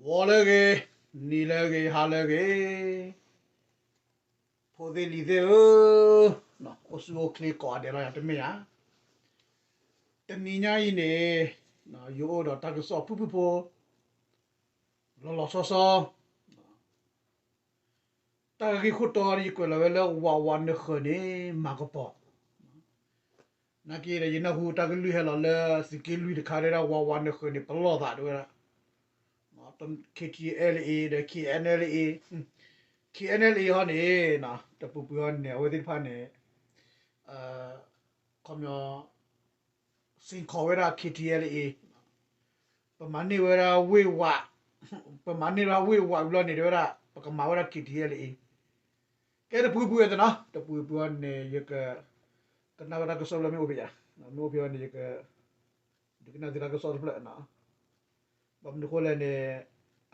ဂီၤလၢအဂ့ၤ, နံၤလၢအဂ့ၤ, ဟါလၢအဂ့ၤ, ဖိသ့ၣ်လံၤသ့ၣ်ဧၢ, အိၣ်ဆူၣ်အိၣ်ချ့ကိးဂၤဒဲးလီၤ. ယၤတမ့ၢ်ဧါ, တနံၤညါအံၤန့ၣ် ယအိၣ်ဒီးတၢ်ကစီၣ်ဖုၣ်ဖုၣ်ဖိ လီၤလီၤဆီဆီ တၢ်ဂ့ၢ်ခိၣ်တီ ယကွဲးလီၤဝဲလၢ ဝးဝးနဃၢၤန့ၣ် မၤကပီၤ, နာ်က့ဒီး ယနၢ်ဟူတၢ်ကလုၢ်ဟဲလီၤလၢ သုးက့လွံၢ်တခါ တဲဝဲဒၣ် ဝးဝးနဃၢၤန့ၣ် ပလီၢ်သး တဲဝဲဒၣ် KTLA ဒီး KNLA, KNLA ဟီန့ၣ် တပူၤပူၤဟီန့ၣ် အဝဲသ့ၣ်တဖၣ်န့ၣ် ခီပညီ စ့ၢ်ကီးဝဲဒၣ် KTLA, ပမၤန့ၢ်ဝဲဒၣ်ဝ့ၢ်ဝး, ပမၤန့ၢ်ဝဲဒၣ်ဝ့ၢ်ဝးဘျီန့ၣ် တဲဝဲဒၣ် ပကမၤဝဲဒၣ် KTLA. ကဲတပူၤပူၤဝဲတနီၤ တပူၤပူၤန့ၣ် ယက ကနၣ်ဝဲတၢ်ကစီၣ်ဖျၢၣ်မ့ၢ်အိၣ်ဖဲယၤ, မ့ၢ်အိၣ်ဖဲန့ၣ် ယက ဒုးကနၣ်သုတၢ်ကစီၣ်တဖျၢၣ်နီၤ. ဘၣ်မနုၤဃိလဲၣ်န့ၣ်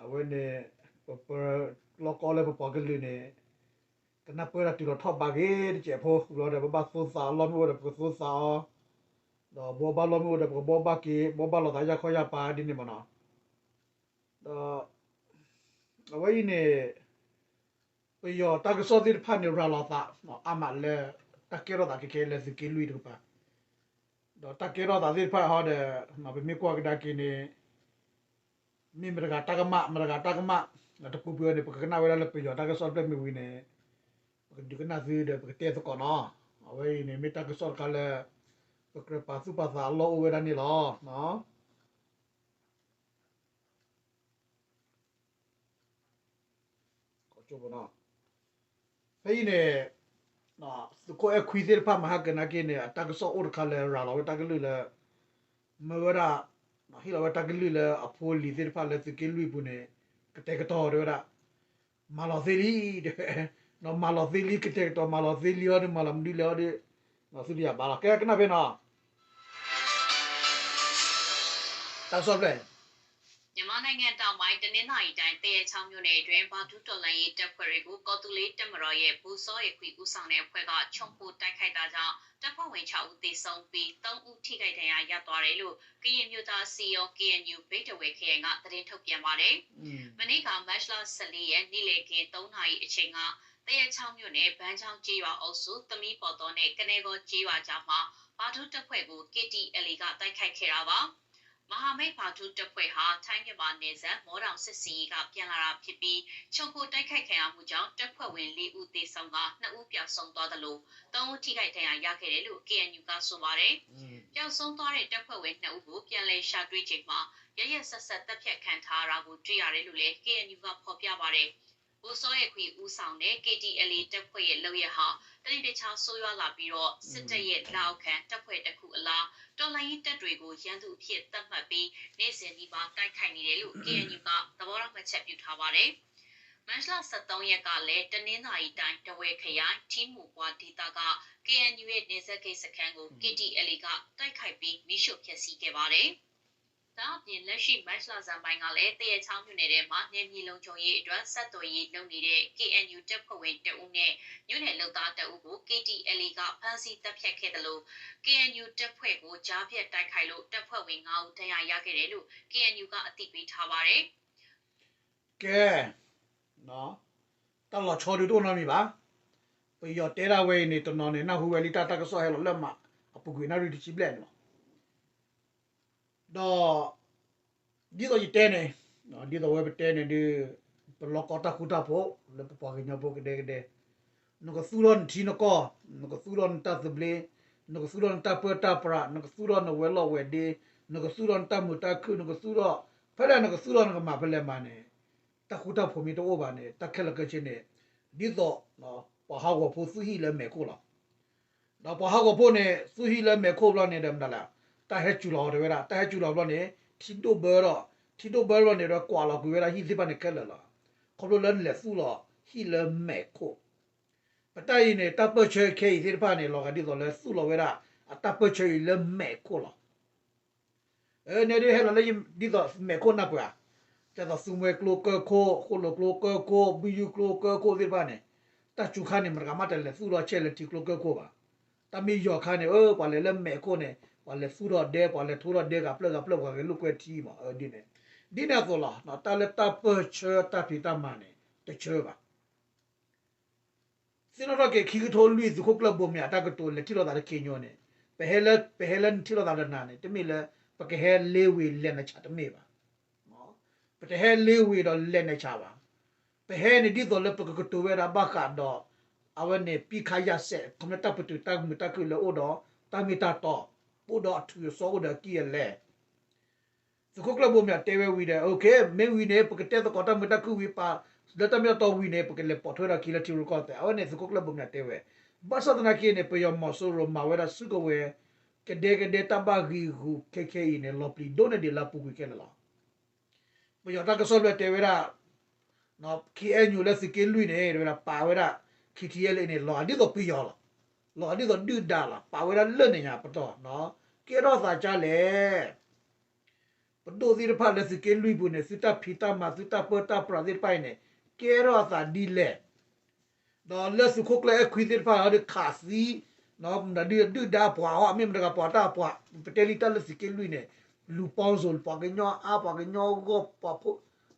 အဝဲန့ၣ် ပပၢၤလီၢ်ကီလၢပပှၤကလုာ်န့ၣ် ကနၢ်ပၢၢ်တၢ်တုၤလီၤထီၣ်ဘးဂ့ၤတစဲးဖိ ဘျီဒီး ပဘၣ်သိသးအီၤ လီၢ်မ့ၢ်အိၣ်ဒီး ပကသိသးအီၤ, ဒီးဘှီဘၣ်လီၢ်မ့ၢ်အိၣ်ဒီး ပကဘှီဘၣ်က့ၤ ဘှီဘၣ်လိာ်သးယၢ်ခီယၢ်ပၤဒ်န့ၣ်မ့ၢ်နီၤ. ဒီး အဝဲအံၤန့ၣ် ပယီၤတၢ်ကစီၣ်သ့ၣ်တဖၣ်န့ၣ် ရၤလီၤသးအါမးလၢ တၢ်ကဲထီၣ်သးခဲခဲလၢသုးက့လွံၢ်တကပၤ, ဒီးတၢ်ကဲထီၣ်သးသ့ၣ်တဖၣ်ဟီဒီး ပမ့ၢ်ကွၢ်ကဒါက့ၤန့ၣ် မ့ၢ်မတဂၤတၢ်ကမၣ် မတဂၤတၢ်ကမၣ်, တပူၤပူၤန့ၣ် ပကကနၣ်ဝဲဒၣ်လၢပယီၤတၢ်ကစီၣ်တဖျၢၣ်မ့ၢ်ဝံၤန့ၣ် ပကဒုးကနၣ်သုဒီး ပကတဲသကိးနီၤ. အဝဲအံၤန့ၣ် မ့ၢ်တၢ်ကစီၣ်တခါလၢ ပကြၢးပာ်သူၣ်ပာ်သးအလီၢ်အိၣ်ဝဲဒၣ်န့ၣ်လီၤ. ဖဲအံၤန့ၣ် သုးခိၣ်အဲၣ်ခွံသ့ၣ်တဖၣ်မၤဟါကနာ်က့န့ၣ် အတၢ်ကစီၣ်အိၣ်တခါလၢရၤလီၤဝဲတၢ်ကလုၢ်လၢ မၢဝဲဒၣ် ဟ့ၣ်လီၤဝဲတၢ်ကလုၢ်လၢအဖိအလံၤသ့ၣ်တဖၣ်လၢသုးက့လွံၢ်အပူၤန့ၣ် ကတဲာ်ကတီၤတဲဝဲဒၣ် မၤလီၤသ့လံ တဲဝဲ မၤလီၤသ့လံ ကတဲာ်ကတီၤမၤလီၤသ့လံအီၤဒီး မၤလီၤမနုၤလဲၣ်အီၤဒီး သုတယာ်ဘၣ်လီၤ ကဲကနၣ်ဖဲနီၤ တၢ်ကစီၣ်ဖျၢၣ် မြန်မာနိုင်ငံတောင်ပိုင်း တနင်္သာရီတိုင်း သရက်ချောင်းမြို့နယ်အတွင်း ဗိုလ်ချုပ်တော်လှန်ရေးတပ်ဖွဲ့တွေကို ကော်သူလ့တပ်မတော်ရဲ့ ဗိုလ်စောအဲခွံဦးဆောင်တဲ့အဖွဲ့က ခြုံခိုတိုက်ခိုက်တာကြောင့် တပ်ဖွဲ့ဝင်ခြောက်ဦးသေဆုံးပြီး သုံးဦးထိခိုက်ဒဏ်ရာရသွားတယ်လို့ ကရင်မျိုးသားအစည်းအရုံး KNU ဘိတ်တဝဲခရိုင်က သတင်းထုတ်ပြန်ပါတယ်။ မနေ့က မတ်လဆယ့်လေးရက် နေ့လယ်ခင်း သုံးနာရီအချိန်က သရက်ချောင်းမြို့နယ် ဘန်းချောင်းကျေးရွာအုပ်စု သမီးပေါ်သောနဲ့ ကနဲဂေါကျေးရွာကြားမှာ ဗိုလ်ချုပ်တပ်ဖွဲ့ကို KTLA က တိုက်ခိုက်ခဲ့တာပါ။ မဟာမိတ်ဗိုလ်ချုပ်တပ်ဖွဲ့ဟာ ထိုင်းမြန်မာနယ်စပ် မောတောင်စစ်ဆင်ရေးက ပြန်လာတာဖြစ်ပြီး ခြုံခိုတိုက်ခိုက်ခံရမှုကြောင့် တပ်ဖွဲ့ဝင်လေးဦးသေဆုံးကာ နှစ်ဦးပျောက်ဆုံးသွားသလို သုံးဦးထိခိုက်ဒဏ်ရာရခဲ့တယ်လို့ KNU ကဆိုပါတယ်။ ပျောက်ဆုံးသွားတဲ့တပ်ဖွဲ့ဝင်နှစ်ဦးကို ပြန်လည်ရှာတွေ့ချိန်မှာ ရက်ရက်စက်စက်သတ်ဖြတ်ခံထားရတာကို တွေ့ရတယ်လို့လည်း KNU ကဖော်ပြပါတယ်။ ဗိုလ်စောအဲခွံဦးဆောင်တဲ့ KTLA တပ်ဖွဲ့ရဲ့လုပ်ရပ်ဟာ တနေ့တခြားဆိုးရွားလာပြီးတော့ စစ်တပ်ရဲ့လက်အောက်ခံတပ်ဖွဲ့တစ်ခုအလား တော်လှန်ရေးတပ်တွေကို ရန်သူအဖြစ်သတ်မှတ်ပြီး နေ့စဉ်နီးပါးတိုက်ခိုက်နေတယ်လို့ KNU က သဘောထားမှတ်ချက်ပြုထားပါတယ်။ မတ်လဆယ့်သုံးရက်ကလည်း တနင်္သာရီတိုင်း ထားဝယ်ခရိုင် ထံမူဝ်ပှၢ်ဒေသက KNU ရဲ့နယ်စပ်ဂိတ်စခန်းကို KTLA က တိုက်ခိုက်ပြီး မီးရှို့ဖျက်ဆီးခဲ့ပါတယ်။ ဒါ့အပြင် လက်ရှိမတ်လဆန်းပိုင်းကလည်း သရက်ချောင်းမြို့နယ်ထဲမှာ နယ်မြေလုံခြုံရေးအတွက် ဆက်သွယ်ရေးလုပ်နေတဲ့ KNU တပ်ဖွဲ့ဝင်တစ်ဦးနဲ့ မြို့နယ်လုပ်သားတစ်ဦးကို KTLA က ဖမ်းဆီးသတ်ဖြတ်ခဲ့သလို KNU တပ်ဖွဲ့ကို ကြားဖြတ်တိုက်ခိုက်လို့ တပ်ဖွဲ့ဝင်ငါးဦး ဒဏ်ရာရခဲ့တယ်လို့ KNU က အသိပေးထားပါတယ်။ ကဲ တၢ်လီၤဆီဒုးတအိၣ်နီတမံၤဘၣ်. ပယီၤတဲဒၣ်ဝဲအံၤန့ၣ် တနီၤန့ၣ် နၢ်ဟူဝဲလံတၢ်တၢ်ကစီၣ်ဟဲလီၤလၢမး အပူၤကွံာ်နၣ်ရံၣ်တဆံဘျဲၣ်န့ၣ်လီၤ. ဒီး ဒ်သိးယတဲန့ၣ် ဒ်သိးဝဲပတဲန့ၣ်ဒုး ပလီၢ်ကီတၢ်ဃူတၢ်ဖိး လၢပပှၤကညီဖိကဒဲကဒဲ နကသူၣ်ထီၣ်နထံနကီၢ် နကသူၣ်ထီၣ်နတၢ်သဘျ့ နကသူၣ်ထီၣ်နတၢ်ပၢတၢ်ပြး နကသူၣ်ထီၣ်နဝဲၤလီၢ်ဝဲၤဒ့ နကသူၣ်ထီၣ်နတၢ်မုာ်တၢ်ခုၣ် နကသူၣ်ထီၣ် ဖဲလဲၣ်နကသူၣ်ထီၣ်နကမၤဖဲလဲၣ်မၤန့ၣ် တၢ်ဃူတၢ်ဖိးမ့ၢ်တအိၣ်ဘၣ်န့ၣ် တၢ်ခဲလၢာ်ခဲဆ့န့ၣ် ဒ်သိး ပှၤဟးဂီၤဖိသူၣ်ဟံၣ်လၢမဲာ်ခိၣ်လီၤ. ဒီးပှၤဟးဂီၤဖိန့ၣ် သူၣ်ဟံၣ်လၢမဲာ်ခိၣ်ဘျီန့ၣ်ဒီးမတၤလဲၣ် တၢ်ဟဲစူၤလီၤတဲဝဲဒၣ် တၢ်ဟဲစူၤလီၤဘျီန့ၣ် ထံဒိၣ်ဘၢဒီး ထံဒိၣ်ဘၢဘျီန့ၣ်ဒီး ကွၢ်လီၤကွံာ်ဝဲဒၣ်ဟံၣ်သ့ၣ်တဖၣ်န့ၣ်ခဲလၢာ်လီၤ. ခီဖျိလၢနလဲၤသူၣ်လီၤဟံၣ်လၢမဲာ်ခိၣ် ပတၢ်အံၤန့ၣ် တၢ်ပၢၢ်ဆၢခဲအံၤသ့ၣ်တဖၣ်န့ၣ် လီၤဂာ်ဒ်သိးလၢသူၣ်လီၤဝဲဒၣ် အတၢ်ပၢၢ်ဆၢအံၤလၢမဲာ်ခိၣ်လီၤ. အန့ၣ်ဒ်ဟဲလီၤလၢဒ်သိးမဲာ်ခိၣ်နၢ်ပၢၢ်ဧါ, ဒ်သိးသူမှဲကျိကၢၢ်ခိၣ် ဃိၣ်လိာ်ကျိကၢၢ်ခိၣ် ဘုယုၢ်ကျိကၢၢ်ခိၣ်သ့ၣ်တဖၣ်န့ၣ် တၢ်စူၤခါန့ၣ် မတဂၤမးတလဲၤသူၣ်လီၤဆဲးလၢထံကျိကၢၢ်ခိၣ်ဘၣ်. တၢ်မ့ၢ်ယီၤခါန့ၣ် အၢ ပှၤလဲၤလၢမဲာ်ခိၣ်န့ၣ် ပှၤလဲၤသူၣ်ထီၣ်ဒဲ ပှၤလဲၤထိထီၣ်ဒဲဂၤဖျၢၣ်ဂၤဖျၢၣ် ပှၤဂဲၤလိာ်ကွဲထံမး အဒ်န့ၣ်. ဒ်န့ၣ်အသိးလီၤ. တၢ်လၢတၢ်ပၢၢ်ဆၢတၢ်ဖံးတၢ်မၤန့ၣ် တဆၢဘၣ်. သ့ၣ်နီၣ်ထီၣ်က့ၤ ခံကထိလွံၢ် သုးခိၣ်ကျၢၢ်ဘိမၠး တၢ်ကတိၤလဲၤထံၣ်လိာ်သးတခီညိန့ၣ် ပဟဲလၢ ပဟဲလၢနထံၣ်လိာ်သးဒီးနၤန့ၣ် တမ့ၢ်လၢ ပကဟဲလ့ဝ့ၤလဲၤနဆးတမ့ၢ်ဘၣ်. ပတဟဲလ့ဝ့ၤဒီးလဲၤနဆးဘၣ်. ပဟဲန့ၣ်ဒ်သိးလၢပကကတိၤဝဲဒၣ်ဘၣ်ဃးဒီး အဝဲန့ၣ် ပံခါယၤစဲး ခီပညီတၢ်ပတုာ်တၢ်မုာ်တၢ်ခုၣ်လၢအိၣ်ဒီး တၢ်မ့ၢ်တၢ်တီ, အိၣ်ဒီးအထုးအစီအိၣ်ဒီးအကံၢ်အလဲ သုးခိၣ်ကျၢၢ်ဘိမၠးတဲဝဲဝံၤဒီး မ့ၢ်ဝံၤန့ၣ် ပကတဲသကိးတၢ်မုာ်တၢ်ခုၣ်ဝံၤ ပာ်လၢတၢ်မ့ၢ်တၢ်တီဝံၤန့ၣ် ပကလဲၤပိာ်ထွဲဒီးခံလၢထံရူၢ်ကီၢ်သဲး. အဝဲန့ၣ်သုးခိၣ်ကျၢၢ်ဘိမၠးတဲဝဲ. ဘၣ်ဆၣ်သနာ်က့န့ၣ် ပယီၤမီၤစိရိၤမၤဝဲဒၣ်စုကဝဲၤ ကဒဲကဒဲတၢ်ဘၣ်ဂံာ်ဂူာ်ခဲခဲအံၤန့ၣ် လီၤပျံၤဒိၣ်န့ၢ်ဒံးလၢအပူၤကွံာ်ခဲလၢာ်လီၤ. ပယီၤတၢ်ကစီၣ်ဖျၢၣ်တဲဝဲဒၣ် ခ့အဲၣ်ယူၣ် လၢသုးက့လွံၢ်န့ၣ် တဲဝဲဒၣ်ပာ်ဝဲဒၣ် ခ့ထံအဲၣ်လၢန့ၣ် လီၤဂာ်ဒ်သိးပယီၤလီၤ. လီၤဂာ်ဒ်သိးဒုၣ်ဒါလီၤ. ပာ်ဝဲဒၣ်လၢန့ၣ်ညါပတီၢ် ကဲထီၣ်သးကၢ်လဲၣ်. ပဒိၣ်သ့ၣ်တဖၣ်လၢသုးက့လွံၢ်ပူၤန့ၣ် သုတၢ်ဖံးတၢ်မၤ သုတၢ်ပၢတၢ်ပြးသ့ၣ်တဖၣ်အံၤန့ၣ် ကဲထီၣ်အသးဒ်လဲၣ်. ဒီးလၢသုးခိၣ်ကျၢၢ်အဲၣ်ခွံသ့ၣ်တဖၣ်ဒီးခးသံ ဒုၣ်ဒါပှၤအီၤ မ့ၢ်မတၤတဂၤပှၤတၢ်ပှၤ ပတဲလံတၢ်လၢသုးက့လွံၢ်န့ၣ် လူၤပီၣ်စိၤ ပှၤကညီအါ ပှၤကညီဂီၢ် ပှၤဖိ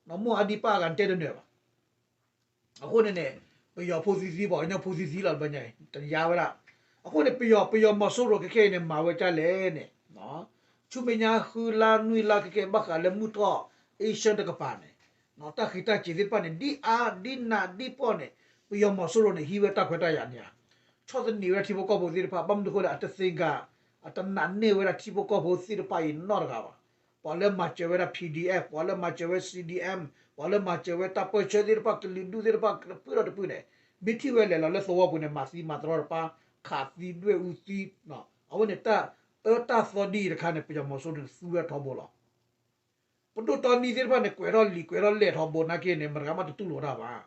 မိၢ်အါဒံပၢ်အဂၤတဲတနၢၤဘၣ်. အဃိန့ၣ်န့ၣ် ပယီၤဖိသံသံ ပှၤကညီဖိသံသံလီၤ တဘျီညါအံၤ တယါဝဲဒၣ်. အဃိန့ၣ် ပယီၤ ပယီၤမီၤစိရိၤခဲခဲအံၤန့ၣ် မၤဝဲဒ်လဲၣ်န့ၣ် ဆူမဲာ်ညါဃုလါနွံလါခဲခဲ ဘၣ်ဃးလၢမုၢ်ထီၣ် Asian တကပၤန့ၣ် တၢ်ဃံးတၢ်စ့ၤသ့ၣ်တဖၣ်န့ၣ် ဒ်အါဒ်နးဒ်ပီၣ်န့ၣ် ပယီၤမီၤစိရိၤန့ၣ် ဟံးဝဲတၢ်ခွဲးတၢ်ယာ်န့ၣ်ဧါ ဆီၣ်သနံးဝဲဒၣ်ထံဖိကီၢ်ဖိသ့ၣ်တဖၣ် ဘၣ်မနုၤအဃိလဲၣ် အတသ့ၣ်ညါ အတနာ်န့ၢ်ဝဲဒၣ်ထံဖိကီၢ်ဖိသ့ၣ်တဖၣ်အံၤနီတဂၤဘၣ်. ပှၤလၢမၤစၢၤဝဲဒၣ် P D F ပှၤလၢမၤစၢၤဝဲ C D M ပှၤလၢမၤစၢၤဝဲတၢ်ပၢၢ်ဆၢသ့ၣ်တဖၣ် ကလုာ်ဒူၣ်သ့ၣ်တဖၣ်တဖုဒီးတဖုန့ၣ် မ့ၢ်ထံၣ်ဝဲလဲၤလီၤလၢသဝီပူၤန့ၣ် မၤသံမၤတရီတပါ ခးသံဒွဲၣ်အူသံ အဝဲန့ၣ်တၢ်အၢတၢ်သီဒ်အံၤတခါန့ၣ် ပယီၤမီၤစိရိၤန့ၣ်သူဝဲထီဘိလီၤ. ပဒိၣ်တီနံသ့ၣ်တဖၣ်န့ၣ် ကွဲးထီၣ်လံာ်ကွဲးထီၣ်လဲၢ်ထီဘိနာ်က့န့ၣ် မတဂၤမးတတူၢ်လိာ်တၢ်ဘၣ်.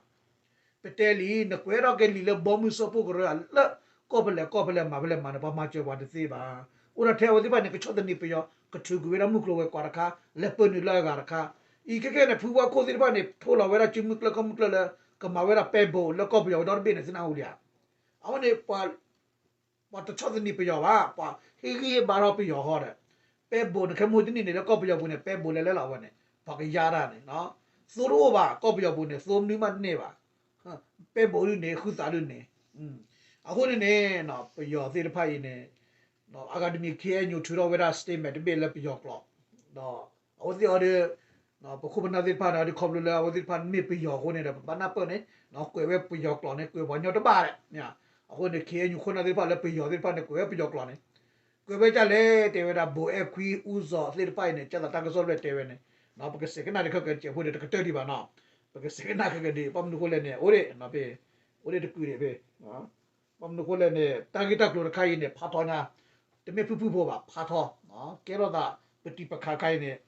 ပတဲလံ နကွဲးထီၣ်က့ၤလံာ်လၢဘီမုၢ်စၢဖှိၣ်ကရၢ လၢကီၢ်ဖဲလဲၣ်ကီၢ်ဖဲလဲၣ်မၤဖဲလဲၣ်မၤန့ၣ် ပှၤမၤစၢၤပှၤတသ့ဘၣ်. အိၣ်ဒၣ်ထဲအဝဲသ့ၣ်တဖၣ်န့ၣ် ကဆီၣ်သနံးပယီၤ ကထုးကွံာ်ဝဲဒၣ်မုၢ်ကျိၤဝဲၤကွာ်တခါ လဲၤပၢနုာ်လၢအဂၤတခါ အံၤခဲခဲန့ၣ် ဖုဝါခိၣ်သ့ၣ်တဖၣ်န့ၣ် ထိလီၤဝဲဒၣ်စုမုၢ်ကျၢၢ်ခီၣ်မုၢ်ကျၢၢ်လၢ ကမၤဝဲဒၣ်ပဲဘိးလၢကီၢ်ပယီၤဝဲဒီတဘ့ၣ်န့ၣ် သ့ၣ်နၢ်ဟူလံဧါ. အဝဲန့ၣ် ပှၤတဆီၣ်သနံးပယီၤဘၣ် ပှၤဟ့ၣ်ဂံၢ်ဟ့ၣ်ဘါထီၣ်ပယီၤဃီဒီး ပဲဘိးန့ၣ် ခဲမုၢ်တနံၣ်န့ၣ် လၢကီၢ်ပယီၤပူၤန့ၣ် ပဲဘိးလဲၤလဲၤလီၤဝဲန့ၣ် ပှၤကယါတၢ်န့ၣ် သိတအိၣ်ဘၣ် ကီၢ်ပယီၤပူၤန့ၣ် သိမနုၤမးတန့ၢ်ဘၣ် ပဲဘိးဒုန့ၣ် ဃုသးဒုန့ၣ် အဃိန့ၣ်န့ၣ် ပယီၤသ့ၣ်တဖၣ်အံၤန့ၣ် အဂၤတမံၤ K N U ထုးထီၣ်ဝဲဒၣ် statement တဘ့ၣ်လၢပယီၤကျိာ် ဒီးအဝဲသ့ၣ်အီၤဒီး ပခိၣ်ပနၢ်သ့ၣ်တဖၣ်န့ၣ် အီၤဒီးခီဖျိလၢအဝဲသ့ၣ်တဖၣ်မ့ၢ်ပယီၤအဃိန့ၣ်ဒီး ပဘၣ်နၢ်ပၢၢ်န့ၣ် ကွဲးဝဲပယီၤကျိာ်န့ၣ် ကွဲးပှၤကညီတဘၣ်လဲၣ်. အဃိန့ၣ် K N U ခိၣ်နၢ်သ့ၣ်တဖၣ်လၢပယီၤသ့ၣ်တဖၣ်န့ၣ် ကွဲးဝဲပယီၤကျိာ်န့ၣ် ကွဲးဝဲဒ်လဲၣ် တဲဝဲဒၣ် ဘိးအဲၣ်ခွံ အူစီၤသ့ၣ်တဖၣ်အံၤန့ၣ် ကၢ်သးတၢ်ကစီၣ်ဖျၢၣ်တဲဝဲန့ၣ် ပကစဲးကနၣ်တခီကဲးဖိန့ၣ် တကတၢၢ်ဒံးဘၣ်နီၤ ပကစဲးကနၣ်ခဲကဒံး ဘၣ်မနုၤအဃိလဲၣ်န့ၣ် အိၣ်ဒံး အိၣ်ဒံးတကုာ်ဒံးဖဲ ဘၣ်မနုၤအဃိလဲၣ်န့ၣ် တၢ်ဂ့ၢ်တၢ်ကျိၤတခါအံၤန့ၣ် ဖးထီညါ တမ့ၢ်ဖုၣ်ဖုၣ်ဖိဘၣ် ဖးထီ ကဲထီၣ်သး ပတံၤပခးခါအံၤန့ၣ်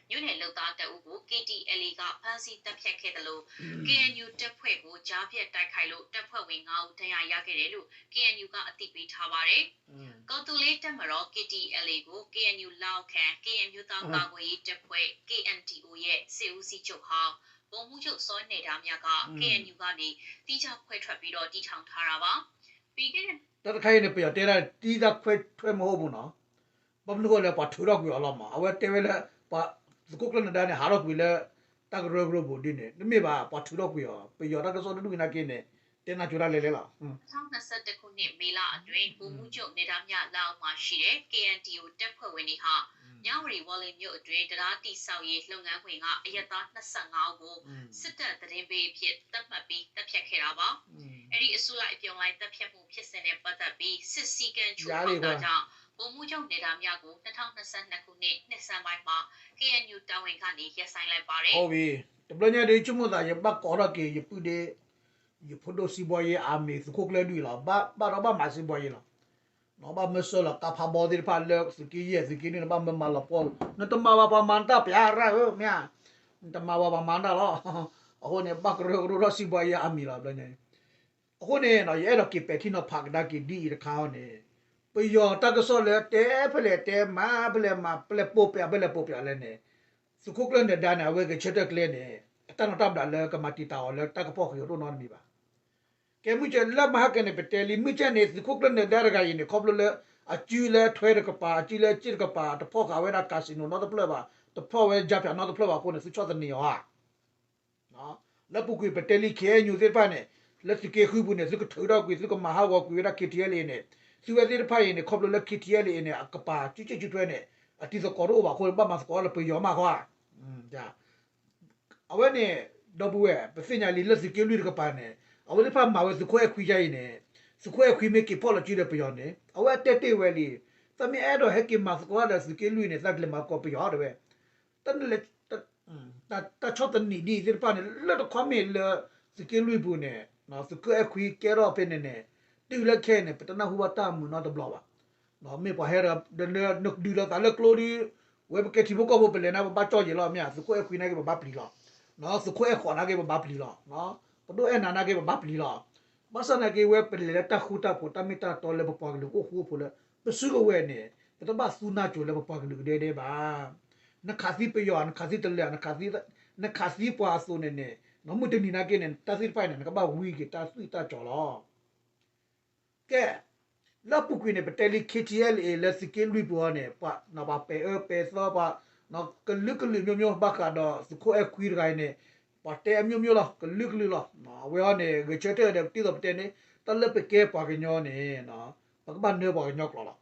မြို့နယ်လုပ်သားတစ်ဦးကို K T L A က ဖမ်းဆီးသတ်ဖြတ်ခဲ့သလို K N U တပ်ဖွဲ့ကို ကြားဖြတ်တိုက်ခိုက်လို့ တပ်ဖွဲ့ဝင်ငါးဦး ဒဏ်ရာရခဲ့တယ်လို့ K N U က အသိပေးထားပါတယ်။ ကော်သူလ့တပ်မတော် K T L A ကို K N U လက်အောက်ခံ ကရင်အမျိုးသားကာကွယ်ရေးတပ်ဖွဲ့ K N D O ရဲ့ စစ်ဦးစီးချုပ်ဟောင်း ဗိုလ်မှူးချုပ်စောနယ်ဒါမြက K N U ကနေ သီးခြားခွဲထွက်ပြီးတော့ တည်ထောင်ထားတာပါ။ ပြီးခဲ့တဲ့ တၢ်တခါအံၤန့ၣ် ပယီၤတဲဒၣ် သီးခြားခွဲထွက်မဟုတ်ဘူးနီၤ ဘၣ်မနုၤအဃိလဲၣ် ပှၤထုးထီၣ်ကွံာ်အီၤလီၤမး အဝဲတဲဝဲလၢ ပှၤသုးခိၣ်ကျၢၢ်နဒါန့ၣ် ဟးထီၣ်ကွံာ်လၢ တၢ်ကရၢကရိပူၤဒ်န့ၣ် တမ့ၢ်ဘၣ် ပှၤထုးထီၣ်ကွံာ်အီၤ ပယီၤတၢ်ကစီၣ်တဒူၣ်အံၤနာ်က့န့ၣ် တဲနၢ်ကၠိတၢ်လဲၤလဲၤလီၤ နှစ်ထောင့်နှစ်ဆယ့်တစ်ခုနှစ် မေလအတွင်း ဗိုလ်မှူးချုပ်နယ်ဒါမြ လက်အောက်မှာရှိတဲ့ K N D O တပ်ဖွဲ့ဝင်တွေဟာ မြဝတီ ဝေါ်လင်မြို့အတွင်း တံတားတည်ဆောက်ရေးလုပ်ငန်းခွင်က အရပ်သား နှစ်ဆယ့်ငါးဦးကို စစ်တပ်သတင်းပေးအဖြစ် သတ်မှတ်ပြီး သတ်ဖြတ်ခဲ့တာပါ။ အဲဒီအစုလိုက်အပြုံလိုက် သတ်ဖြတ်မှုဖြစ်စဉ်နဲ့ပတ်သက်ပြီး စစ်စည်းကမ်းချိုးဖောက်တာကြောင့် ဗိုလ်မှူးချုပ်နယ်ဒါမြကို နှစ်ထောင့်နှစ်ဆယ့်နှစ်ခုနှစ် နှစ်ဆန်းပိုင်းမှာ K N U တာဝန်ကနေ ရပ်ဆိုင်းလိုက်ပါတယ်။ ဟုတ်ပြီ တဘျီညါဒီး ယဆိကမိၣ်သး ယဘၣ်ကိးထီၣ်က့ၤ ယပုၢ်ဒ့ ယဖိဒိၣ် စီးပွားရေး အမံၤ သုးခိၣ်ကျၢၢ်ဒုၣ်အံၤလီၤ ဘၣ်ဒီးဘၣ်မၤ စီးပွားရေး လီၤ ဘၣ်မၢစၢလီၤ ကါဖးဘီသ့ၣ်တဖၣ်လၢသုးက့ယဲၢ် သုးက့နွံန့ၣ် ဘၣ်မၢမၤလီၤပှီၢ် နတမၤဘၣ်ပှၤမၤနတၢ် ပျါရၣ်ဧၢ မ့ၢ်ဧါ နတမၤဘၣ်ပှၤမၤနတၢ်လီၤ အဃိန့ၣ် ဘၣ်ကရၢကရိထီၣ် စီးပွားရေး အမံၤလီၤ တဘျီညါအံၤ အဃိန့ၣ် ယအဲၣ်ဒိးက့ၤပဲာ်ထံနီၤဖးကဒါက့ၤဒ်အံၤတခါအံၤန့ၣ် ပယီၤတၢ်ကစီၣ်လၢတဲဖဲလဲၣ်တဲမၤဖဲလဲၣ်မၤ ဖဲလဲၣ်ပိာ်ပၠးဖဲလဲၣ်ပိာ်ပၠးလဲၣ်န့ၣ် သုးခိၣ်ကျၢၢ်နဒါန့ၣ် အဝဲဂဲၤဆၢထၢၣ်ကျဲန့ၣ် အတၢ်နီၣ်တၢ်မတၤလၢကမၤတံာ်တာ်အီၤလၢတၢ်ကပီၢ်ဃံးအဒိၣ်နီတမံၤဘၣ် ကဲမုၢ်ကၢလၢမဟါကန့ၣ် ပတဲလံ မုၢ်ကၢန့ၣ် သုးခိၣ်ကျၢၢ်နဒါတဂၤအံၤန့ၣ် ခီဖျိလၢ အစုလၢထွဲတကပၤ အစုလၢစ့ၢ်တကပၤ တဖီၣ်ဃာ်ဝဲဒၣ် casino နီတဖျၢၣ်ဘၣ် တဖျီၣ်ဝဲ ကြားဖြတ် နီတဖျၢၣ်ဘၣ်အဃိန့ၣ် သုဆီၣ်သနံးအီၤဧါ. လၢပူၤကွံာ်ပတဲလံ ခ့အဲၣ်ယူၣ် သ့ၣ်တဖၣ်န့ၣ် လၢသုးက့ဃုပူၤန့ၣ် သုကထုးထီၣ်ကွံာ် သုကမၤဟးဂီၤကွံာ်ဝဲဒၣ် ခ့ထံအဲလ်အ့န့ၣ် သုဝဲသ့ၣ်တဖၣ်အံၤန့ၣ် ခီဖျိလၢ ခ့ထံအဲလ်အ့န့ၣ် အကပၤစုစ့ၣ်စုထွဲန့ၣ် အတံၤသကိးတအိၣ်ဘၣ်အဃိန့ၣ် ဘၣ်မၤသကိးလၢပယီၤမးဃီဧါ. အဝဲန့ၣ် ဒီပုၢ်ဝဲၢ် ပသ့ၣ်ညါလံလၢသုးက့လွံၢ်တကပၤန့ၣ် အဝဲသ့ၣ်တဖၣ်မၤဝဲသုးခိၣ်အဲၣ်ခွံယါအံၤန့ၣ် သုးခိၣ်အဲၣ်ခွံမ့ၢ်က့ၤဖီၣ်လီၤစုဒီးပယီၤန့ၣ် အဝဲအတဲတ့ၢ်ဝဲလံ သးမ့ၢ်အဲၣ်ဒိးဟဲက့ၤမၤသကိးဒီးသုးက့လွံၢ်န့ၣ် သးကလဲၤမၤသကိးပယီၤတဲဝဲ တၢ်ဆီၣ်သနံးဒ်အံၤသ့ၣ်တဖၣ်န့ၣ် လၢတခီမ့ၢ်လၢသုးက့လွံၢ်ပူၤန့ၣ် သုးခိၣ်အဲၣ်ခွံကဲထီၣ်ဖဲန့ၣ်န့ၣ် တုၤလၢခဲအံၤန့ၣ် ပတနၢ်ဟူဘၣ်တၢ်မုာ်နီတဘျီဘၣ်. မ့ၢ်ပှၤဟဲဒီး နဒုးလီၤသးလၢကျိဒ် ဝဲပကဲထံဖိကီၢ်ဖိပလဲၤန့ၣ် ပဘၣ်ကၠီၣ်ယဲၤလီၤမ့ၢ်ဧါ, သုးခိၣ်အဲၣ်ခွံနာ်က့ပဘၣ်ပျံၤလီၤ, သုးခိၣ်အဲၣ်ဃိးနာ်က့ပဘၣ်ပျံၤလီၤ, ပဒိၣ်အဲၣ်နၤနာ်က့ပဘၣ်ပျံၤလီၤ. ဘၣ်ဆၣ်နာ်က့ဝဲပလဲၤလၢတၢ်ဃူတၢ်ဖိး တၢ်မ့ၢ်တၢ်တီလၢပပှၤကလုာ်ကအိၣ်ဃူအိၣ်ဖိးလၢ ပစုကဝဲၤန့ၣ် ပတဘၣ်သူနၢ်စိၤလၢပပှၤကလုာ်ကဒဲကဒဲဘၣ်. နခးသံပယီၤ နခးသံတလၢာ် နခးသံပှၤအသိးန့ၣ်န့ၣ် မုၢ်တနံၤနာ်က့န့ၣ် တၢ်သ့ၣ်တဖၣ်န့ၣ် နကဘၣ်ဝံက့ၤတၢ်သွံၣ်တၢ်စီၤလီၤ. ကဲ လၢအပူၤကွံာ်န့ၣ် ပတဲလံ ခ့ထံအဲလ်အ့ လၢသုးက့လွံၢ်ပူၤအံၤန့ၣ် ပှၤပဲာ်အၢပဲာ်သီ ပှၤကလုာ်ကလုာ်မျိုးမျိုး ဘၣ်ဃးဒီးသုးခိၣ်အဲၣ်ခွံတဂၤအံၤန့ၣ် ပှၤတဲအမျိုးမျိုးလီၤ ကလုာ်ကလုာ်လီၤ. အဝဲအံၤန့ၣ် ဂဲၤဆၢထၢၣ်ဒီး ဒ်သိးပတဲန့ၣ် တၢ်လၢပကဲပှၤကညီန့ၣ် ပကဘၣ်နၢပှၤကညီကျိာ်လီၤ.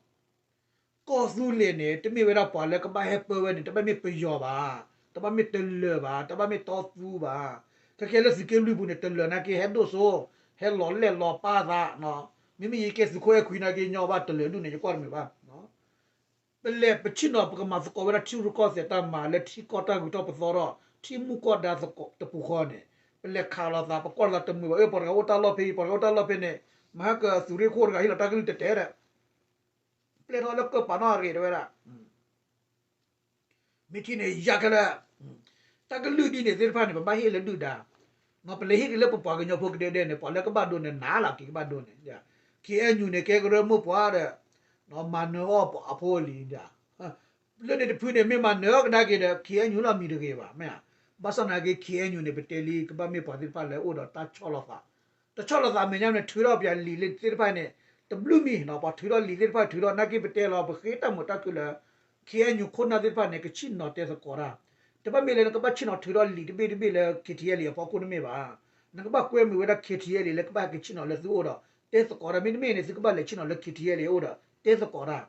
ကီၢ်သူလ့ၤန့ၣ် တမ့ၢ်ဝဲဒၣ်ပှၤလၢကဘၣ်ဟဲပၢဝဲန့ၣ် တဘၣ်မ့ၢ်ပယီၤဘၣ်, တဘၣ်မ့ၢ်တလၢာ်ဘၣ်, တဘၣ်မ့ၢ်တီသူဘၣ်. ခဲခဲလၢသုးက့လွံၢ်ပူၤန့ၣ် တလၢာ်နာ်က့ ဟဲဒိၣ်စိ ဟဲလီၤလဲၢ်လီၤပၢ်သး, မ့မ့ၢ်ယကဲသုးခိၣ်အဲၣ်ခွံနာ်က့ ညီဘၣ်တလၢာ်ဒူၣ်န့ၣ် ယကွၢ်တမုာ်ဘၣ်. ပလဲၤပဆ့ၣ်နီၤ ပကမၤသကိးဝဲဒၣ်ထံရူၢ်ကီၢ်သဲးတၢ်မၤလၢထံကီၢ်တၢ်ဂုၤထီၣ်ပသီထီၣ် ထံမူကီၢ်ဒါတပူၤဃီန့ၣ် ပလဲၤခးလိာ်သး ပကွၢ်လိာ်သးတမုာ်ဘၣ်. အၢ ပှၤတဂၤအိၣ်တၢ်လီၢ်ဖဲအံၤ ပှၤတဂၤအိၣ်တၢ်လီၢ်ဖဲန့ၣ် မဟါကသုးရ့ၣ်ခိၣ်တဂၤဟ့ၣ်လီၤတၢ်ကလုၢ်တဲာ်တဲာ်ဒီး ပျဲထီၣ်လၢကၢၢ်ပာ်နီၣ်အဂ့ၢ်တဲဝဲဒၣ် မ့ၢ်ထံၣ်န့ၣ် ယၤခဲလၢာ် တၢ်ကလုၢ်ဒ်န့ၣ်သ့ၣ်တဖၣ်န့ၣ် ပဘၣ်ဟ့ၣ်လၢဒုၣ်ဒါ, ပလဲၤဟ့ၣ်က့ၤလၢပပှၤကညီဖိကဒဲကဒဲန့ၣ် ပှၤလၢကဘၣ်ဒိန့ၣ် နးလီၤက့ၤကဘၣ်ဒိန့ၣ်, ခ့အဲၣ်ယူၣ်န့ၣ် ကဲကရၢမိၢ်ပှၢ်ဒီး မၤနၢၤအီၣ်အဖိအလံၤ, လၢန့ၣ်တဖုန့ၣ် မ့ၢ်မၤနၢၤအီၣ်ကဒါက့ၤဒီး ခ့အဲၣ်ယူၣ်လီၤမံၤတဂ့ၤဘၣ်, မ့ၢ်ဧါ. ဘၣ်ဆၣ်နာ်က့ ခ့အဲၣ်ယူၣ်န့ၣ် ပတဲလံ ကဘၣ်မ့ၢ်ပှၤသ့ၣ်တဖၣ်လၢအိၣ်ဒီးတၢ်ဆီၣ်လီၤသး တဆီၣ်လီၤသးမဲာ်ညါန့ၣ် ထုးထီၣ်ပှၤလံာ်သ့ၣ်တဖၣ်န့ၣ် တဘျုးမံၤနီၤ, ပှၤထုးထီၣ်လံာ်သ့ၣ်တဖၣ် ထုးထီၣ်နာ်က့ ပတဲလီၤ ပဃ့တၢ်မုာ်တၢ်ခုၣ်လၢ ခ့အဲၣ်ယူၣ် ခိၣ်နၢ်သ့ၣ်တဖၣ်န့ၣ် ကဆ့ၣ်နီၤတဲသကိးတၢ်, တဘၣ်မ့ၢ်လၢနကဘၣ်ဆ့ၣ်နီၤထုးထီၣ်လံာ်တဘ့ၣ်တဘ့ၣ်လၢ ခ့ထံအဲလ်အ့ အဖီခိၣ်တမ့ၢ်ဘၣ်. နကဘၣ်ကွဲမုာ်ဝဲဒၣ် ခ့ထံအဲလ်အ့ လၢကဘၣ်ဟဲက့ၤဆ့ၣ်နီၤလၢသုအိၣ်ဒီး တဲသကိးတၢ် မ့တမ့ၢ်န့ၣ် သုကဘၣ်လဲၤဆ့ၣ်နီၤလၢ ခ့ထံအဲလ်အ့ အအိၣ်ဒီး တဲသကိးတၢ်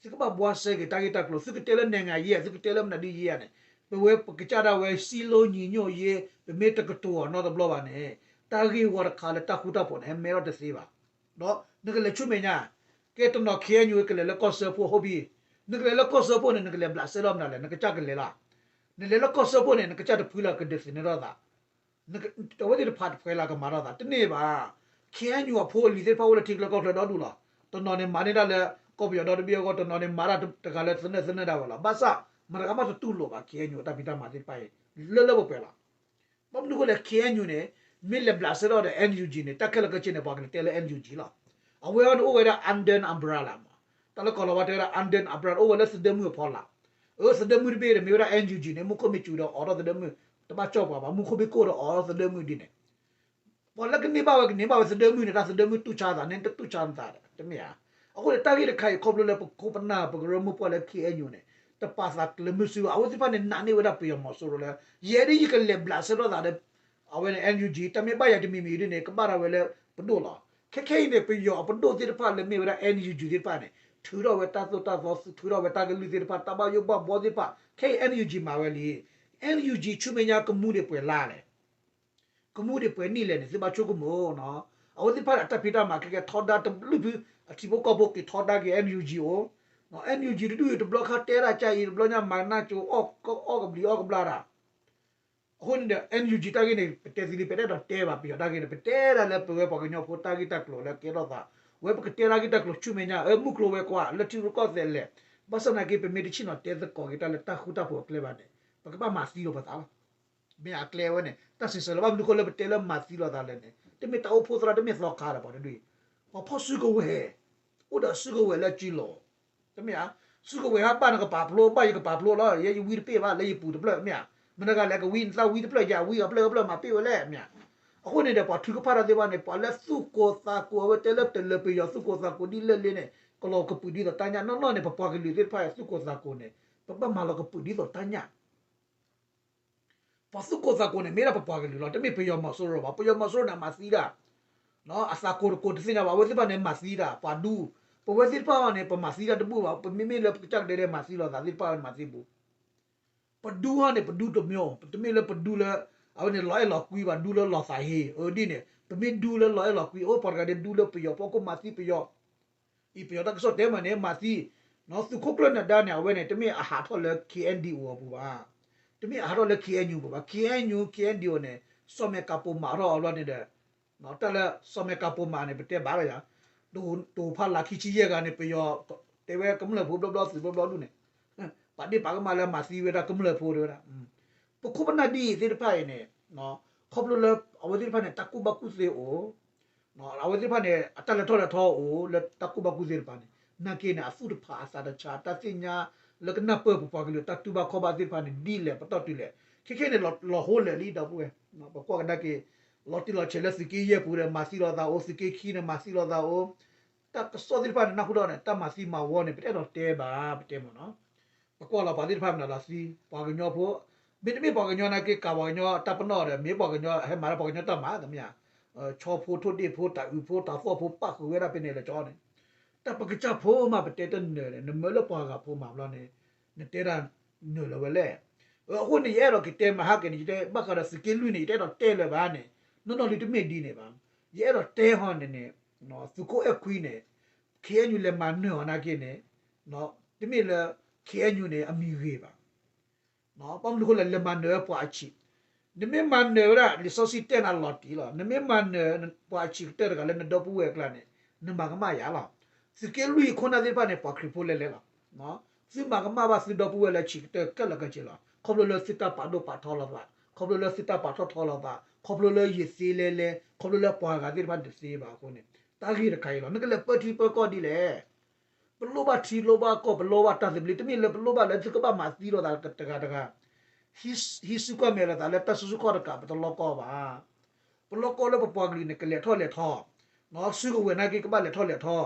သုကဘၣ်ဘှါစဲက့ၤတၢ်ဂ့ၢ်တၢ်ကျိၤ သုကတဲလၢ နိုင်ငံရေး သုကတဲလၢမနုၤဒ်ယဲန့ၣ် ပဝဲပကစၢ်ဒၣ်ဝဲ စည်းလုံးညီညွတ်ရေး ပမ့ၢ်တကတိၤအီၤနီတဘျီဘၣ်န့ၣ် တၢ်ဂ့ၢ်ဝီတခါလၢတၢ်ဃူတၢ်ဖိးန့ၣ် ဟဲမဲထီၣ်တသ့ဘၣ်. ဒီးနကလဲၤဆူမဲာ်ညါ ကဲတနီၤ ခ့အဲၣ်ယူၣ် ကလဲၤလၢကီၢ်စၢဖှိၣ် ဟုတ်ပြီ, နကလဲၤလၢကီၢ်စၢဖှိၣ်န့ၣ် နကလဲၤဘျးစဲလီၤမနုၤလဲၣ် နကစၢ်ကလဲၤလီၤ. နလဲၤလၢကီၢ်စၢဖှိၣ်န့ၣ် နကစၢ်တဖုလၢကဒုးသ့ၣ်နီၣ်ထီၣ်သး အဝဲသ့ၣ်တဖၣ်တဖှဲလၢကမၤထီၣ်သး တန့ၢ်ဘၣ်. ခ့အဲၣ်ယူၣ်အဖိအလံၤသ့ၣ်တဖၣ်အိၣ်လၢထံကျါကီၢ်ချၢဒီဒူၣ်လီၤ. တနီၤန့ၣ်မၤန့ၢ်တၢ်လၢ ကီၢ်ပယီၤဒီတဘ့ၣ်အဂီၢ် တနီၤန့ၣ်မၤတၢ်တဂၤလၢသနၢၣ်သနၢၣ်ဒၣ်ဝဲလီၤ. ဘၣ်ဆၣ် မတၤတဂၤမးတတူၢ်လိာ်ဘၣ် ခ့အဲၣ်ယူၣ် အတၢ်ဖံးတၢ်မၤသ့ၣ်တဖၣ်အံၤ လၢလၢပှဲၤပှဲၤလီၤ. ဘၣ်မနုၤအဃိလဲၣ် ခ့အဲၣ်ယူၣ်န့ၣ် မ့ၢ်လဲၤဘျးစဲထီၣ်ဒီး NUG န့ၣ် တၢ်ခဲလၢာ်ခဲဆ့န့ၣ် ပှၤကတဲလၢ NUG လီၤ. အဝဲအံၤန့ၣ်အိၣ်ဝဲဒၣ် under umbrella မး, တၢ်လၢကီၢ်လီၤဝါတဲဝဲဒၣ် under umbrella အိၣ်ဝဲလၢသဒၢမုၢ်အဖီလာ်. အၢ သဒၢမုၢ်တဘ့ၣ်ဒီး မ့ၢ်ဝဲဒၣ် NUG န့ၣ် မူခိၣ်မ့ၢ်စူၤဒီးအိးထီၣ်သဒၢမုၢ် တဘၣ်ကၠီၣ်ပှၤဘၣ်, မူခိၣ်မ့ၢ်ကိၢ်ဒီးအိးထီၣ်သဒၢမုၢ်ဒ်န့ၣ် ပှၤလၢကန့ၢ်ဘၣ်ဝဲကန့ၢ်ဘၣ်ဝဲသဒၢမုၢ်န့ၣ် တၢ်သဒၢမုၢ်တူၢ်ဆါသးန့ၣ် တတူၢ်ဆါနသးဒီး တမ့ၢ်ဧါ. အဃိန့ၣ် တၢ်ဂ့ၢ်တခါအံၤ ခီဖျိလၢပခိၣ်ပနၢ်ပကရၢမိၢ်ပှၢ်လၢ ခ့အဲၣ်ယူၣ် န့ၣ် တပာ်သးကျၢၤမုၢ်စုဘၣ်. အဝဲသ့ၣ်တဖၣ်န့ၣ် နာ်န့ၢ်ဝဲဒၣ်ပယီၤမီၤစိရိၤလၢ ယဲဒ်ယကလဲၤဘျးစဲထီၣ်သးဒီး အဝဲန့ၣ် NUG တၢ်မ့ၢ်ဘၣ်ယၤတမံၤမံၤဒ်န့ၣ် ကဘၣ်ဒၣ်ဝဲလၢပဒိၣ်လီၤ. ခဲခဲအံၤန့ၣ် ပယီၤအပဒိၣ်သ့ၣ်တဖၣ်လၢမ့ၢ်ဝဲဒၣ် NUG သ့ၣ်တဖၣ်န့ၣ် ထုးထီၣ်ဝဲတၢ်သိၣ်တၢ်သီ ထုးထီၣ်ဝဲတၢ်ကလုၢ်သ့ၣ်တဖၣ် တၢ်ဘၣ်ယိၣ်ဘၣ်ဘှီသ့ၣ်တဖၣ် ခဲအံၤ NUG မၤဝဲလံ. NUG ဆူမဲာ်ညါကမူဒံးပှဲၤလါလဲၣ် ကမူဒံးပှဲၤနံၣ်လဲၣ်န့ၣ် သုဘၣ်ဆိကမိၣ်နီၤ. အဝဲသ့ၣ်တဖၣ်ဒီးတၢ်ဖံးတၢ်မၤခဲကဲထီဒါတဘျုးဖု အထံဖိကီၢ်ဖိက့ၤထီဒါက့ၤ NUG အိၣ်, NUG တဒူၣ်အံၤတဘျီခါတဲဒၣ်ကါအံၤ တဘျီညါမၤနၢ်ကၠိ အီၣ်ကဘျံးအီၣ်ကဘျၣ်တၢ်. အဃိန့ၣ်ဒီး NUG တၢ်ဂ့ၢ်န့ၣ် ပတဲသ့လံ ပတအဲၣ်ဒိးတဲဘၣ် ပယီၤတၢ်ဂ့ၢ်န့ၣ် ပတဲဒၣ်လၢပဝဲပှၤကညီဖိတၢ်ဂ့ၢ်တၢ်ကျိၤလၢကဲထီၣ်သး, ဝဲပကတဲတၢ်ဂ့ၢ်တၢ်ကျိၤဆူမဲာ်ညါ အၢ မုၢ်ကျိၤဝဲၤကွာ် လၢထံရူၢ်ကီၢ်သဲးလဲၣ်. ဘၣ်ဆၣ်နာ်က့ ပမ့ၢ်တဆ့ၣ်နီၤတဲသကိးက့ၤတၢ်လၢတၢ်ဃူတၢ်ဖိးအကျဲဘၣ်န့ၣ် ပကဘၣ်မၤသံလိာ်ပသးလီၤ. မ့ၢ်အကျဲဝဲန့ၣ် တၢ်စံးဆၢလၢ ဘၣ်မနုၤဃိလၢပတဲလၢမၤသံလိာ်သးလဲၣ်န့ၣ် တမ့ၢ်တၢ်အိၣ်ဖှိၣ်သရၣ် တမ့ၢ်သီခါဒီးပှၤတဒူၣ်အံၤ, ပှၤဖီၣ်စုကဝဲၤ အိၣ်ဒီးစုကဝဲၤလၢအစုလီၤ တမ့ၢ်ဧါ. စုကဝဲၤဟဲဘၣ်နကပာ်ဖျိ ဘၣ်ယကပာ်ဖျိလီၤ ယဲယဝံတပ့ၢ်ဘၣ် လၢယပူၤတဖျၢၣ် မ့ၢ်ဧါ. မတၤတဂၤလဲၤကဝံနသးဝံတဖျၢၣ် ယၤဝံအဖျၢၣ်အဖျၢၣ်မၤပ့ၢ်ဝဲလဲၣ် မ့ၢ်ဧါ. အဃိန့ၣ်ဒီး ပှၤထုကဖၣ်တၢ်သ့ၣ်တဖၣ်န့ၣ် ပှၤလၢသူၣ်ကိၢ်သးကိၢ် အဝဲတဲလၢတလၢပယီၤသူၣ်ကိၢ်သးကိၢ်ဒ်လဲၣ်လဲၣ်န့ၣ် ကလီၤကပူၤဒ်သိးတၢ်ညၣ်နီၢ်နီၢ်န့ၣ် ပပှၤကလုာ်သ့ၣ်တဖၣ်အံၤသူၣ်ကိၢ်သးကိၢ်န့ၣ် ပဘၣ်မၤလီၤကပုာ်ဒ်သိးတၢ်ညၣ် ပှၤသူၣ်ကိၢ်သးကိၢ်န့ၣ် မ့ၢ်ဒၣ်ပပှၤကလုာ်လီၤ. တမ့ၢ်ပယီၤမီၤစိရိၤဘၣ်. ပယီၤမီၤစိရိၤန့ၣ် အမၤသံဒၣ် အသးကိၢ်တကိၢ်တသ့ၣ်ညါဘၣ်. အဝဲသ့ၣ်တဖၣ်န့ၣ် မၤသံဒၣ်ပှၤဒူ, ပဝဲသ့ၣ်တဖၣ်န့ၣ် ပမၤသံတၢ်တဘူၣ်ဘၣ်. ပမ့မ့ၢ်လၢပကစၢ်ကဒဲဒဲမၤသံလိာ်သးသ့ၣ်တဖၣ်န့ၣ် မၤသံဘူး. ပဒူဟီန့ၣ် ပဒူတမျိုး, တမ့ၢ်လၢပဒူလၢ အဝဲန့ၣ်လီၤအဲၣ်လီၤကွံဘၣ်, ဒူလၢလီၤသးဟ့, အဒ်န့ၣ် ပမ့ၢ်ဒူလၢလီၤအဲၣ်လီၤကွံ, အိၣ်ပှၤတဂၤဒီးဒူလၢပယီၤဖီခိၣ်မၤသံပယီၤ အံၤပယီၤတၢ်ကစီၣ်တဲမးန့ၣ် မၤသံ, သုးခိၣ်ကျၢၢ်နဒါန့ၣ် အဝဲန့ၣ် တမ့ၢ်အဟးထီၣ်လၢ K N D O အပူၤဘၣ်, တမ့ၢ်အဟးထီၣ်လၢ K N U ပူၤဘၣ်, K N U K N D O န့ၣ် စီၤမဲာ်ကၤပိာ်မၤထီၣ်အဘျီန့ၣ်ဒီး တၢ်လၢစီၤမဲာ်ကၤပိာ်မၤန့ၣ် ပတဲဘၣ်လၢယၤ, တိၤဖးလၢခံဆံယဲၢ်ဂၤန့ၣ် ပယီၤတဲဝဲကမျၢၢ်ဖိဘျီဘျီ သုးဘျီဘျီဒူၣ်န့ၣ် ပာ်ဒ့ၣ်ပာ်ကမၣ်လၢမၤသံဝဲဒၣ်ကမျၢၢ်ဖိတဲဝဲဒၣ်, ပခိၣ်ပနၢ်ဒ်အံၤသ့ၣ်တဖၣ်အံၤန့ၣ် ခီဖျိလၢအဝဲသ့ၣ်တဖၣ်န့ၣ် တၢ်ကူၣ်ဘၣ်ကူၣ်သ့အိၣ်, အဝဲသ့ၣ်တဖၣ်န့ၣ် အတၢ်လဲၤထီၣ်လဲၤထီအိၣ်လၢတၢ်ကူၣ်ဘၣ်ကူၣ်သ့တဖၣ်န့ၣ် နာ်က့န့ၣ် အသူၣ်တဖးအသးတဆါ တၢ်သ့ၣ်ညါလၢကနၢ်ပၢၢ်ပပှၤကလုာ်တၢ်တူၢ်ဘၣ်ခီၣ်ဘၣ်သ့ၣ်တဖၣ်န့ၣ် ဒ်လဲၣ်ပတီၢ်တုၤလဲၣ်, ခဲခဲန့ၣ် လီၤဟိလဲၣ်လံဒီပုၢ်ဝဲၢ်, ပကွၢ်ကဒါက့ၤ လီၤတံၢ်လီၤဆဲးလၢသုးက့ယဲၢ်ပူၤဒီး မၤသံလိာ်သးအိၣ်, သုးက့ခံန့ၣ်မၤသံလိာ်သးအိၣ်, တၢ်ကစီၣ်သ့ၣ်တဖၣ်န့ၣ် နၢ်ဟူထီၣ်န့ၣ် တၢ်မၤသံမၤဝီန့ၣ် ပတအဲၣ်ဒိးတဲဘၣ် ပတဲမ့ၢ်နီၤ ပကွၢ်လီၤပှၤသ့ၣ်တဖၣ်မနုၤလီၤသံ, ပှၤကညီဖိ, မ့တမ့ၢ်ပှၤကညီနာ်က့ ကးပှၤကညီတၢ်ပနီၣ်ဒီး မ့ၢ်ပှၤကညီဟဲမၤလၢပှၤကညီတၢ်မၤ ကမ့ၢ်ဧါ, ဆီဖိထိၣ်ဒ့ၣ်ဖိ တၤအုးဖိ တၤသီၣ်ဖိ ပၣ်ဃုာ်ဝဲဒၣ်ဖဲန့ၣ်လၢကၠီန့ၣ်, တၢ်ပကစၢ်ဖိမး ပတဲတနၢၤန့ၣ် နမၢလၢပှၤဂၤဖိမၤဘျီန့ၣ် နတဲဒၣ်နၢၤလၢၤဝဲလဲၣ်. အဃိန့ၣ် ယအဲၣ်ဒိးက့ၤတဲမဟါက့ၤန့ၣ် ယတဲဘၣ်ဃးဒီးသုးက့လွံၢ်န့ၣ် ယတအဲၣ်ဒိးတဲလၢၤဘၣ်န့ၣ် နီၢ်နီၢ်လံတမ့ၢ်ဒ်န့ၣ်ဘၣ်. ယအဲၣ်ဒိးတဲဟီန့ၣ်န့ၣ် သုးခိၣ်အဲၣ်ခွံန့ၣ် K N U လဲၤမၤနၢၤအီၤနာ်က့န့ၣ် တမ့ၢ်လၢ K N U န့ၣ် အမံၤဂ့ၤဘၣ်. ဘၣ်မနုၤဃိလဲၣ် လဲၤမၤနၢၤဝဲပှၤအဆံး, နမ့ၢ်မၤနၢၤဝဲဒၣ် လံာ်စီဆှံတဲနၤလီၤတံၢ်လီၤ. နမ့ၢ်မၤနၢၤပှၤအဆံးကတၢၢ်တဂၤလၢနဒီပုၢ်ဝဲၢ်အကျါန့ၣ် နမၤကမၣ်ယၤလီၤ. သုးက့လွံၢ်အခိၣ်နၢ်သ့ၣ်တဖၣ်န့ၣ် ပှၤခရံာ်ဖိလဲၤလဲၤလီၤ. သုမၤကမၣ်ဘၣ်သုဒီပုၢ်ဝဲၢ်လၢအဆံးကတၢၢ်ခဲလၢာ်ခဲဆ့လီၤ. ခီဖျိလၢသုတၢ်ပာ်ဒိၣ်ပာ်ထီလီၤသး, ခီဖျိလၢသုတၢ်ပာ်ထီၣ်ထီလီၤသး, ခီဖျိလၢယသ့လဲၤလဲၤ, ခီဖျိလၢပှၤဂၤသ့ၣ်တဖၣ်န့ၣ်တသ့ဘၣ်အဃိန့ၣ် တၢ်ဂ့ၢ်တခါအံၤလီၤ. နကလဲၤပၢထံပၢကီၢ်ဒ်လဲၣ်. ပလိၣ်ဘၣ်ထံလိၣ်ဘၣ်ကီၢ် ပလိၣ်ဘၣ်တၢ်သဘျ့ တမ့ၢ်လᢢပလိၣ်ဘၣ်လၢသုကဘၣ်မၤသံလိာ်သးတဂၤတဂၤ, ဟံးစုကွၢ်မဲာ်လိာ်သးလၢတၢ်စုဆူၣ်ခီၣ်တကး ပတလိၣ်ကီၢ်ဘၣ်. ပလိၣ်ကီၢ်လၢပပှၤကလုာ်န့ၣ် ကလဲၤထီၣ်လဲၤထီ, စုကဝဲၤနာ်က့ကဘၣ်လဲၤထီၣ်လဲၤထီ,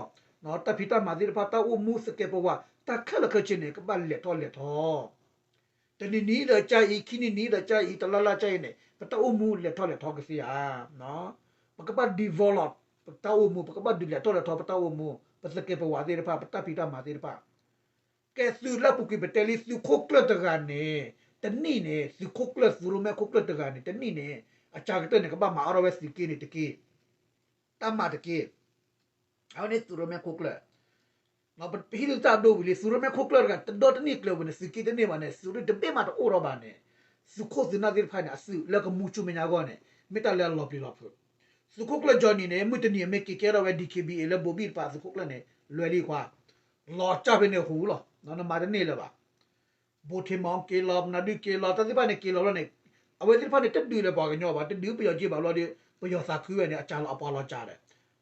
တၢ်ဖံးတၢ်မၤသ့ၣ်တဖၣ် တၢ်အိၣ်မူသကဲးပဝး တၢ်ခဲလၢာ်ခဲဆ့န့ၣ် ကဘၣ်လဲၤထီၣ်လဲၤထီ. တနံၤနံၤဒီးကၢ်အံၤ, ခံနံၤနံၤဒီးကၢ်အံၤ, တလါလါကၢ်အံၤန့ၣ် ပတၢ်အိၣ်မူလဲၤထီၣ်လဲၤထီကသ့ဧါ. ပကဘၣ် develop ပတၢ်အိၣ်မူ, ပကဘၣ်ဒုးလဲၤထီၣ်လဲၤထီပတၢ်အိၣ်မူ, ပသကဲးပဝးသ့ၣ်တဖၣ်, ပတၢ်ဖံးတၢ်မၤသ့ၣ်တဖၣ်. ကဲသုးလၢအပူၤကွံာ် ပတဲလံ သုးခိၣ်ကျၢၢ်တဂၤန့ၣ် တနံၣ်န့ၣ် သုးခိၣ်ကျၢၢ် သုးရိၣ်မဲခိၣ်ကျၢၢ်တဂၤန့ၣ် တနံၣ်န့ၣ် အစှၤကတၢၢ်န့ၣ် ကဘၣ်မၤအီၣ်ထီၣ်ဝဲသုးက့န့ၣ်တက့ၢ်, တၢ်မၤတက့ၢ်. အဝဲန့ၣ်သုးရိၣ်မဲခိၣ်ကျၢၢ် ပဟံးလၢတၢ်အဒိဝံၤလံ သုးရိၣ်မဲခိၣ်ကျၢၢ်တဂၤ တဒီတနံၣ်ကျၢၤဝံၤန့ၣ် သုးက့တန့ၢ်ဘၣ်န့ၣ် သုးရ့ၣ်တဘ့ၣ်မးတအိၣ်ထီၣ်ဘၣ်န့ၣ် သုးခိၣ်သုးနၢ်သ့ၣ်တဖၣ်န့ၣ် အသုးလၢကမူဆူမဲာ်ညါအဂီၢ်န့ၣ် မ့ၢ်တၢ်လၢအလီၤပျံၤလီၤဖုး. သုးခိၣ်ကျၢၢ် Johnny န့ၣ် မုၢ်တနံၤအမ့ၢ်က့ၤကဲထီၣ်ဝဲ D K B A လၢဘိၤဘံၣ်တဖၣ်သုးခိၣ်ကျၢၢ်န့ၣ် လွဲၤလံကွၢ် လီၤကၢ်ဖဲန့ၣ်ဟူလီၤ နမၤတန့ၢ်လၢၤဘၣ်. ဘိၣ်ထံးမီၤက့ၤလီၤ ပနၢ်ဒုၣ်က့ၤလီၤ တၢ်သ့ၣ်တဖၣ်န့ၣ်က့ၤလီၤလီၤန့ၣ် အဝဲသ့ၣ်တဖၣ်န့ၣ် တဒုးလၢပှၤကညီဘၣ် တဒုးပယီၤက့ၤဘၣ်ဘျီဒီး ပယီၤသးခုဝဲန့ၣ် အစှၤလီၤအပှၤလီၤစှၤဒီး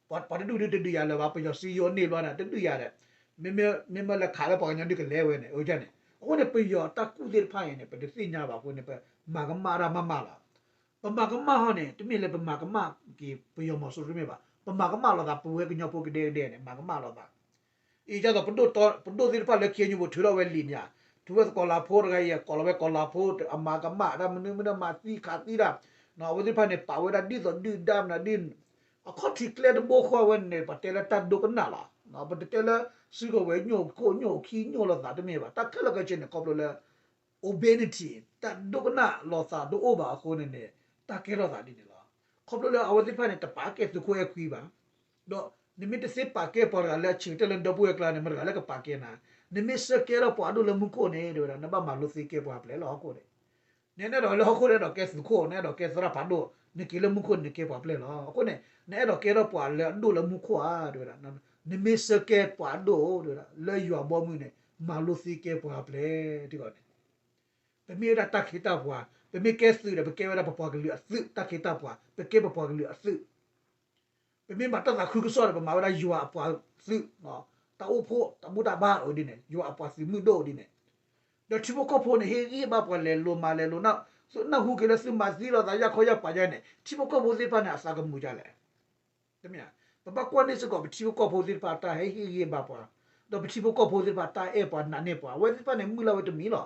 ပှၤတဒူၣ်ဒုးတဒုးယၤလၢၤဘၣ် ပယီၤစံယိၤန့ၢ်ဘျီန့ၣ် တဒုးယၤဒီး မ့မ့ၢ်လၢခးလၢပှၤကညီဒုးကလဲၤဝဲန့ၣ် အဝဲန့ၣ် အဃိန့ၣ် ပယီၤတၢ်ကူၣ်သ့ၣ်တဖၣ်အံၤန့ၣ် ပတသ့ၣ်ညါဘၣ်အဃိန့ၣ် ပမၤကမၣ်တၢ်မးမးလီၤ. ပမၤကမၣ်ဟီန့ၣ် တမ့ၢ်လၢပမၤကမၣ်က့ၤပယီၤမီၤစိရိၤတမ့ၢ်ဘၣ် ပမၤကမၣ်လိာ်သးပဝဲကညီဖိကဒဲကဒဲန့ၣ် မၤကမၣ်လိာ်သး အံၤဒ်သိး ပဒိၣ်သ့ၣ်တဖၣ်လၢ K N U ပူၤထုးထီၣ်ဝဲလံာ်မ့ၢ်ဧါ, ထုးဝဲသကိးလၤဖိတဂၤအံၤ ကိးလီၤဝဲကိးလၤဖိ အမၤကမၣ်တၢ်မနုၤမနုၤ မၤသံခးသံတၢ်, အဝဲသ့ၣ်တဖၣ်န့ၣ် ပာ်ဝဲဒၣ်ဒ်သိးဒုၣ်ဒါမနုၤဒ် အခီၣ်ထံးကျဲတဘိဃီဝဲန့ၣ် ပတဲလၢတၢ်ဒိကနၣ်လီၤ. ပတတဲလၢစုကဝဲၤညိၣ်ခိၣ်ညိၣ်ခံညိၣ်လိာ်သးတမ့ၢ်ဘၣ် တၢ်ခဲလၢာ်ခဲဆ့န့ၣ် ခီဖျိလၢ urbanity တၢ်ဒိကနၣ်လိာ်သးတအိၣ်ဘၣ်အဃိန့ၣ်န့ၣ် တၢ်ကဲထီၣ်သးဒ်န့ၣ်လီၤ. ခီဖျိလၢအဝဲသ့ၣ်တဖၣ်န့ၣ် တပာ်ကဲသုးခိၣ်အဲၣ်ခွံဘၣ်. ဒီးနမ့ၢ်တသ့ပာ်ကဲပှၤတဂၤလၢအဆံးကတၢၢ်လၢနဒီပုၢ်ဝဲၢ်ကျါန့ၣ် မတၤတဂၤလၢကပာ်ကဲနၤ, နမ့ၢ်ဆၢကဲထီၣ်ပှၤအဒိၣ်လၢမူခိၣ်န့ၣ် တဲဝဲဒၣ် နဘၣ်မၤလိသ့ကဲပှၤပျဲၢ်လီၤဟီၣ်ခိၣ်န့ၣ် နအဲၣ်ဒိးလၢဟီၣ်ခိၣ် နအဲၣ်ဒိးကဲသုးခိၣ် နအဲၣ်ဒိးကဲသရၣ်ဖးဒိၣ် နက့ၤလၢမူခိၣ်န့ၣ် နကဲပှၤပျဲၢ်လီၤ. အဃိန့ၣ် နအဲၣ်ဒိးကဲထီၣ်ပှၤလၢအဒိၣ်လၢမူခိၣ်ဧါ တဲဝဲဒၣ် နမ့ၢ်ဆၢကဲပှၤအဒိၣ် တဲဝဲဒၣ် လၢယွၤဘီမုၢ်န့ၣ် မၤလိသ့ကဲပှၤပျဲၢ် တဲဝဲန့ၣ် ပမ့ၢ်ဝဲဒၣ်တၢ်ခ့တၢ်ပှၤ, ပမ့ၢ်ကဲသုးဒီး ပကဲဝဲဒၣ်ပပှၤကလုာ်အသုး တၢ်ခ့တၢ်ပှၤ, ပကဲပပှၤကလုာ်အသုး. ပမ့ၢ်မၤတၢ်သးခုကစီၣ်ဒီး ပမၤဝဲဒၣ်ယွၤအပှၤသုး, တၢ်အိၣ်ဖှိၣ်တၢ်ဘူၣ်တၢ်ဘါအိၣ်ဒ်န့ၣ် ယွၤအပှၤသုးမုၢ်ဒိၣ်ဒ်န့ၣ်, ဒီးထံဖိကီၢ်ဖိန့ၣ် ဟ့ၣ်ဂံၢ်ဘါပှၤလဲၤလိၤမၤလဲၤလိၤ, သုနၢ်ဟူက့ၤလၢသုမၤသံလိာ်သးယၢ်ခီယၢ်ပၤယါန့ၣ် ထံဖိကီၢ်ဖိသ့ၣ်တဖၣ်န့ၣ် အသးကမုာ်ဒ်လဲၣ် တမ့ၢ်ဧါ. ပဘၣ်ကွၢ်န့ၢ်စ့ၢ်ကီး ပထံဖိကီၢ်ဖိသ့ၣ်တဖၣ်အတၢ်ဟဲဟ့ၣ်ဂံၢ်ဘါပှၤ, ဒီးပထံဖိကီၢ်ဖိသ့ၣ်တဖၣ်တၢ်အဲၣ်ပှၤနာ်န့ၢ်ပှၤ အဝဲသ့ၣ်တဖၣ်န့ၣ် မုၢ်လၢ်ဝဲတမံၤလီၤ.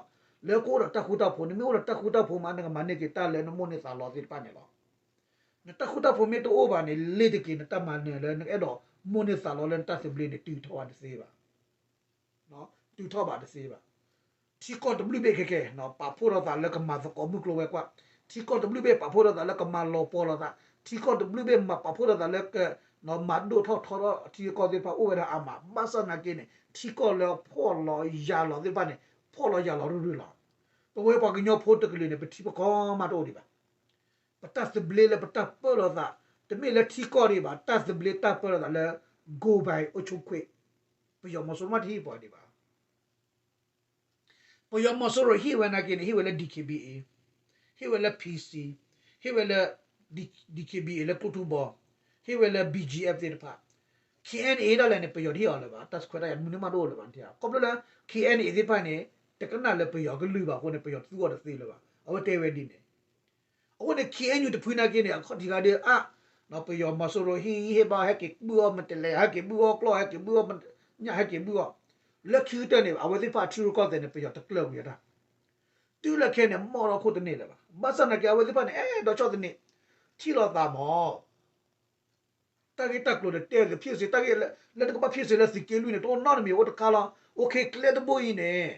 လၢကအိၣ်ဒီးတၢ်ဃူတၢ်ဖိး နမ့ၢ်အိၣ်ဒီးတၢ်ဃူတၢ်ဖိးမး နကမၤန့ၢ်က့ၤတၢ်လၢနမိၣ်န့ၢ်သးလီသ့ၣ်တဖၣ်န့ၣ်လီၤ. နတၢ်ဃူတၢ်ဖိးမ့ၢ်တအိၣ်ဘၣ်န့ၣ် လ့ၤတက့ၤနတၢ်မၤနၢၤလၢနအဲၣ်ဒိးမိၣ်န့ၢ်သးလီလၢနတၢ်သဘျ့န့ၣ် တုၤထီၣ်ဘၣ်တသ့ဘၣ်. တုၤထီၣ်ဘၣ်တသ့ဘၣ်. ထံကီၢ်တဘျုးဘ့ၣ်ခဲကဲ ပာ်ဖှိၣ်ထီၣ်သးလၢကမၤသကိးမုၢ်ကျိၤဝဲၤကွာ်, ထံကီၢ်တဘျုးဘ့ၣ်ပာ်ဖှိၣ်ထီၣ်သးလၢကမၤလီၤပှီၢ်လိာ်သး, ထံကီၢ်တဘျုးဘ့ၣ်မၤပာ်ဖှိၣ်ထီၣ်သးလၢက မၤဒိၣ်ထီၣ်ထီထီၣ်ထံကီၢ်သ့ၣ်တဖၣ်အိၣ်ဝဲဒၣ်အါမး, ဘၣ်ဆၣ်နာ်က့န့ၣ် ထံကီၢ်လၢဖှီၣ်လီၤယာ်လီၤသ့ၣ်တဖၣ်န့ၣ် ဖှီၣ်လီၤယာ်လီၤရုၢ်ရုၢ်လီၤ. ပဝဲပှၤကညီဖိတကလုာ်န့ၣ် ပထံပကီၢ်မးတအိၣ်ဒံးဘၣ်. ပတၢ်သဘျ့လၢပတၢ်ပၢၢ်လိာ်သး တမ့ၢ်လၢထံကီၢ်ဒံးဘၣ်, တၢ်သဘျ့တၢ်ပၢၢ်လိာ်သးလၢ go by အိၣ်ဆူၣ်ခွ့, ပယီၤမီၤစိရိၤမးတဟ့ၣ်ပှၤဒံးဘၣ်. ပယီၤမီၤစိရိၤဟ့ၣ်ဝဲနာ်က့န့ၣ် ဟ့ၣ်ဝဲလၢ D K B A, ဟ့ၣ်ဝဲလၢ P C, ဟ့ၣ်ဝဲလၢ D- DKBA လၢကျိၣ်ထူဘီ, ဟ့ၣ်ဝဲလၢ B G F သ့ၣ်တဖၣ်, K N A ဒၣ်လဲာ်န့ၣ် ပယီၤတဟ့ၣ်အီၤလၢၤဘၣ်, တၢ်ခွဲးတၢ်ယာ်မနုၤမးတအိၣ်လၢၤဘၣ်, ခီဖျိလၢ K N A သ့ၣ်တဖၣ်န့ၣ် တကနၣ်လၢပယီၤကလုၢ်ဘၣ်အဃိန့ၣ် ပယီၤသူအီၤတသ့လၢၤဘၣ်, အဝဲတဲဝဲဒ်န့ၣ်. အဃိန့ၣ် K N U တဖုနာ်က့န့ၣ် အခီၣ်ထံးဂၤဒၣ်အါ, ပယီၤမီၤစိရိၤဟ့ၣ်ဂံၢ်ဟ့ၣ်ဘါ ဟဲက့ၤဘုၣ်အီၣ်မတလဲၤ ဟဲက့ၤဘုၣ်အီၣ်ကျီၢ် ဟဲက့ၤဘုၣ်အီၣ်ညၣ် ဟဲက့ၤဘုၣ်အီၣ်, လၢခံကတၢၢ်န့ၣ် အဝဲသ့ၣ်တဖၣ်အထံရူၢ်ကီၢ်သဲးန့ၣ် ပယီၤတကျၢၢ်ဝံၤအတၢ် တုၤလၢခဲအံၤန့ၣ် မီၢ်ထီၣ်ခိၣ်တန့ၢ်လၢၤဘၣ်. ဘၣ်ဆၣ်နာ်က့ အဝဲသ့ၣ်တဖၣ်န့ၣ် အဲၣ်ဒိးဆီၣ်သနံး ထံၣ်လိာ်သးမး တၢ်ဂ့ၢ်တၢ်ကျိၤန့ၣ် တဲသ့ ဖြစ်စဉ် တၢ်ဂ့ၢ်လၢ လၢနကဘၣ် ဖြစ်စဉ် လၢသုးက့လွံၢ်န့ၣ် တအိၣ်နီတမံၤ အိၣ်တခါလီၤ. အိၣ်ခ့ကျဲတဘိအံၤန့ၣ်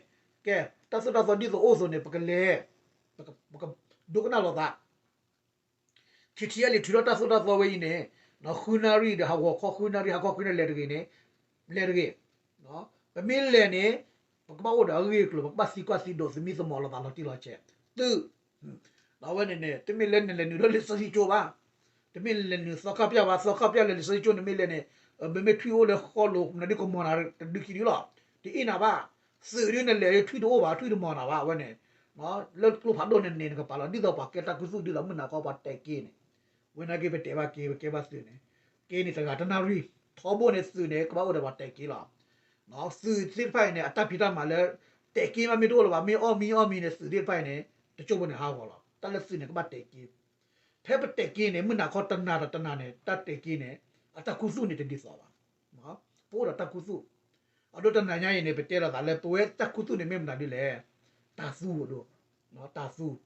ကဲ တၢ်သိၣ်တၢ်သီဒ်သိးအိၣ်သိးန့ၣ် ပကလဲၤ ပက ပကဒိကနၣ်လိာ်သး KTLA ထုးထီၣ်တၢ်သိၣ်တၢ်သီဝဲအံၤန့ၣ် ဃုနၣ်ရံၣ်ဒီးဟးဂီၤခီ ဃုနၣ်ရံၣ် ဟးခီဃုနၣ်ရံၣ် လဲၤတဂ့ၤန့ၣ် လဲၤတဂ့ၤ. ပမ့ၢ်လဲၤန့ၣ် ပကဘၣ်အိၣ်ဒီးအဂ့ၢ်အကျိၤ ပကဘၣ်သံကွၢ်သံဒိး သမံသမိးလိာ်သးလီၤတံၢ်လီၤဆဲး သုး ဒီးအဝဲန့ၣ်န့ၣ် တမ့ၢ်လၢနလဲၤနုာ်လၢလံာ်စီဆှံကၠိဘၣ်. တမ့ၢ်လဲၤနုာ်သီခါပျၢ်ဘၣ်, သီခါပျၢ်လဲၤလံာ်စီဆှံကၠိန့ၣ်မ့ၢ်လဲၤန့ၣ် မ့မ့ၢ်ထွံၣ်အိၣ်လၢဃီလိၤ နဒုးကမီၤနၤတဒုခံဒုလီၤ. တအ့ၣ်နၤဘၣ်. သုးဒ်နလဲၤထွံၣ်တအိၣ်ဘၣ် ထွံၣ်တမီၤနၤဘၣ် အဝဲန့ၣ် လၢကျိဖးဒိၣ်န့ၣ်န့ၣ် နကပာ်လီၤ ဒ်သိးပှၤကဲတၢ်ခူသူၣ်ဒ်သိးမုၢ်နၤခီပှၤတဲာ်က့န့ၣ် ဝဲနာ်က့ပတဲဘၣ်က့ ပကဲဘၣ်သုးန့ၣ် က့န့ၣ်တဂၤတနၣ်ရံၣ် ထီဘိန့ၣ်သုးန့ၣ် ကဘၣ်အိၣ်ဒီးပှၤတဲာ်က့လီၤ. သုးသ့ၣ်တဖၣ်အံၤန့ၣ် အတၢ်ဖံးတၢ်မၤလၢ တဲာ်က့မးမ့ၢ်တအိၣ်လၢၤဘၣ် မ့ၢ်အီၣ်မံအီၣ်မံန့ၣ် သုးသ့ၣ်တဖၣ်အံၤန့ၣ် တကၠိဖိန့ၣ်ဟးဂီၤလီၤ. တၢ်လၢသုးန့ၣ် ကဘၣ်တဲာ်က့ ဖဲပတဲာ်က့န့ၣ် မုၢ်နၤခီတနၤဒီးတနၤန့ၣ် တၢ်တဲာ်က့န့ၣ် အတၢ်ခူသူၣ်န့ၣ်တဒ်သိးဘၣ်. ပအိၣ်ဒီးတၢ်ခူသူၣ် အဒိတနၤညါအံၤန့ၣ် ပတဲလိာ်သးလၢပဝဲတၢ်ခူသူၣ်န့ၣ်မ့ၢ်မနုၤဒ်လဲၣ်. တၢ်သူအဒိ တၢ်သူ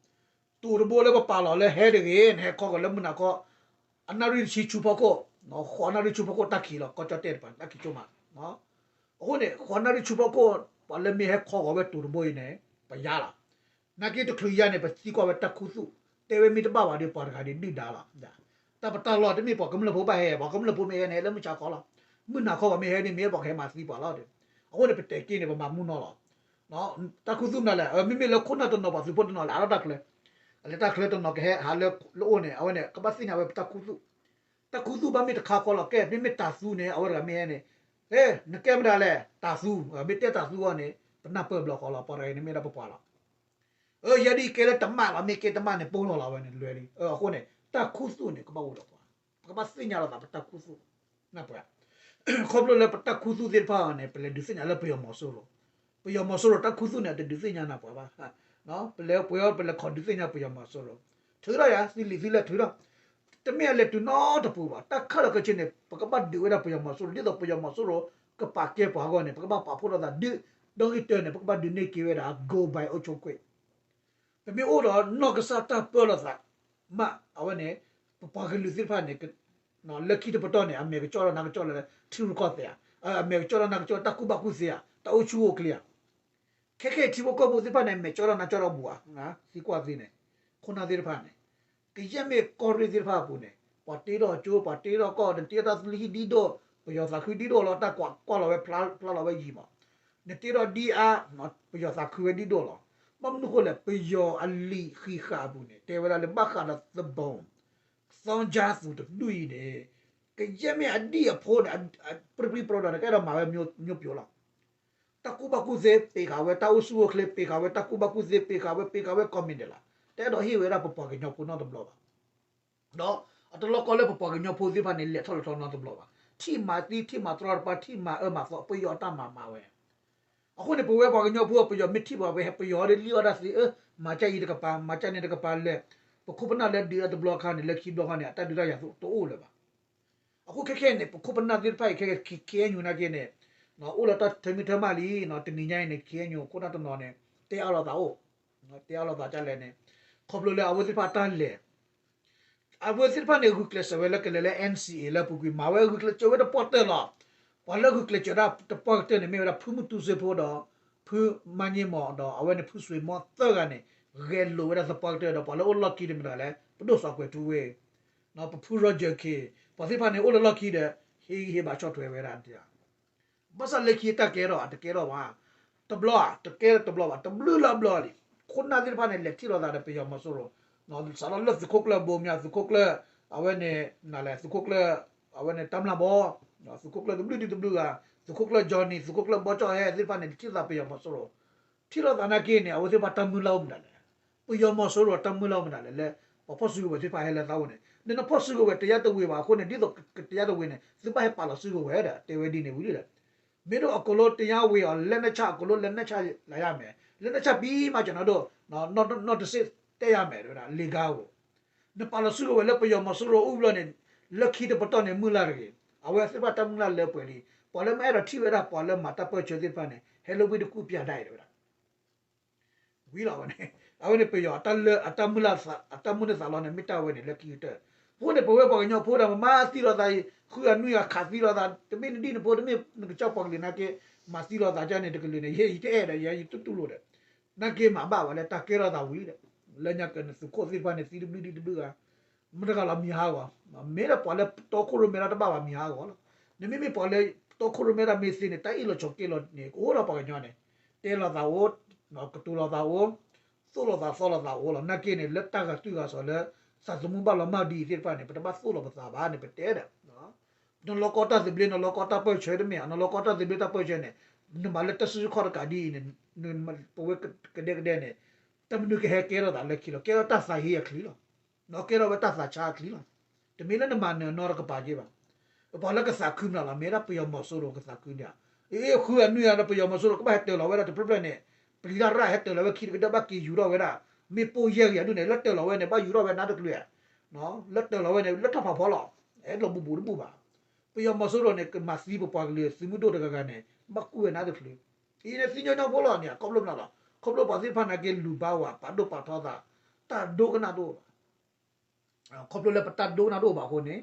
တိၤတဘိလၢပပာ်လီၤလၢဟဲတဂ့ၤ နဟဲခီဂီၤလၢမုၢ်နၤခီ အနၣ်ရံၣ်တဆံဆူဖီခိၣ် ဃိးနၣ်ရံၣ်ဆူဖီခိၣ်တၢ်ခံးလီၤ ကီၢ်ကၠီၣ်တဲၣ်တပၤ တၢ်ခံးကၠိမး. အဃိန့ၣ် ဃိးနၣ်ရံၣ်ဆူဖီခိၣ် ပှၤလၢမ့ၢ်ဟဲခီဂီၤဝဲတိၤတဘိအံၤန့ၣ် ပယါလီၤ. နာ်က့တချုးယါန့ၣ် ပသံကွၢ်ဝဲတၢ်ခူသူၣ် တဲဝဲမ့ၢ်တဘၣ်ဘၣ်ဒီး ပှၤတဂၤဒုၣ်ဒါလီၤ. တၢ်ပတၢ်လီၢ်တမ့ၢ်ပှၤကမျၢၢ်ဖိဘၣ်ဟဲ ပှၤကမျၢၢ်ဖိမ့ၢ်ဟဲန့ၣ် လၢမုၢ်ဆါခီလီၤ. မုၢ်နၤခီပှၤမ့ၢ်ဟဲန့ၣ် မ့ၢ်ပှၤကဟဲမၤသံပှၤလီၤ. အဃိန့ၣ် ပတဲာ်က့န့ၣ် ပမၤမူနီၤလီၤ. တၢ်ခူသူၣ်မနုၤလဲၣ် မ့မ့ၢ်လၢခိၣ်နၢ်တနီၤပှၤသုးဖိတနီၤလဲၣ် အလီၢ်တၢ်ချၢ အလဲၤတၢ်ချၢတနီၤကဟဲဟးလၢလၢအိၣ်န့ၣ် အဝဲန့ၣ် ကဘၣ်သ့ၣ်ညါဝဲပတၢ်ခူသူၣ် တၢ်ခူသူၣ်ဘၣ်မ့ၢ်တခါဃီလီၤ ကဲ မ့မ့ၢ်တၢ်သူန့ၣ် အဝဲတဂၤမ့ၢ်ဟဲန့ၣ် ဟဲ နကဲမတၤလဲၣ် တၢ်သူ မ့ၢ်တဲတၢ်သူအီၤန့ၣ် ပနၢ်ပၢၢ်ဘျီဃီလီၤ ပှၤတဂၤအံၤန့ၣ်မ့ၢ်ဒၣ်ပပှၤလီၤ. အၢ ယဲဒ်အံၤကဲလၢတမၣ်လီၤ မ့ၢ်ကဲတမၣ်န့ၣ် ပိၢ်လီၤလီၤဝဲန့ၣ် လွဲၤလံ အဃိန့ၣ် တၢ်ခူသူၣ်န့ၣ် ကဘၣ်အိၣ်ဒီးပှၤ ပကဘၣ်သ့ၣ်ညါလိာ်သးပတၢ်ခူသူၣ် နၢ်ပၢၢ် ခီဖျိလၢပတၢ်ခူသူၣ်သ့ၣ်တဖၣ်အံၤန့ၣ် ပလဲၤဒုးသ့ၣ်ညါလၢပယီၤမီၤစိရိၤ ပယီၤမီၤစိရိၤတၢ်ခူသူၣ်န့ၣ် အတဒုးသ့ၣ်ညါနၢ်ပၢၢ်ဘၣ် ပလဲၤပှဲၤအီၤ ပလဲၤခီၣ်ဒုးသ့ၣ်ညါပယီၤမီၤစိရိၤ ထုးထီၣ်ယၤ သံလံာ်သံလဲၢ်ထုးထီၣ် တမ့ၢ်အလဲၤတုၤနီတပူၤဘၣ် တၢ်ခဲလၢာ်ခဲဆ့န့ၣ် ပကဘၣ်ဒုးဝဲဒၣ်ပယီၤမီၤစိရိၤ ဒ်သိးပယီၤမီၤစိရိၤ ကပာ်ကဲပှၤအဂီၢ်န့ၣ် ပကဘၣ်ပာ်ဖှိၣ်ထီၣ်သးဒုး ဒီဂံၢ်တၢန့ၣ် ပကဘၣ်ဒုးန့ၢ်က့ၤဝဲဒၣ် go by အိၣ်ဆိးကွ့ၢ် ပမ့ၢ်အိၣ်ဒီးနီၢ်ကစၢ်တၢ်ပၢလီၤသး မး အဝဲန့ၣ် ပပှၤကလုာ်သ့ၣ်တဖၣ်န့ၣ် လၢခံတပတီၢ်န့ၣ် အမဲာ်ကကၠီၣ်ထီၣ်နါကကၠီၣ်လၢထံရူၢ်ကီၢ်သဲးဧါ, အမဲာ်ကကၠီၣ်ထီၣ်နါကကၠီၣ်တၢ်ကူၣ်ဘၣ်ကူၣ်သ့ဧါ, တၢ်အိၣ်ဆူၣ်အိၣ်ချ့ဧါ. ခဲခဲအံၤထံဖိကီၢ်ဖိသ့ၣ်တဖၣ်န့ၣ် အမဲာ်ကၠီၣ်ထီၣ်နါကကၠီၣ်ထီၣ်ဘူးဧါ, သံကွၢ်သ့န့ၣ် ခိၣ်နၢ်သ့ၣ်တဖၣ်န့ၣ် ကယဲၢ်မ့ၢ်ကီၢ်ရ့ၣ်သ့ၣ်တဖၣ်အပူၤန့ၣ် ပှၤတ့ထီၣ်ကၠိ ပှၤတ့ထီၣ်ကီၢ် နတ့ထီၣ်တၢ်သလံၣ်ဟံၣ်ဒ်ဒိၣ် ပယီၤသးခုဒ်ဒိၣ်လီၤ တၢ်ကွၢ်ကွၢ်လီၤဝဲဖျါလီၤဝဲယံၤမး နတ့ထီၣ်ဒ်အါ ပယီၤသးခုဝဲဒ်ဒိၣ်လီၤ. ဘၣ်မနုၤဃိလဲၣ် ပယီၤအလံာ်ဃံးဃာ်အပူၤန့ၣ် တဲဝဲဒၣ်လၢဘၣ်ဃးဒီးသဘိၣ် သီကၠါသူတဒူၣ်အံၤန့ၣ် ကယဲၢ်မ့ၢ်အဒံၣ်အဖိန့ၣ် ပြံပြံပြီဒီး နကအဲၣ်ဒိးမၤဝဲမျိုးမျိုးပျိလီၤ. တၢ်ကူၣ်ဘၣ်ကူၣ်သ့ ပ့ၤဃာ်ဝဲတၢ်အိၣ်ဆူၣ်အိၣ်ချ့ ပ့ၤဃာ်ဝဲတၢ်ကူၣ်ဘၣ်ကူၣ်သ့ ပ့ၤဃာ်ဝဲ ပ့ၤဃာ်ဝဲကိးမံၤဒဲးလီၤ. တအဲၣ်ဒိးဟ့ၣ်ဝဲဒၣ်ပပှၤကညီဖိနီတဘျီဘၣ်. ဒီးအတလီၢ်ကီလၢပပှၤကညီဖိသ့ၣ်တဖၣ်န့ၣ် လဲၤထီၣ်လဲၤထီနီတဘျီဘၣ်. ထံၣ်မၤသံ ထံၣ်မၤတြီတပါ ထံၣ်မၤအၢမၤသီ ပယီၤတၢ်မၤမၤဝဲ အဃိန့ၣ် ပဝဲပှၤကညီဖိ ပယီၤမ့ၢ်ထံၣ်ပှၤ ပဟဲပယီၤဒီးလံၣ်အီၣ်တၢ်သ့ အၢ မၤကၢ်အံၤတကပၤ မၤကၢ်န့ၣ်တကပၤလဲၣ်. ပခိၣ်ပနၢ်လၢဒုးတဘျီခါန့ၣ် လၢခံဘျီခါန့ၣ် အတၢ်ဒုးတၢ်ယၤတအိၣ်လၢၤဘၣ်. အဃိခဲခဲန့ၣ် ပခိၣ်ပနၢ်သ့ၣ်တဖၣ်အံၤ ခဲခဲ ခ့ၣ်အဲၣ်ယူၣ် နာ်က့န့ၣ် အိၣ်လၢတၢ်ထၢမံထၢမးလံ, တနံၤညါအံၤန့ၣ် ခ့ၣ်အဲၣ်ယူၣ် ခိၣ်နၢ်တနီၤန့ၣ် တဲအါလိာ်သးအိၣ်, တဲအါလိာ်သးဒ်လဲၣ်န့ၣ်, ခီဖျိလၢအဝဲသ့ၣ်တဖၣ်တၢ်လဲၤ အဝဲသ့ၣ်တဖၣ်န့ၣ် ဂုာ်ကျဲးစၢးဝဲလၢကလဲၤလၢ NCA လၢအပူၤကွံာ် မၤဝဲဂုာ်ကျဲးစၢးဝဲတပှၢ်တၢၢ်လီၤ. ပှၤလၢဂုာ်ကျဲးစၢးဒၣ်တပှၢ်ကတၢၢ်န့ၣ် မ့ၢ်ဝဲဒၣ်ဖုမုၢ်တူစ့ဖိဒီး ဖုမါည့မီၤဒီး အဝဲန့ၣ်ဖုစွ့ၤမီသၢဂၤန့ၣ် ဂဲၤလိာ်ဝဲဒၣ်သပှၢ်ကတၢၢ်ဒီး ပှၤလၢအိၣ်လီၢ်ခံန့ၣ်မတၤလဲၣ်, ပဒိၣ်စီၤကွဲၤထူဝ့ၢ်, ပဖု Roger Khin, ပှၤသ့ၣ်တဖၣ်န့ၣ်အိၣ်လၢလီၢ်ခံဒီး ဟ့ၣ်ဂံၢ်ဟ့ၣ်ဘါဆီၣ်ထွဲဝဲဒၣ် ဘၣ်ဆၣ်လၢခံတၢ်ကဲထီၣ်ဧါ, တကဲထီၣ်ဘၣ်. တဘျီဧါ, တကဲတဘျီဘၣ်, တဘျုးလၢအဘျီလံ. ခိၣ်နၢ်သ့ၣ်တဖၣ်န့ၣ် လဲၤထံၣ်လိာ်သးဒီးပယီၤမီၤစိရိၤ, စးထီၣ်လၢသုးခိၣ်ကျၢၢ်ဘိမၠါ, သုးခိၣ်ကျၢၢ်, အဝဲန့ၣ် နလဲၣ်, သုးခိၣ်ကျၢၢ်, အဝဲန့ၣ်တၢ်မျၢ်ဘီ, သုးခိၣ်ကျၢၢ်တဘျုးဒံးတဘျုးဂၤ, သုးခိၣ်ကျၢၢ် Johnny, သုးခိၣ်ကျၢၢ်ဘီကၠီၣ်ဟဲသ့ၣ်တဖၣ်န့ၣ် ထံၣ်သးပယီၤမီၤစိရိၤ ထံၣ်လိာ်သးနာ်က့န့ၣ် အဝဲသ့ၣ်တဖၣ်တၢ်မုၢ်လၢ်အိၣ်မနုၤလဲၣ်. ပယီၤမီၤစိရိၤတၢ်မုၢ်လၢ်အိၣ်မနုၤလဲၣ် လၢ ပှၤဖီၣ်စုကဝဲၤသ့ၣ်တဖၣ်ဟဲလၢသးအိၣ်န့ၣ်, နနဖီၣ်စုကဝဲၤတယါတဝ့ၤဘၣ်အဃိန့ၣ် ဒ်သိးကတယါတဝ့ၤန့ၣ် သုဘၣ်ဟဲပာ်လီၤစုကဝဲၤဒီး တဲဝဲဒ်န့ၣ်ဝံၤလံဒီး မ့ၢ်ဒ်အကလိတယါဝ့ၤအီၤ လက်နက်ချအကလိ လက်နက်ချလာရမယ်, လက်နက်ချပြီးမှ ကျွန်တော်တို့ နောက်တစ်ဆင့် တက်ရမယ် တဲဝဲဒၣ် လ့ကါဧိၤ နပာ်လီၤစုကဝဲၤလၢပယီၤမီၤစိရိၤအိၣ်ဘျီန့ၣ် လၢခံတပတီၢ်န့ၣ် မုၢ်လၢ်တဂ့ၤ, အဝဲသ့ၣ်တဖၣ်တၢ်မုၢ်လၢ်လၢပှဲၤလံ, ပှၤလၢမ့ၢ်အဲၣ်ဒိးထံၣ်ဝဲဒၣ် ပှၤလၢမၤတၢ်ပၢၢ်ဆၢသ့ၣ်တဖၣ်န့ၣ် ဟဲလၢဝ့ၢ်တကူၣ်ပျးဒၣ်အံၤ တဲဝဲဒၣ် ဝံၤလီၤဝဲန့ၣ်, အဝဲန့ၣ်ပယီၤ အတၢ်မုၢ်လၢ်သး အတၢ်မုၢ်လၢ်သးလီန့ၣ် မ့ၢ်တၢ်ဝဲန့ၣ်လၢခံကတၢၢ်, အဃိန့ၣ် ပဝဲပှၤကညီဖိဒီး မမၤသံလိာ်သးအံၤ ဃုအနွံအခးသံလိာ်သး တမ့ၢ်နဒံၣ်နဖိ တမ့ၢ်နကစၢ်ပှၤကလုာ်နာ်က့ မၤသံလိာ်သးကန့ၣ် တကလုာ်န့ၣ် ယဲယတအဲၣ်ဒီး ယဲယတူၢ်တူၢ်လိာ်ဒီး နာ်က့မၤဘၣ်ဝဲလၢတၢ်ကဲထီၣ်သးဝံၤဒီး လၢညါကန့ၣ် သုးခိၣ်သ့ၣ်တဖၣ်န့ၣ် သံတဘျုးဒံးတဘျုးဂၤ မတဂၤလီၤမံၤဟးဂီၤ, မ့ၢ်ဒီးပှၤလၢတီခိၣ်ရိၣ်မဲတၢ်တဘၣ်ဘၣ်မံၤဟးဂီၤလီၤ, နမ့မ့ၢ်ပှၤလၢတီခိၣ်ရိၣ်မဲတၢ်မ့ၢ်သ့န့ၣ် တၢ်အ့ၣ်လိာ်ဆိးက့လိာ်န့ၣ် ကအိၣ်ဒီးပှၤကညီန့ၣ်, တဲလိာ်သးအိၣ်, ကတိၤလိာ်သးအိၣ်, သိၣ်လိာ်သးသီလိာ်သးအိၣ်လီၤ, နာ်က့န့ၣ် လၢတၢ်ဂၤတုၤဂၤစီၤလၢ သးသမူဘၣ်လီၤမၢ်ဒ်အံၤသ့ၣ်တဖၣ်န့ၣ် ပတဘၣ်သိၣ်လိာ်ပသးဘၣ်န့ၣ် ပတဲဒီး နလီၤကီတၢ်သဘျ့ နလီၤကီတၢ်ပၢၢ်ဆၢတမ့ၢ်ဧါ, နလီၤကီတၢ်သဘျ့တၢ်ပၢၢ်ဆၢန့ၣ်, နမၤလၢတၢ်စုဆူၣ်ခီၣ်တကးဒ်အံၤန့ၣ်, ပဝဲကဒဲကဒဲန့ၣ်, တၢ်မနုၤကဟဲကဲထီၣ်သးလၢခံလီၤ, ကဲထီၣ်တၢ်သးဟ့အချံလီၤ, ကဲထီၣ်ဝဲတၢ်သးဆါအချံလီၤ, တမ့ၢ်လၢနမၤနၢၤနီတကပၤက့ဘၣ်, ပှၤလၢကသးခုမနုၤလီၤ မ့ၢ်ဒၣ်ပယီၤမီၤစိရိၤကသးခုန့ၣ်ဧါ, အ့ ဃုအနွံအဒီးပယီၤမီၤစိရိၤကဘၣ်ဟဲတၢၤလီၤဝဲဒၣ်တဖျၢၣ်ဖျၢၣ်န့ၣ်, ပျံၤတၢ်ရၣ်ဟဲတၢၤလီၤဝဲခံကဒၢ ဘၣ်က့ၤယူၤထီၣ်ဝဲဒၣ်, မ့ၣ်ပိၢ်ယဲၢ်ဂံၢ်အဒူၣ်န့ၣ် လၢတၢၤလီၤဝဲန့ၣ် ဘၣ်ယူၤထီၣ်ဝဲနါတကလုာ်ဧါ လၢတၢၤလီၤဝဲန့ၣ် လၢတၢ်ဖးဖီလီၤ, အဲၣ်လီၤဘူးဘူးတဘူးဘၣ်, ပယီၤမီၤစိရိၤန့ၣ် ကမၤသံပပှၤကလုာ် သုးမုၢ်ဒိၣ်တဂၤဂၤန့ၣ် ဘၣ်ကူၣ်ဝဲနါတကလုာ်, အံၤန့ၣ်သံညီညီဖိလီၤန့ၣ် ခီဖျိမနုၤလီၤ, ခီဖျိပှၤသ့ၣ်တဖၣ်နာ်က့လူၤဘါဝဲ ပာ်ဒိၣ်ပာ်ထီသး, တၢ်ဒိကနၣ်တအိၣ်ဘၣ် ခီဖျိလၢပတၢ်ဒိကနၣ်တအိၣ်ဘၣ်အဃိန့ၣ်,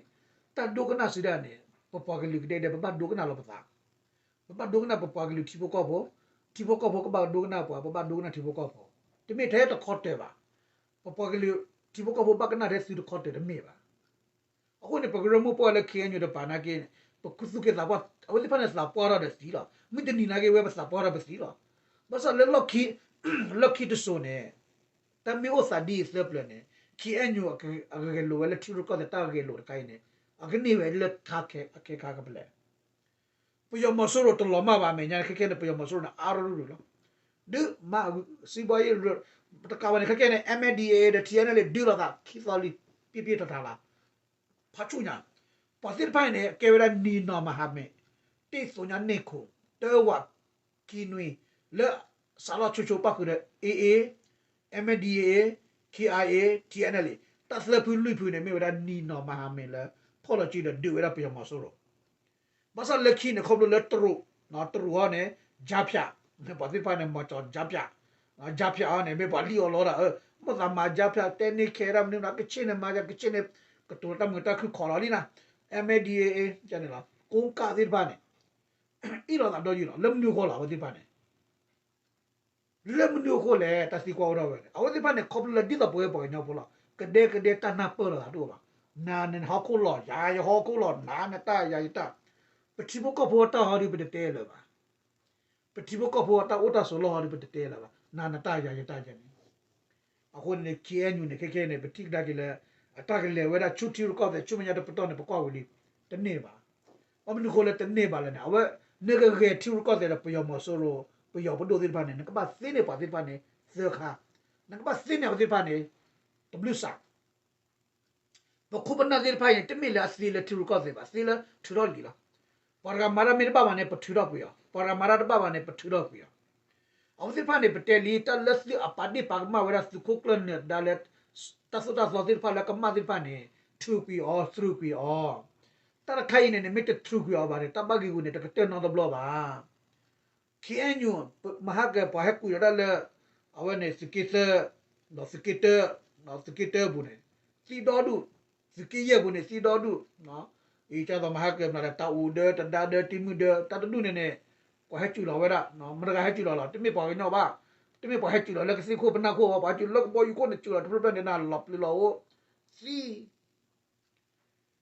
တၢ်ဒိကနၣ်စံးဒၣ်န့ၣ် ပပှၤကလုာ်ကဒဲကဒဲ ပဘၣ်ဒိကနၣ်လီၤပသး, ပဘၣ်ဒိကနၣ်ပပှၤကလုာ်ထံဖိကီၢ်ဖိ, ထံဖိကီၢ်ဖိကဘၣ်ဒိကနၣ်ပှၤ ပဘၣ်ဒိကနၣ်ထံဖိကီၢ်ဖိ, တမ့ၢ်ထဲတခီတၢၤဘၣ်, ပပှၤကလုာ်ထံဖိကီၢ်ဖိဘၣ်ကနၣ်ထဲသုတခီတၢၤတမ့ၢ်ဘၣ် အဃိန့ၣ် ပကရၢမိၢ်ပှၢ်လၢ ခ့ၣ်အဲၣ်ယူၣ် တပၤနာ်က့န့ၣ် ပခူသူၣ်က့သးပှၢ် အဝဲသ့ၣ်တဖၣ်န့ၣ်သးပှၢ်ထီၣ်ဒီးသံလီၤ. မုၢ်တနံၤနာ်က့ဝဲပသးပှၢ်ထီၣ်ပသံလီၤ. ဘၣ်ဆၣ်လၢလီၢ်ခံ လီၢ်ခံတစိၤန့ၣ် တၢ်မ့ၢ်အိၣ်သးဒ်အံၤသၢပျၢၤန့ၣ် ခ့ၣ်အဲၣ်ယူၣ် အကဂဲၤလိာ်ဝဲလၢထံရူၢ်ကီၢ်သဲးတၢ်ဂဲၤလိာ်တခါအံၤန့ၣ် အကန့ၢ်ဝဲလၢထါခဲခါကပလဲၣ် ပယီၤမီၤစိရိၤတလီၤမၢ်ဘၣ် အမဲာ်ညါခဲခဲန့ၣ် ပယီၤမီၤစိရိၤန့ၣ် အါရူၢ်ရူၢ်လီၤ. ဒုးမၤစံးဘီယ့ၣ် တကးဘၣ်န့ၣ် ခဲခဲန့ၣ် MNDAA ဒီး ထံၣ်အဲၣ်ယူၣ် ဒုးလိာ်သးခံသီလံ ပံၢ်ပံၢ်ထးထးလီၤ. ဖးဆူၣ်ညါ ပှၤသ့ၣ်တဖၣ်အံၤန့ၣ် ကဲဝဲဒၣ်နံၤနီၤမၤဟးမ့ၢ် တ့ၢ်သိညါန့ၢ်ခိၣ် တၢဝး ခံနွံ လၢစးလီၢ်ဆိဆိပၣ်ဃုာ်ဒီး AA, MNDAA, KIA, TNLA တၢ်သၢဖုလွံၢ်ဖုန့ၣ် မ့ၢ်ဝဲဒၣ်နံၤနီၤမၤဟးမ့ၢ်လၢ ဖီၣ်လီၤစုဒီးဒုးဝဲဒၣ်ပယီၤမီၤစိရိၤ ဘၣ်ဆၣ်လၢခံန့ၣ် ခီဖျိလၢတရူး, တရူးအံၤန့ၣ် ကြားဖြတ်, ပှၤသ့ၣ်တဖၣ်န့ၣ် မၤကၠီၤ ကြားဖြတ်, ကြားဖြတ် အံၤန့ၣ် မ့ၢ်ပှၤလံၣ်အီၤလီၤဒၣ်ဧၢ, မိၢ်သးမၤ ကြားဖြတ် တဲန့ၢ်ခဲဒၣ်မနုၤ ကဆ့ၣ်န့ၣ်မၤ ကဆ့ၣ်န့ၣ် ကတိၤတၢ်မုာ်တၢ်ခုၣ်ခီလီၤလံနၤ, MNDAA န့ၣ်လီၤ, ကိကၣ်သ့ၣ်တဖၣ်န့ၣ် အ့ၣ်လိာ်သးဒီးယုၢ်လီၤ လၢမနုၤအဃိလီၤ အဝဲသ့ၣ်တဖၣ်န့ၣ် လၢမနုၤအဃိလဲၣ် တၢ်သံကွၢ်အိၣ်ထီၣ်ဝဲန့ၣ် အဝဲသ့ၣ်တဖၣ်န့ၣ် ခီဖျိလၢဒ်သိးပဝဲပှၤကညီဖိလီၤ ကဒဲကဒဲတၢ်နၢ်ပၢၢ်လိာ်သးတအိၣ်ဘၣ်, နၤန့ၣ်နဟီၣ်ခိၣ်လီၤ ယၤယဟီၣ်ခိၣ်လီၤ နၤနတၢ်ယၤယတၢ်, ပထံဖိကီၢ်ဖိအတၢ်ဟီဒုးပတတဲလၢၤဘၣ်, ပထံဖိကီၢ်ဖိအတၢ်အိၣ်တၢ်ဆိးလီၢ်ဟီဒုးပတတဲလၢၤဘၣ် နၤနတၢ်ယၤယတၢ်ယဲန့ၣ် အဃိန့ၣ် KNU န့ၣ် ခဲခဲန့ၣ် ပထံၣ်ကဒါက့ၤလၢ အတၢ်ကလဲၤဝဲဒၣ်ဆူထံရူၢ်ကီၢ်သဲး ဆူမဲာ်ညါတပတီၢ်န့ၣ် ပကွၢ်ဝံၤလံ, တန့ၢ်ဘၣ်. ဘၣ်မနုၤအဃိလၢတန့ၢ်ဘၣ်လဲၣ်န့ၣ် အဝဲ နကဂဲၤထံရူၢ်ကီၢ်သဲးဒီးပယီၤမီၤစိရိၤ ပယီၤပဒိၣ်သ့ၣ်တဖၣ်န့ၣ် နကဘၣ်သ့န့ၢ်ပှၤသ့ၣ်တဖၣ်န့ၣ် သၢခါ, နကဘၣ်သ့န့ၢ်အဝဲသ့ၣ်တဖၣ်န့ၣ် တဘျုးစး ပခိၣ်ပနၢ်သ့ၣ်တဖၣ်အံၤန့ၣ် တမ့ၢ်လၢအသ့လၢထံရူၢ်ကီၢ်သဲးဘၣ်, သ့လၢထုးထီၣ်လံာ်လီၤ. ပှၤတဂၤမၤတၢ်မ့ၢ်တဘၣ်ဘၣ်န့ၣ် ပထုးထီၣ်ကွံာ်အီၤ, ပှၤတဂၤမၤတၢ်တဘၣ်ဘၣ်န့ၣ် ပထုးထီၣ်ကွံာ်အီၤ. အဝဲသ့ၣ်တဖၣ်န့ၣ် ပတဲလံ တၢ်လၢသုးအပာ်ဒ့ၣ်ပာ်ကမၣ်ဝဲဒၣ်သုးခိၣ်ကျၢၢ်နၢၤဒါလၢ တၢ်သိၣ်တၢ်သီသ့ၣ်တဖၣ်လၢကမၣ်သ့ၣ်တဖၣ်န့ၣ် ထုးကွံာ်အီၤ သြူးကွံာ်အီၤ. တၢ်တခါအံၤန့ၣ်န့ၣ် မ့ၢ်တထုးကွံာ်အီၤဘၣ်န့ၣ် တၢ်ဘၣ်ဂ့ၢ်ဂူာ်န့ၣ် တကတၢၢ်နီတဘျီဘၣ်. ခ့ၣ်အဲၣ်ယူၣ် မဟါကၢၤ ပှၤဟဲကွံာ်လီၤဒၣ်လၢ အဝဲန့ၣ် သုးက့သၢ, ဒီးသုးက့တၢ, သုးက့တၢအပူၤန့ၣ် သံဒီဒူၣ်, သုးက့ယဲၢ်ပူၤန့ၣ် သံဒီဒူၣ်, အံၤကသိးမဟါကၢၤမနုၤလဲၣ် တၢ်အူဒၢ တဒါဒၢ တံမုၢ်ဒၢ တၢ်တဒူၣ်န့ၣ်န့ၣ် ပှၤဟဲစူးလီၤဝဲဒၣ်, မတဂၤဟဲစူးလီၤလီၤ, တမ့ၢ်ပှၤကညီဘၣ်, တမ့ၢ်ပှၤဟဲစူးလီၤလၢကသ့ၣ်ခိၣ်ပနၢ်ခိၣ်ဘၣ်, ပှၤစူးလၢကဘီယူၤခိၣ်န့ၣ် စူးလီၤတဖျၢၣ်ဖျၢၣ်န့ၣ် နလီၤပျံၤလီၤအိၣ်,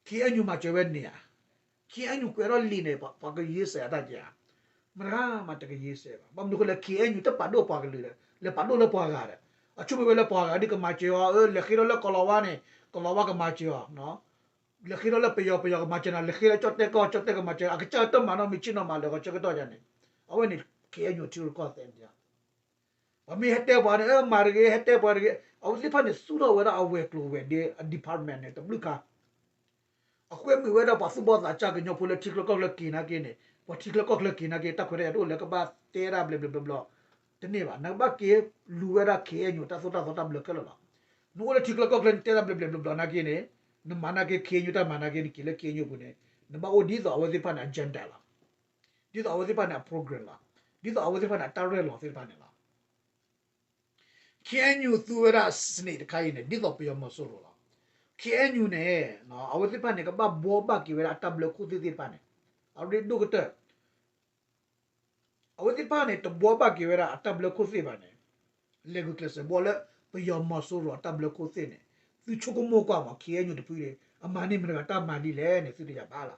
သံ ခ့ၣ်အဲၣ်ယူၣ်မၤစၢၤဝဲန့ၣ်ဧါ, ခ့ၣ်အဲၣ်ယူၣ်ကွဲးထီၣ်လံာ်န့ၣ် ပှၤကယ့စဲးအတၢ်ကဲဧါ, မတဂၤမးတကယ့စဲးဘၣ်, ဘၣ်မနုၤဃိလၢ ခ့ၣ်အဲၣ်ယူၣ် တပာ်ဒိၣ်ပှၤကလုာ်ဒီး လဲၤပာ်ဒိၣ်လၢပှၤဂၤဒီး အဆိကမိၣ်ဝဲလၢပှၤဂၤဒ်ကမၤစၢၤအီၤ, အၢ လဲၤဃ့ထီၣ်လၢကီၤလၤဝါန့ၣ် ကီၤလၤဝါကမၤစၢၤအီၤ, လဲၤဃ့ထီၣ်လၢပယီၤ ပယီၤကမၤစၢၤနၤ, လဲၤဃ့လၢကၠီၣ်တဲၣ်ကီၢ် ကၠီၣ်တဲၣ်ကမၤစၢၤ, အကစၢ်တမၤနီတမံၤ ဆ့ၣ်နီၤမၤလၢာ်ဂီၤဆၢကတီၢ်ယါန့ၣ်, အဝဲန့ၣ် ခ့ၣ်အဲၣ်ယူၣ် ထံရူၢ်ကီၢ်သဲးန့ၣ် ပှၤမ့ၢ်ဟဲတဲပှၤန့ၣ် အၢ မၤတဂ့ၤ ဟဲတဲပှၤတဂ့ၤ, အဝဲသ့ၣ်တဖၣ်န့ၣ် သူၣ်ထီၣ်ဝဲဒၣ်အဝဲၤကျိၤဝဲၤဒ့ အ department န့ၣ် တဘျုးခါ, အဃိမ့ၢ်ဝဲဒၣ်ပှၤသူၣ်ဘီၣ်သးစၢ်ကညီဖိလၢထံချၢကီၢ်ချၢက့ၤနာ်က့န့ၣ်, ပှၤထံချၢကီၢ်ချၢက့ၤနာ်က့ တၢ်ခွဲးတၢ်ယာ်တအိၣ်လၢကဘၣ်တဲဒၣ်ဘျဲးဘျဲးဘျီဘျီ, တန့ၢ်ဘၣ်, နကဘၣ်က့ၤလူၤဝဲဒၣ် ခ့ၣ်အဲၣ်ယူၣ် တၢ်သိၣ်တၢ်သီတၢ်ဘျၢခဲလၢာ်လီၤ. နအိၣ်လၢထံချၢကီၢ်ချၢ နတဲဒၣ်ဘျဲးဘျဲးဘျီဘျီနာ်က့န့ၣ်, နမၤနာ်က့ ခ့ၣ်အဲၣ်ယူၣ် တၢ်မၤနာ်က့ နက့ၤလၢ ခ့ၣ်အဲၣ်ယူၣ် အပူၤန့ၣ်, နဘၣ်အိၣ်ဒ်သိးအဝဲသ့ၣ်တဖၣ်န့ၣ် agenda လီၤ. ဒ်သိးအဝဲသ့ၣ်တဖၣ်န့ၣ် အ program လီၤ. ဒ်သိးအဝဲသ့ၣ်တဖၣ်န့ၣ် အတၢ်ရဲၣ်လီၤသ့ၣ်တဖၣ်န့ၣ်လီၤ. ခ့ၣ်အဲၣ်ယူၣ် သူဝဲဒၣ် စနစ် တခါအံၤန့ၣ် ဒ်သိးပယီၤမီၤစိရိၤလီၤ. ခ့ၣ်အဲၣ်ယူၣ် န့ၣ် အဝဲသ့ၣ်တဖၣ်န့ၣ် ကဘၣ်ဘှီဘၣ်က့ၤဝဲဒၣ်အတၢ်ဘျၢခိၣ်သ့ၣ်သ့ၣ်တဖၣ်န့ၣ်, အရ့ဒိၣ်ကတၢၢ် အဝဲသ့ၣ်တဖၣ်န့ၣ် တဘှီဘၣ်က့ၤဝဲဒၣ်အတၢ်ဘျၢခိၣ်သ့ၣ်ဘၣ်န့ၣ်, လဲၤဂုာ်ကျဲးစၢးဘှီလၢ ပယီၤမီၤစိရိၤအတၢ်ဘျၢခိၣ်သ့ၣ်န့ၣ်, သုဆိကမိၣ်ကွၢ်မး ခ့ၣ်အဲၣ်ယူၣ် တဖုန့ၣ် အမၤန့ၢ်မတၤတဂၤတၢ်မၤလံလဲၣ်န့ၣ် သုတယၤဘၣ်လီၤ.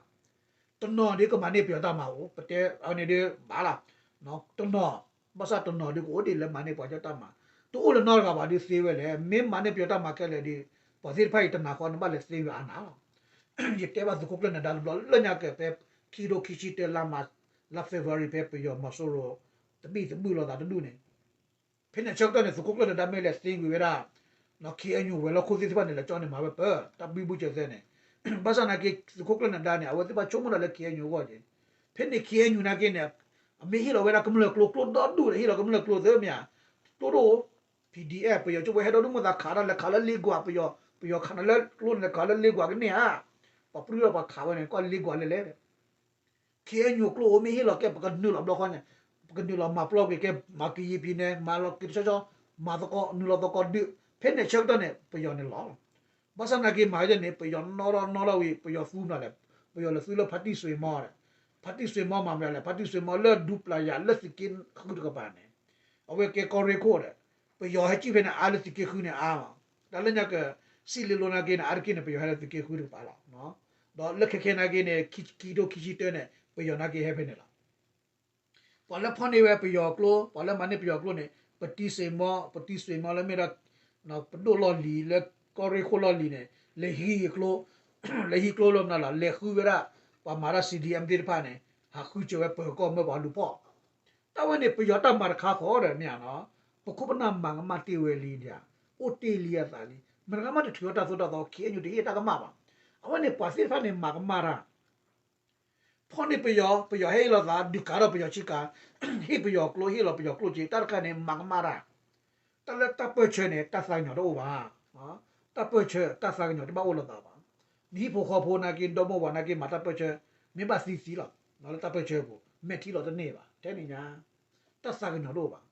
တနီၤဒ်ကမၤန့ၢ်ပယီၤတၢ်မၤအိၣ် ပတဲအဝဲန့ၣ်ဒ်ဘၣ်လီၤ. တနီၤ, ဘၣ်ဆၣ်တနီၤဒ်ကအိၣ်ဒံးလၢမၤန့ၢ်ပှၤကညီတၢ်မၤ, တအိၣ်လၢၤနီတဂၤဘၣ်ဒ်သ့ဝဲလဲၣ်. မ့ၢ်မၤန့ၢ်ပယီၤတၢ်မၤခဲလၢာ်ဒီး ပှၤသ့ၣ်တဖၣ်အံၤတနာ်ဃီ နဘၣ်လဲၤသ့ဝဲအါနၤလီၤ. ယတဲဘၣ်သုးခိၣ်ကျၢၢ်နဒါတဘျီလၢညါက့ၤ ဖဲခံကထိခံဆံတၢ လါမး, လါ February ဖဲပယီၤမီၤစိရိၤ တဘံၣ်တဘုၣ်လိာ်သးတဒူၣ်န့ၣ်, ဖဲန့ၣ်ဆၢကတီၢ်န့ၣ် သုးခိၣ်ကျၢၢ်နဒါမ့ၢ်လဲၤသ့ဝံၤဝဲဒၣ် ခ့ၣ်အဲၣ်ယူၣ် ဝဲၤလီၢ်ခိၣ်သ့ၣ်တဖၣ်န့ၣ် လဲၤကၠီန့ၣ်မၤဝဲပၢၤ တၢ်ဘံဘူစၢၤသဲန့ၣ်, ဘၣ်ဆၣ်နာ်က့ သုးခိၣ်ကျၢၢ်နဒါန့ၣ် အဝဲသ့ၣ်တဖၣ်ဆိကမိၣ်ဒၣ်လၢ ခ့ၣ်အဲၣ်ယူၣ် အဂီၢ်က့ၤ, ဖဲန့ၣ် ခ့ၣ်အဲၣ်ယူၣ် နာ်က့န့ၣ် အမ့ၢ်ဟ့ၣ်လီၤဝဲဒၣ်ကမျၢၢ်ကျိ ကျိဒီဒူၣ်ဒီး ဟ့ၣ်လီၤကမျၢၢ်ကျိသ့မ့ၢ်ဧါ, ကျိတအိၣ်, PDF ပယီၤကၠိဖိဟဲဒီဒူၣ် မ့ၢ်သးခးဒၣ်လဲၤခးလၢလ့ကွၢ်, ပယီၤ, ပယီၤခးနၤလၢကျိန့ၣ် လဲၤခးလၢလ့ကွၢ်ကန့ၢ်ဧါ, ပှၤပြူၢ်ဒီးပှၤခးဝဲန့ၣ် ကွၢ်လ့ကွၢ်လဲၣ်လဲၣ် ခ့ၣ်အဲၣ်ယူၣ် ကျိအိၣ်မ့ၢ်ဟ့ၣ်လီၤကဲ ပကနုာ်လီၤဘျီဃီန့ၣ်, ပကနုာ်လီၤမၤပျီကွံာ်ကဲ မၤကယံၤဖံးန့ၣ် မၤလီၤက့ၤတဆီဆီ, မၤသကိး နုာ်လီၤသကိးဒုး, ဖဲန့ၣ်ဆၢကတီၢ်န့ၣ် ပယီၤန့ၣ်လီၤလီၤ. ဘၣ်ဆၣ်နာ်က့မၤဝဲန့ၣ် ပယီၤနီၣ်ထီၣ်နီၣ်ထီၣ်ဝံၤ ပယီၤသူမနုၤလဲၣ်, ပယီၤလဲၤသူလၢဖါတံၢ်စွ့ၤမီၤဒီး, ဖါတံၢ်စွ့ၤမီၤမၤမနုၤလဲၣ်, ဖါတံၢ်စွ့ၤမီၤလၢဒူပျၢ်ယၤ လၢသုးက့ဃုတကပၤန့ၣ်, အဝဲကဲကီၢ်ရ့ၣ်ခိၣ်ဒီး, ပယီၤဟဲကံၣ်ဖဲန့ၣ် အါလၢသုးက့ဃုန့ၣ်အါမး, တၢ်လၢညါက စံးလ့လိနာ်က့န့ၣ် အါတက့ၢ်န့ၣ် ပယီၤဟဲလၢသုးက့ဃုတကပၤလီၤ. ဒီးလၢခဲခဲနာ်က့န့ၣ် ခံကထိခံဆံတၢန့ၣ် ပယီၤနာ်က့ဟဲဖဲန့ၣ်လီၤ. ပှၤလၢဖီၣ်န့ၢ်ဝဲပယီၤကျိ, ပှၤလၢမၤန့ၢ်ပယီၤကျိန့ၣ် ပတံၢ်စ့ၤမီၤ, ပတံၢ်စ့ၤမီၤလၢမ့ၢ်ဒီး ပဒိၣ်လီၢ်လံၤ လၢကီၢ်ရ့ၣ်ခိၣ်လီၢ်လံၤန့ၣ် လဲၤဟံးကျိ, လဲၤဟံးကျိလၢမနုၤလဲၣ်, လဲၤဃုဝဲဒၣ် ပှၤမၤတၢ် CDM သ့ၣ်တဖၣ်န့ၣ် ဟးဃုစၢၤဝဲပၢၤကီၢ်မၢပှၤလူၤဖီၣ် တၢ်ဝဲန့ၣ် ပယီၤတၢ်မၤတခါဃီဒီးမ့ၢ်ဧါနီၤ, ပခိၣ်ပနၢ်မၤကမၣ်တ့ၢ်ဝဲလံဒၣ်, အိၣ်တ့ၢ်လံအသးလံ, မတဂၤမးတထုးထီၣ်တၢ်သိၣ်တၢ်သီ ခ့ၣ်အဲၣ်ယူၣ် တဟ့ၣ်တၢ်ကမၣ်ဘၣ်. အဝဲန့ၣ် ပှၤသ့ၣ်တဖၣ်န့ၣ်မၤကမၣ်တၢ် ဖီၣ်န့ၢ်ပယီၤ, ပယီၤဟဲဟ့ၣ်လီၤသး ဒုးကးထီၣ်ပယီၤဆ့ကၤ, ဟ့ၣ်ပယီၤကျိ ဟ့ၣ်လီၤပယီၤကျိက့ၤ တၢ်တခါန့ၣ် မၤကမၣ်တၢ်, တၢ်လၢတၢ်ပၢၢ်ဆၢန့ၣ် တၢ်သးကညီၤတအိၣ်ဘၣ်. တၢ်ပၢၢ်ဆၢ တၢ်သးကညီၤတဘၣ်အိၣ်လိာ်သးဘၣ်. နဟံၣ်ဖိဃီဖိနာ်က့ ဒီမိၢ်ဝၤနာ်က့ မၤတၢ်ပၢၢ်ဆၢ မ့ၢ်ဘၣ်သံသံလီၤ, လၢတၢ်ပၢၢ်ဆၢပူၤ မဲာ်ထံလီၤတန့ၢ်ဘၣ် ထဲန့ၣ်ညါ တၢ်သးကညီၤတအိၣ်ဘၣ်.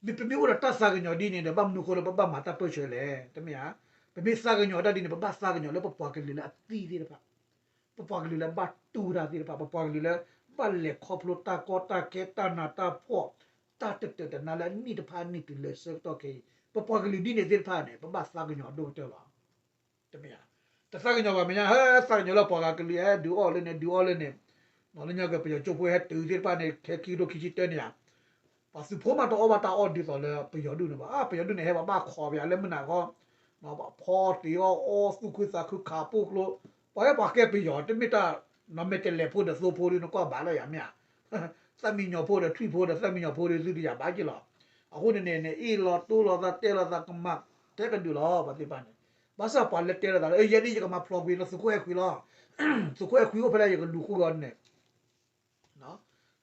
မ့ၢ်ပမ့ၢ်အိၣ်ဒီးတၢ်သးကညီၤဒ်န့ၣ်ဒီး ဘၣ်မနုၤဃိလၢပဘၣ်မၤတၢ်ပၢၢ်ဆၢလဲၣ်, တမ့ၢ်ဧါ. ပမ့ၢ်သးကညီၤတၢ်ဒ်န့ၣ် ပဘၣ်သးကညီၤလၢပပှၤကလုာ်လၢအသံသ့ၣ်တဖၣ်, ပပှၤကလုာ်လၢဘၣ်တူၢ်တၢ်သ့ၣ်တဖၣ်, ပပှၤကလုာ်လၢ ဘၣ်လဲၤခီဖျိတၢ်ကီတၢ်ခဲ တၢ်နးတၢ်ဖှီၣ် တၢ်တတၢာ်တနါလၢအနံၣ်တဖၣ်အနံၣ်တုၤလၢဆၢကတီၢ်ခဲအံၤ, ပပှၤကလုာ်ဒ်န့ၣ်သ့ၣ်တဖၣ်န့ၣ် ပဘၣ်သးကညီၤအဒိၣ်ကတၢၢ်လီၤ. တမ့ၢ်ဧါ. တသးကညီၤဘၣ်မဲာ်ညါ ဟဲသးကညီၤလၢပှၤဂၤကလုာ် ဟဲဒုးအီၣ်လၢန့ၣ် ဒုးအီၣ်လၢန့ၣ်, လၢညါက့ၤ ပယီၤကၠိဖိဟဲတုၤသ့ၣ်တဖၣ်န့ၣ် ခဲခံကထိခံဆံတၢန့ၣ်ဧါ. ပှၤသုးဖိမးတအီၣ်ဘၣ်တၢ်အီၣ်ဒ်သိးလၢပယီၤဒူၣ်န့ၣ်ဘၣ်. ပယီၤဒူၣ်န့ၣ် ဟဲဘၣ်ဘၣ်ခိးပယီၤလၢမုၢ်နၤခီ, ပှၤဖီတ့ၢ်အီၣ်အီသူၣ်ခုသးခုခးပိၢ်ကျိ, ပှၤဟဲပှၤကဲပယီၤ တမ့ၢ်တၢ် နမဲာ်တဲးလဲးဖိဒီးသိဖိဒ်နကွၢ်ဘၣ်လၢယၤမ့ၢ်ဧါ. သၣ်မံညီၤဖိဒီးထွံၣ်ဖိဒီးသၣ်မံညီၤဖိဒီးသုတယၤဘၣ်က့ၤလီၤ. အဃိန့ၣ်န့ၣ် နအ့ၣ်လိာ်တိလိာ်သး တဲလိာ်သးကမၣ် တဲကဒုးလီၤ ပှၤသ့ၣ်တဖၣ်န့ၣ်. ဘၣ်ဆၣ်ပှၤလၢတဲလိာ်သးလၢ ယဲဒ်ယကမၤဖျိးကွံာ်လၢသုးခိၣ်အဲၣ်ခွံလီၤ. သုးခိၣ်အဲၣ်ခွံအိၣ်ဖဲလဲၣ် ယကလူၤဃုာ်အီၤန့ၣ်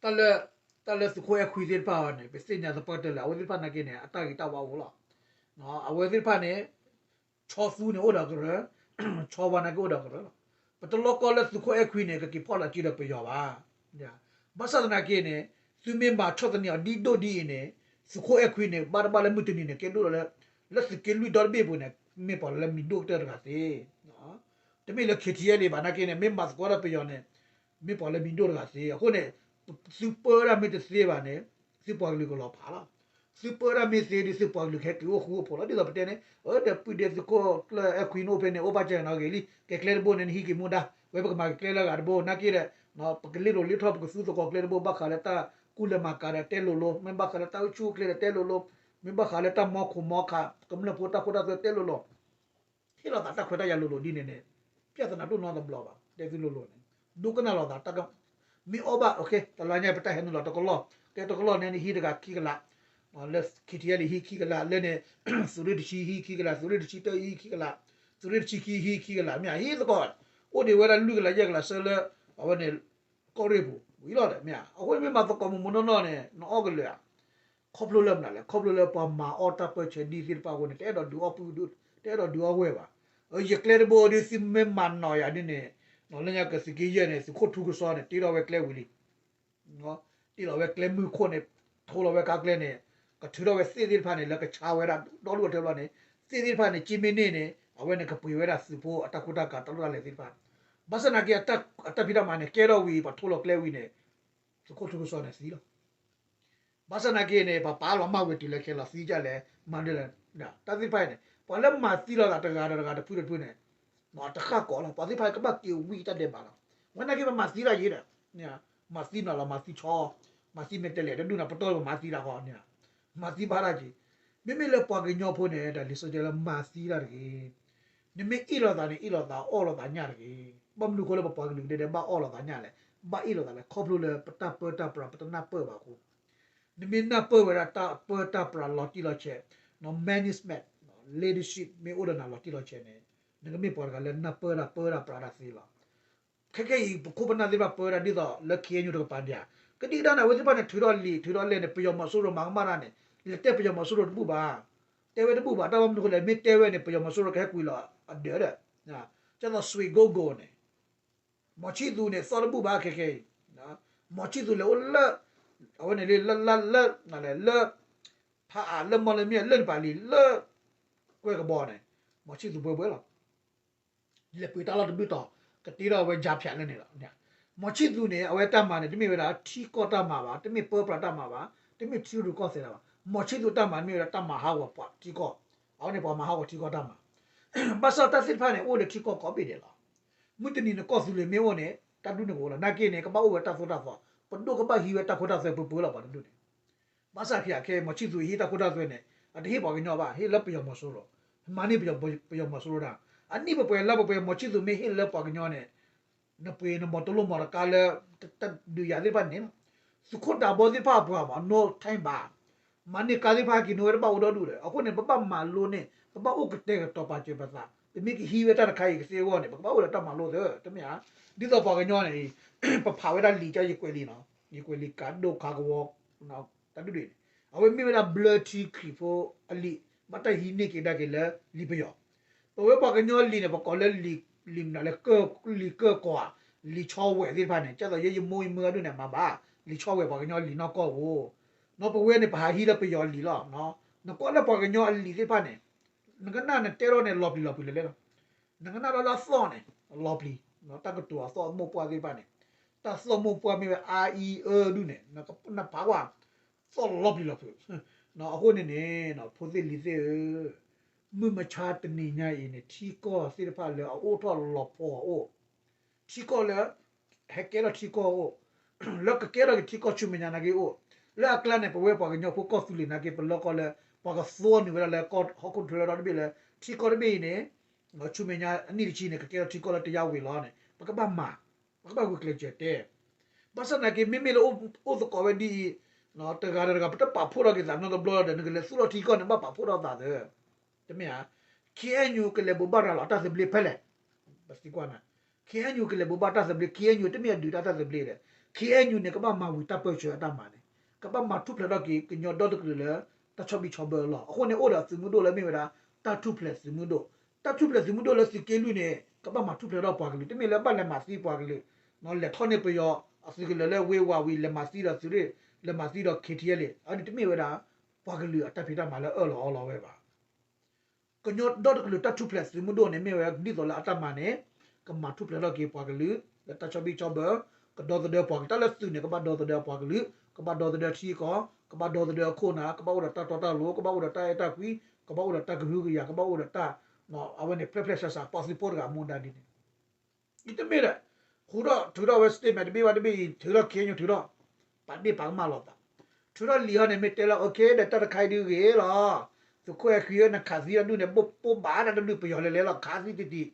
တၢ်လၢ တၢ်လၢသုးခိၣ်အဲၣ်ခွံသ့ၣ်တဖၣ်အံၤန့ၣ် ပသ့ၣ်ညါသပှၢ်တၢၢ်လၢ အဝဲသ့ၣ်တဖၣ်နာ်က့န့ၣ် အတၢ်ဂ့ၤတၢ်ဝါအိၣ်လီၤ. အဝဲသ့ၣ်တဖၣ်န့ၣ် ဆီသူန့ၣ်အိၣ်ဒီးကရၢ, ဆီဝါနာ်က့အိၣ်ဒီးကရၢလီၤ. ပတလီကီလၢသုးခိၣ်အဲၣ်ခွံန့ၣ် ကက့ၤဖီၣ်လီၤစုဒီးပယီၤဘၣ်. ဘၣ်ဆၣ်သနာ်က့န့ၣ် သုမ့ၢ်မၤဆီၣ်သနံးအီၤဒ်ဒိၣ်ဒ်အံၤန့ၣ် သုးခိၣ်အဲၣ်ခွံန့ၣ် ဘၣ်တဘၣ်လၢမုၢ်တနံၤန့ၣ် ကဲဒိၣ်လီၤလၢ လၢသုးက့လွံၢ်ဒီတဘ့ၣ်အပူၤန့ၣ် မ့ၢ်ပှၤလၢမံၤဒိၣ်ကတၢၢ်တဂၤသ့. တမ့ၢ်လၢ K T L A ဘၣ်နာ်က့န့ၣ် မ့ၢ်မၤသကိးဒီးပယီၤန့ၣ် မ့ၢ်ပှၤလၢမံၤဒိၣ်တဂၤသ့. အဃိန့ၣ် သုပၢတၢ်မ့ၢ်တသ့ဘၣ်န့ၣ် သုပှၤကလုာ်ကလီၤဖးလီၤ. သုပၢတၢ်မ့ၢ်သ့ဒီး သုပှၤကလုာ်ကဟဲက့ၤအိၣ်ဃူအိၣ်ဖိးလီၤ. ဒ်သိးပတဲန့ၣ် အၢ ဒီးပုၢ်ဒ့သုးခိၣ်ကျၢၢ်အဲၣ်ခွံန့ၣ်အိၣ်ဖဲန့ၣ် အိၣ်ဘၣ်ကဲနီၣ်ဂ့ၤလံ ကဲကျဲတဘိန့ၣ် နဟံးက့ၤမူဒါ ဝဲပကမၤက့ၤကျဲလၢအဂၤတဘိ နာ်က့ဒီး ပကလ့လိာ်လ့ထီၣ် ပကသူသကိးကျဲတဘိ ဘၣ်ဃးလၢတၢ်ကူၣ်လဲၤမၤကၤဒီးတဲလိၤလိၤ မ့ၢ်ဘၣ်ဃးလၢတၢ်အိၣ်ဆူၣ်အိၣ်ချ့ဒီးတဲလိၤလိၤ မ့ၢ်ဘၣ်ဃးလၢတၢ်မီခိၣ်မီခး ကမျၢၢ်ဖိတၢ်ခိတၢ်သွဲတဲလိၤလိၤ ဟ့ၣ်လီၤသးတၢ်ခွဲးတၢ်ယာ်လိၤလိၤဒ်န့ၣ်န့ၣ် ပြဿနာဒိၣ်နီတဘျီဘၣ် တဲသုလိၤလိၤန့ၣ် ဒိကနၣ်လီၤသးတၢ်က မ့ၢ်အီၣ်ဘၣ် တလါညါ ပတၢ်ဟဲနုာ်လီၤတကလီၢ် ကဲတကလီၢ်န့ၣ် ဟံးတဂၤခံကလး လၢ K T L A ဟံးခံကလး လၢန့ၣ် သုးရ့ၣ်တဆံဟံးခံကလး သုးရ့ၣ်တဆံတၢဟံးခံကလး သုးရ့ၣ်တဆံခံဟံးခံကလး မ့ၢ်ဟံးသကိး အိၣ်ဒံးဝဲဒၣ်လွံၢ်ကလးယဲၢ်ကလးဆၢလၢ အဝဲန့ၣ် ကီၢ်ရ့ၣ်ပူၤ ဝံၤလီၤဒီး မ့ၢ် အဃိန့ၣ်မ့ၢ်မၤသကိးမုၢ်မုၢ်နီၢ်နီၢ်န့ၣ် နအီၣ်ကလၢာ်ဧါ ခီဖျိလၢမနုၤလဲၣ် ခီဖျိလၢပှၤမၤအီၣ်တၢ်ပၢၢ်ဆၢဒ်သ့ၣ်တဖၣ်အဃိန့ၣ် တအဲၣ်ဒိးဒုးအီၣ်ပုၢ် တအဲၣ်ဒိးဒုးအီၣ်ဝဲၢ်ဘၣ်. ယကျဲတဘိဒီးသုမ့ၢ်မၤနီၤယၤဒ်န့ၣ် လၢညါကသုးက့ယဲၢ်န့ၣ် သုးခိၣ်ထူကစီန့ၣ် တ့ထီၣ်ဝဲကျဲဝံၤလံ တ့လီၤဝဲကျဲမုၢ်ခိၣ်န့ၣ် ထိလီၤဝဲခါကျဲန့ၣ် ကထုးထီၣ်ဝဲသ့ၣ်သ့ၣ်တဖၣ်န့ၣ် လၢကဆါဝဲဒၣ်ဒီဒူၣ်အထၢဘျီန့ၣ် သ့ၣ်သ့ၣ်တဖၣ်န့ၣ် က့မ့ၢ်န့ၢ်န့ၣ် အဝဲန့ၣ်ကပှ့ၤဝဲဒၣ်သုးဖိအတၢ်ကူတၢ်ကၤတၢ်လိၣ်တၢ်လဲၤသ့ၣ်တဖၣ် ဘၣ်ဆၣ်သနာ်က့ အတၢ်ဖံးတၢ်မၤန့ၣ် ကဲထီၣ်ဝံၤ ပှၤထိလီၤကျဲဝံၤန့ၣ် သုးခိၣ်ထူကစီန့ၣ်သံလီၤ ဘၣ်ဆၣ်သနာ်က့န့ၣ် ပှၤပာ်လီၤမၢ်ဝဲတုၤလၢခဲလီၤသံဒ်လဲၣ် မၤဒ်လဲၣ် တၢ်သ့ၣ်တဖၣ်အံၤန့ၣ် ပှၤလၢမၤသံလိာ်သးတဂၤဒီးတဂၤတဖုတဖုန့ၣ် တဃၣ်ကီးလီၤ ပှၤသ့ၣ်တဖၣ်ကဘၣ်က့ၤဝံတၢ်ဒဲးဘးလီၤ. ဝဲနာ်က့ပမၤသံတၢ်ယံၤဒီး မၤသံနီၤလီၤ မၤသံဆီ မၤသံမဲာ်တဲးလဲး တဒူၣ်န့ၣ် ပတီၢ်ပမၤသံတၢ်ဃီန့ၣ် မၤသံဘၣ်တၢ်က့ၤ မ့မ့ၢ်လၢပှၤကညီဖိန့ၣ် တၢ်လံာ်စီဆှံလၢမၤသံတၢ်တဂ့ၤ နမ့ၢ်အ့ၣ်လိာ်သးန့ၣ် အ့ၣ်လိာ်သး အီၣ်လိာ်သးညၣ်တဂ့ၤ. ဘၣ်မနုၤအဃိလၢပပှၤကလုာ်ကဒဲဒဲး ဘၣ်အီၣ်လိာ်သးညၣ်လဲၣ်, ဘၣ်အ့ၣ်လိာ်သးလဲၣ်, ခီဖျိလၢပတၢ်ပၢတၢ်ပြး ပတနၢ်ပၢၢ်ဘၣ်အဃိ, နမ့ၢ်နၢ်ပၢၢ်ဝဲဒၣ်တၢ်ပၢတၢ်ပြးလီၤတံၢ်လီၤဆဲး, management, leadership မ့ၢ်အိၣ်ဒီးနၤလီၤတံၢ်လီၤဆဲးန့ၣ်, နကမ့ၢ်ပှၤတဂၤလၢနၢ်ပၢၢ်တၢ်ပၢတၢ်ပြးတၢ်သ့လီၤ. ခဲကဲအံၤ ပခိၣ်ပနၢ်သ့ၣ်တဖၣ်ပၢဝဲဒၣ်ဒ်သိးလၢ ခ့ၣ်အဲၣ်ယူၣ် တကပၤဒံးဧါ, ကဒံကဒါန့ၣ် အဝဲသ့ၣ်တဖၣ်န့ၣ် ထုးထီၣ်လံာ် ထုးထီၣ်လဲၢ်န့ၣ် ပယီၤမီၤစိရိၤမၤကမၣ်တၢ်န့ၣ်, လဲၤတဲပယီၤမီၤစိရိၤတဘူၣ်ဘၣ်, တဲဝဲတဘူၣ်ဘၣ်, တၢ်ဘၣ်မနုၤအဃိလဲၣ် မ့ၢ်တဲဝဲန့ၣ် ပယီၤမီၤစိရိၤကဟဲကွံာ်လီၤအဒၢးဒီး, ကသိး စွ့ၣ်ကိၣ်ကိၣ်န့ၣ်, မီၤဆံၣ်သူန့ၣ် သီၣ်တဘူၣ်ဘၣ်ခဲကဲအံၤ, မီၤဆံၣ်သူလဲၤအိၣ်လၢ, အဝဲန့ၣ်လၢ, လၢ, လၢ, လၢ, ဖးအး လၢမီၢ်လၢမ့ၢ် လၢနပၤလံၤ လၢ, ကွဲၢ်ကဘီန့ၣ်, မီၤဆံၣ်သူဘှဲဘှဲလီၤ. လဲၤပှ့ၤတၢ်လီၢ်တဘျုးတီၤ, ကတ့ထီၣ်ဝဲ ကြားဖြတ် လၢန့ၣ်လီၤ. မီၤဆံၣ်သူန့ၣ် အဝဲတၢ်မၤန့ၣ် တမ့ၢ်ဝဲဒၣ်ထံကီၢ်တၢ်မၤဘၣ်, တမ့ၢ်ပၢပြးတၢ်မၤဘၣ်, တမ့ၢ်ထံရူၢ်ကီၢ်သဲးတၢ်မၤ, မီၤဆံၣ်သူတၢ်မၤန့ၣ်မ့ၢ်ဝဲဒၣ်တၢ်မၤဟးဂီၤပှၤထံကီၢ်, အဝဲန့ၣ်ပှၤမၤဟးဂီၤထံကီၢ်တၢ်မၤ, ဘၣ်ဆၣ်တၢ်သ့ၣ်တဖၣ်န့ၣ် အိၣ်လၢထံကီၢ်ကိးဘ့ၣ်ဒဲးလီၤ. မုၢ်တနံၤန့ၣ် ကီၢ်သူလ့ၤမ့ၢ်အိၣ်န့ၣ် တၢ်ဒူၣ်န့ၣ်ကအိၣ်လီၤ. နာ်က့န့ၣ် ကဘၣ်အိၣ်ဝဲတၢ်သိၣ်တၢ်သီ, ပဒိၣ်ကဘၣ်ဟံးဝဲတၢ်ခိတၢ်သွဲပၢပၢလီၤ ပှၤတဒူၣ်န့ၣ် ဘၣ်ဆၣ်ခံဂၤခဲအံၤ မီၤဆံၣ်သူဟံးတၢ်ခိတၢ်သွဲန့ၣ် အတဟ့ၣ်ပှၤကညီဘၣ်, ဟ့ၣ်လၢပယီၤမီၤစိရိၤ, မၤန့ၢ်ပယီၤမီၤစိရိၤဒၣ်, အနံၣ်ပှဲၤပှဲၤလါပှဲၤပှဲၤ မီၤဆံၣ်သူမ့ၢ်ဟ့ၣ်လၢပှၤကညီန့ၣ်, နပှ့ၤနမီၤတလိၣ်မီၤတကါလၢ, တၢ်ဒုးယၤသ့ၣ်တဖၣ်န့ၣ်, သုးခိၣ်ဒးဘီသ့ၣ်တဖၣ်အပှၤမး no time ဘၣ်, မၤန့ၢ်ကါသ့ၣ်တဖၣ်က့ၤန့ၢ်ဝဲတဘၣ်အိၣ်ဒီဒူၣ်ဒီး အဃိန့ၣ် ပဘၣ်မၤလိန့ၢ် ပဘၣ်အိၣ်ကတဲာ်ကတီၤပာ်စၢၤပသး, ပမ့ၢ်ကဟံးဝဲတၢ်တခါအံၤကသ့အဂီၢ်န့ၣ် ပကဘၣ်အိၣ်ဒီးတၢ်မၤလိသ့ တမ့ၢ်ဧါ. ဒ်သိးပှၤကညီန့ၣ် ပဖးဝဲဒၣ်လံာ်ကၢယကွဲးလံာ်နီၤ, ယကွဲးလံာ်ကးဒိၣ်ခးကဝီၤ တၢ်ဒုၣ်ဒုၣ်န့ၣ်, အဝဲမ့ၢ်ဝဲဒၣ်ဘျၢထံခရံာ်ဖိအလံာ်, ဘၣ်တၢ်ဟံးန့ၢ်က့ၤဒၣ်က့ၤလၢလံာ်ပယီၤ, ပဝဲပှၤကညီလံာ်န့ၣ် ပကိးလၢလံာ်, လံာ်မနုၤလဲၣ်, လံာ်ကၢၢ်ကီၤဧါ, လံာ်ဆီဝဲၢ်သ့ၣ်တဖၣ်န့ၣ်, ကသိးယဲယမိၢ်ယမုၢ်အဒိၣ်န့ၣ် မၤဘၣ်, လံာ်ဆီဝဲၢ်ပှၤကညီလံာ်နီၢ်ကီၢ်ဧိၤ, နီၢ်ပဝဲန့ၣ် ပဟးဟံးလၢပယီၤလံာ်လီၤ. နကွၢ်လၢပှၤကညီအလံာ်သ့ၣ်တဖၣ်န့ၣ်, နကနၣ်နတဲထီၣ်န့ၣ် လီၤပျံၤလီၤဖုးလဲၣ်လဲၣ်လီၤ. နကနၣ်ဒီးလၢအသီၣ်န့ၣ် လီၤပျံၤ, တၢ်ကတိၤအသီၣ်မိၢ်ပှၢ်သ့ၣ်တဖၣ်န့ၣ်, တၢ်သီၣ်မိၢ်ပှၢ်မ့ၢ်ဝဲအါအံၤအၢဒုၣ်န့ၣ်, နဖးဝဲ, သီၣ်လီၤပျံၤလီၤဖုး, အဃိန့ၣ်န့ၣ် ဖိသ့ၣ်လံၤသ့ၣ်ဧၢ, မုၢ်မဆါတနံၤညါအံၤန့ၣ် ထံကီၢ်သ့ၣ်တဖၣ်လၢအအိၣ်ထီၣ်လီၤဖိအအိၣ်, ထံကီၢ်လၢ ဟဲကဲထီၣ်ထံကီၢ်အအိၣ်, လၢကကဲထီၣ်က့ၤထံကီၢ်ဆူမဲာ်ညါနာ်က့အိၣ်, လၢအကျါန့ၣ် ပဝဲပှၤကညီဖိကီၢ်သူလ့ၤနာ်က့ ပလီၢ်ကီၢ်လၢ ပှၤကသိနုာ်ဝဲဒၣ်လၢဟီၣ်ခိၣ်ချၢဒီတဘ့ၣ်လၢ ထံကီၢ်တဘ့ၣ်အံၤန့ၣ်, ဆူမဲာ်ညါအနံၣ်တဆံန့ၣ် ကကဲထီၣ်ထံကီၢ်လၢတယါဝ့ၤလီၤန့ၣ် ပကဘၣ်မၤ, ပကဘၣ်ဂုာ်ကျဲးစၢးတဲ ဘၣ်ဆၣ်သနာ်က့ မ့မ့ၢ်လၢအိၣ်သကိးဝဲဒ်အံၤ, တဂၤဒီးတဂၤ ပတပာ်ဖှိၣ်ထီၣ်က့ၤသးနီတဘျီဒီး နကလဲၤသူၣ်ထီၣ်ထံကီၢ်န့ၣ် ဘၣ်ပာ်ဖှိၣ်ထီၣ်သးသၢ, တမ့ၢ်ဧါ. ခ့ၣ်အဲၣ်ယူၣ် ကလဲၤဘိးဘၣ်ရၤလီၤတၢ်သဘျ့ဖဲလဲၣ်, ပသံကွၢ်နၤ, ခ့ၣ်အဲၣ်ယူၣ် ကလဲၤဘိးဘၣ်တၢ်သဘျ့, ခ့ၣ်အဲၣ်ယူၣ် တမ့ၢ်အဒုးတၢ်တၢ်သဘျ့ဒီး, ခ့ၣ်အဲၣ်ယူၣ်န့ၣ် ကဘၣ်မၤဝံၤတၢ်ပၢဆှၢအတၢ်မၤန့ၣ်, ကဘၣ်မၤထူၣ်ဖျဲးထီၣ်က့ၤ ကညီဒီတကလုာ်လၢ တၢ်ဆီဘံၣ်ဆီဘၢအလီၢ်, အဃိန့ၣ် အိၣ်ဒီးသုးမုၢ်ဒိၣ်လၢမ့ၢ်ဝဲဒၣ် တၢ်ထူၣ်ဖျဲးသုးမုၢ်ဒိၣ် တၢ်ထူၣ်ဖျဲးသုးမုၢ်ဒိၣ်လၢသုးက့လွံၢ်န့ၣ် ကဘၣ်မၤထူၣ်ဖျဲးထီၣ်ပှၤကလုာ်, တမ့ၢ်လၢဘၣ်လဲၤမၤသံပှၤကလုာ်, လဲၤထီၣ်န့ၢ်ပယီၤအသုးကလၢၤလၢဝ့ၢ်ဝးဝံၤ လဲၤမၤသံဒီးသုးရ့ၣ်, လဲၤမၤသံဒီး ခ့ထံအဲလ့း, အန့ၣ်တမ့ၢ်ဝဲဒၣ် ပှၤကလုာ်အတၢ်ဖံးတၢ်မၤလၢအၢၣ်လီၤအီလီၤဝဲဘၣ်. ကညီဒီတကလုာ်တၢ်ထူၣ်ဖျဲးသုးမုၢ်ဒိၣ်န့ၣ် မ့ၢ်ဝဲဒ်သိးလၢအတၢ်မၤန့ၣ် ကမၤထူၣ်ဖျဲးထီၣ်က့ၤပှၤကလုာ် လၢတၢ်ဆီဘံၣ်ဆီဘၢ, ကဒီသဒၢပှၤကလုာ်, တၢ်လၢသုးန့ၣ် ကဘၣ်ဒီသဒၢပှၤကလုာ်, ကဘၣ်ဒီသဒၢထံကီၢ်, ကဘၣ်ဒီသဒၢအခိၣ်နၢ်, ကဘၣ်အိၣ်ဒီးတၢ်တီတၢ်လိၤ, ကဘၣ်အိၣ်ဒီးတၢ်အဲၣ်တၢ်ကွံ, ကဘၣ်အိၣ်ဒီးတၢ်ကဟုကယာ်, ကဘၣ်အိၣ်ဒီးတၢ်, အဝဲန့ၣ် ဖျဲၣ်ဖျဲၣ်စးစး ပှၤသုးဖိတဂၤမူဒါဒ်န့ၣ် ယတမ့ၢ်ဒီး, ဃုာ်ထီၣ်ထုးထီၣ်ဝဲ statement တဘ့ၣ်ဘၣ်တဘ့ၣ်အံၤ ထုးထီၣ် ခ့ၣ်အဲၣ်ယူၣ် ထုးထီၣ်, ပာ်ဒ့ၣ်ပာ်ကမၣ်လိာ်သး, ထုးထီၣ်လံာ်ဟီန့ၣ် မ့ၢ်တဲလၢ okay ဒီးတၢ်တခါအံၤဒုးဂ့ၤလီၤ, သုးခိၣ်အဲၣ်ခွံဧၢ နခးသံတၢ်ဒုးန့ၣ် ဘိၣ်ဘၣ်တၢ်တဒုးပယီၤလဲၤလဲၤလီၤ ခးသံတံၢ်တံၢ်,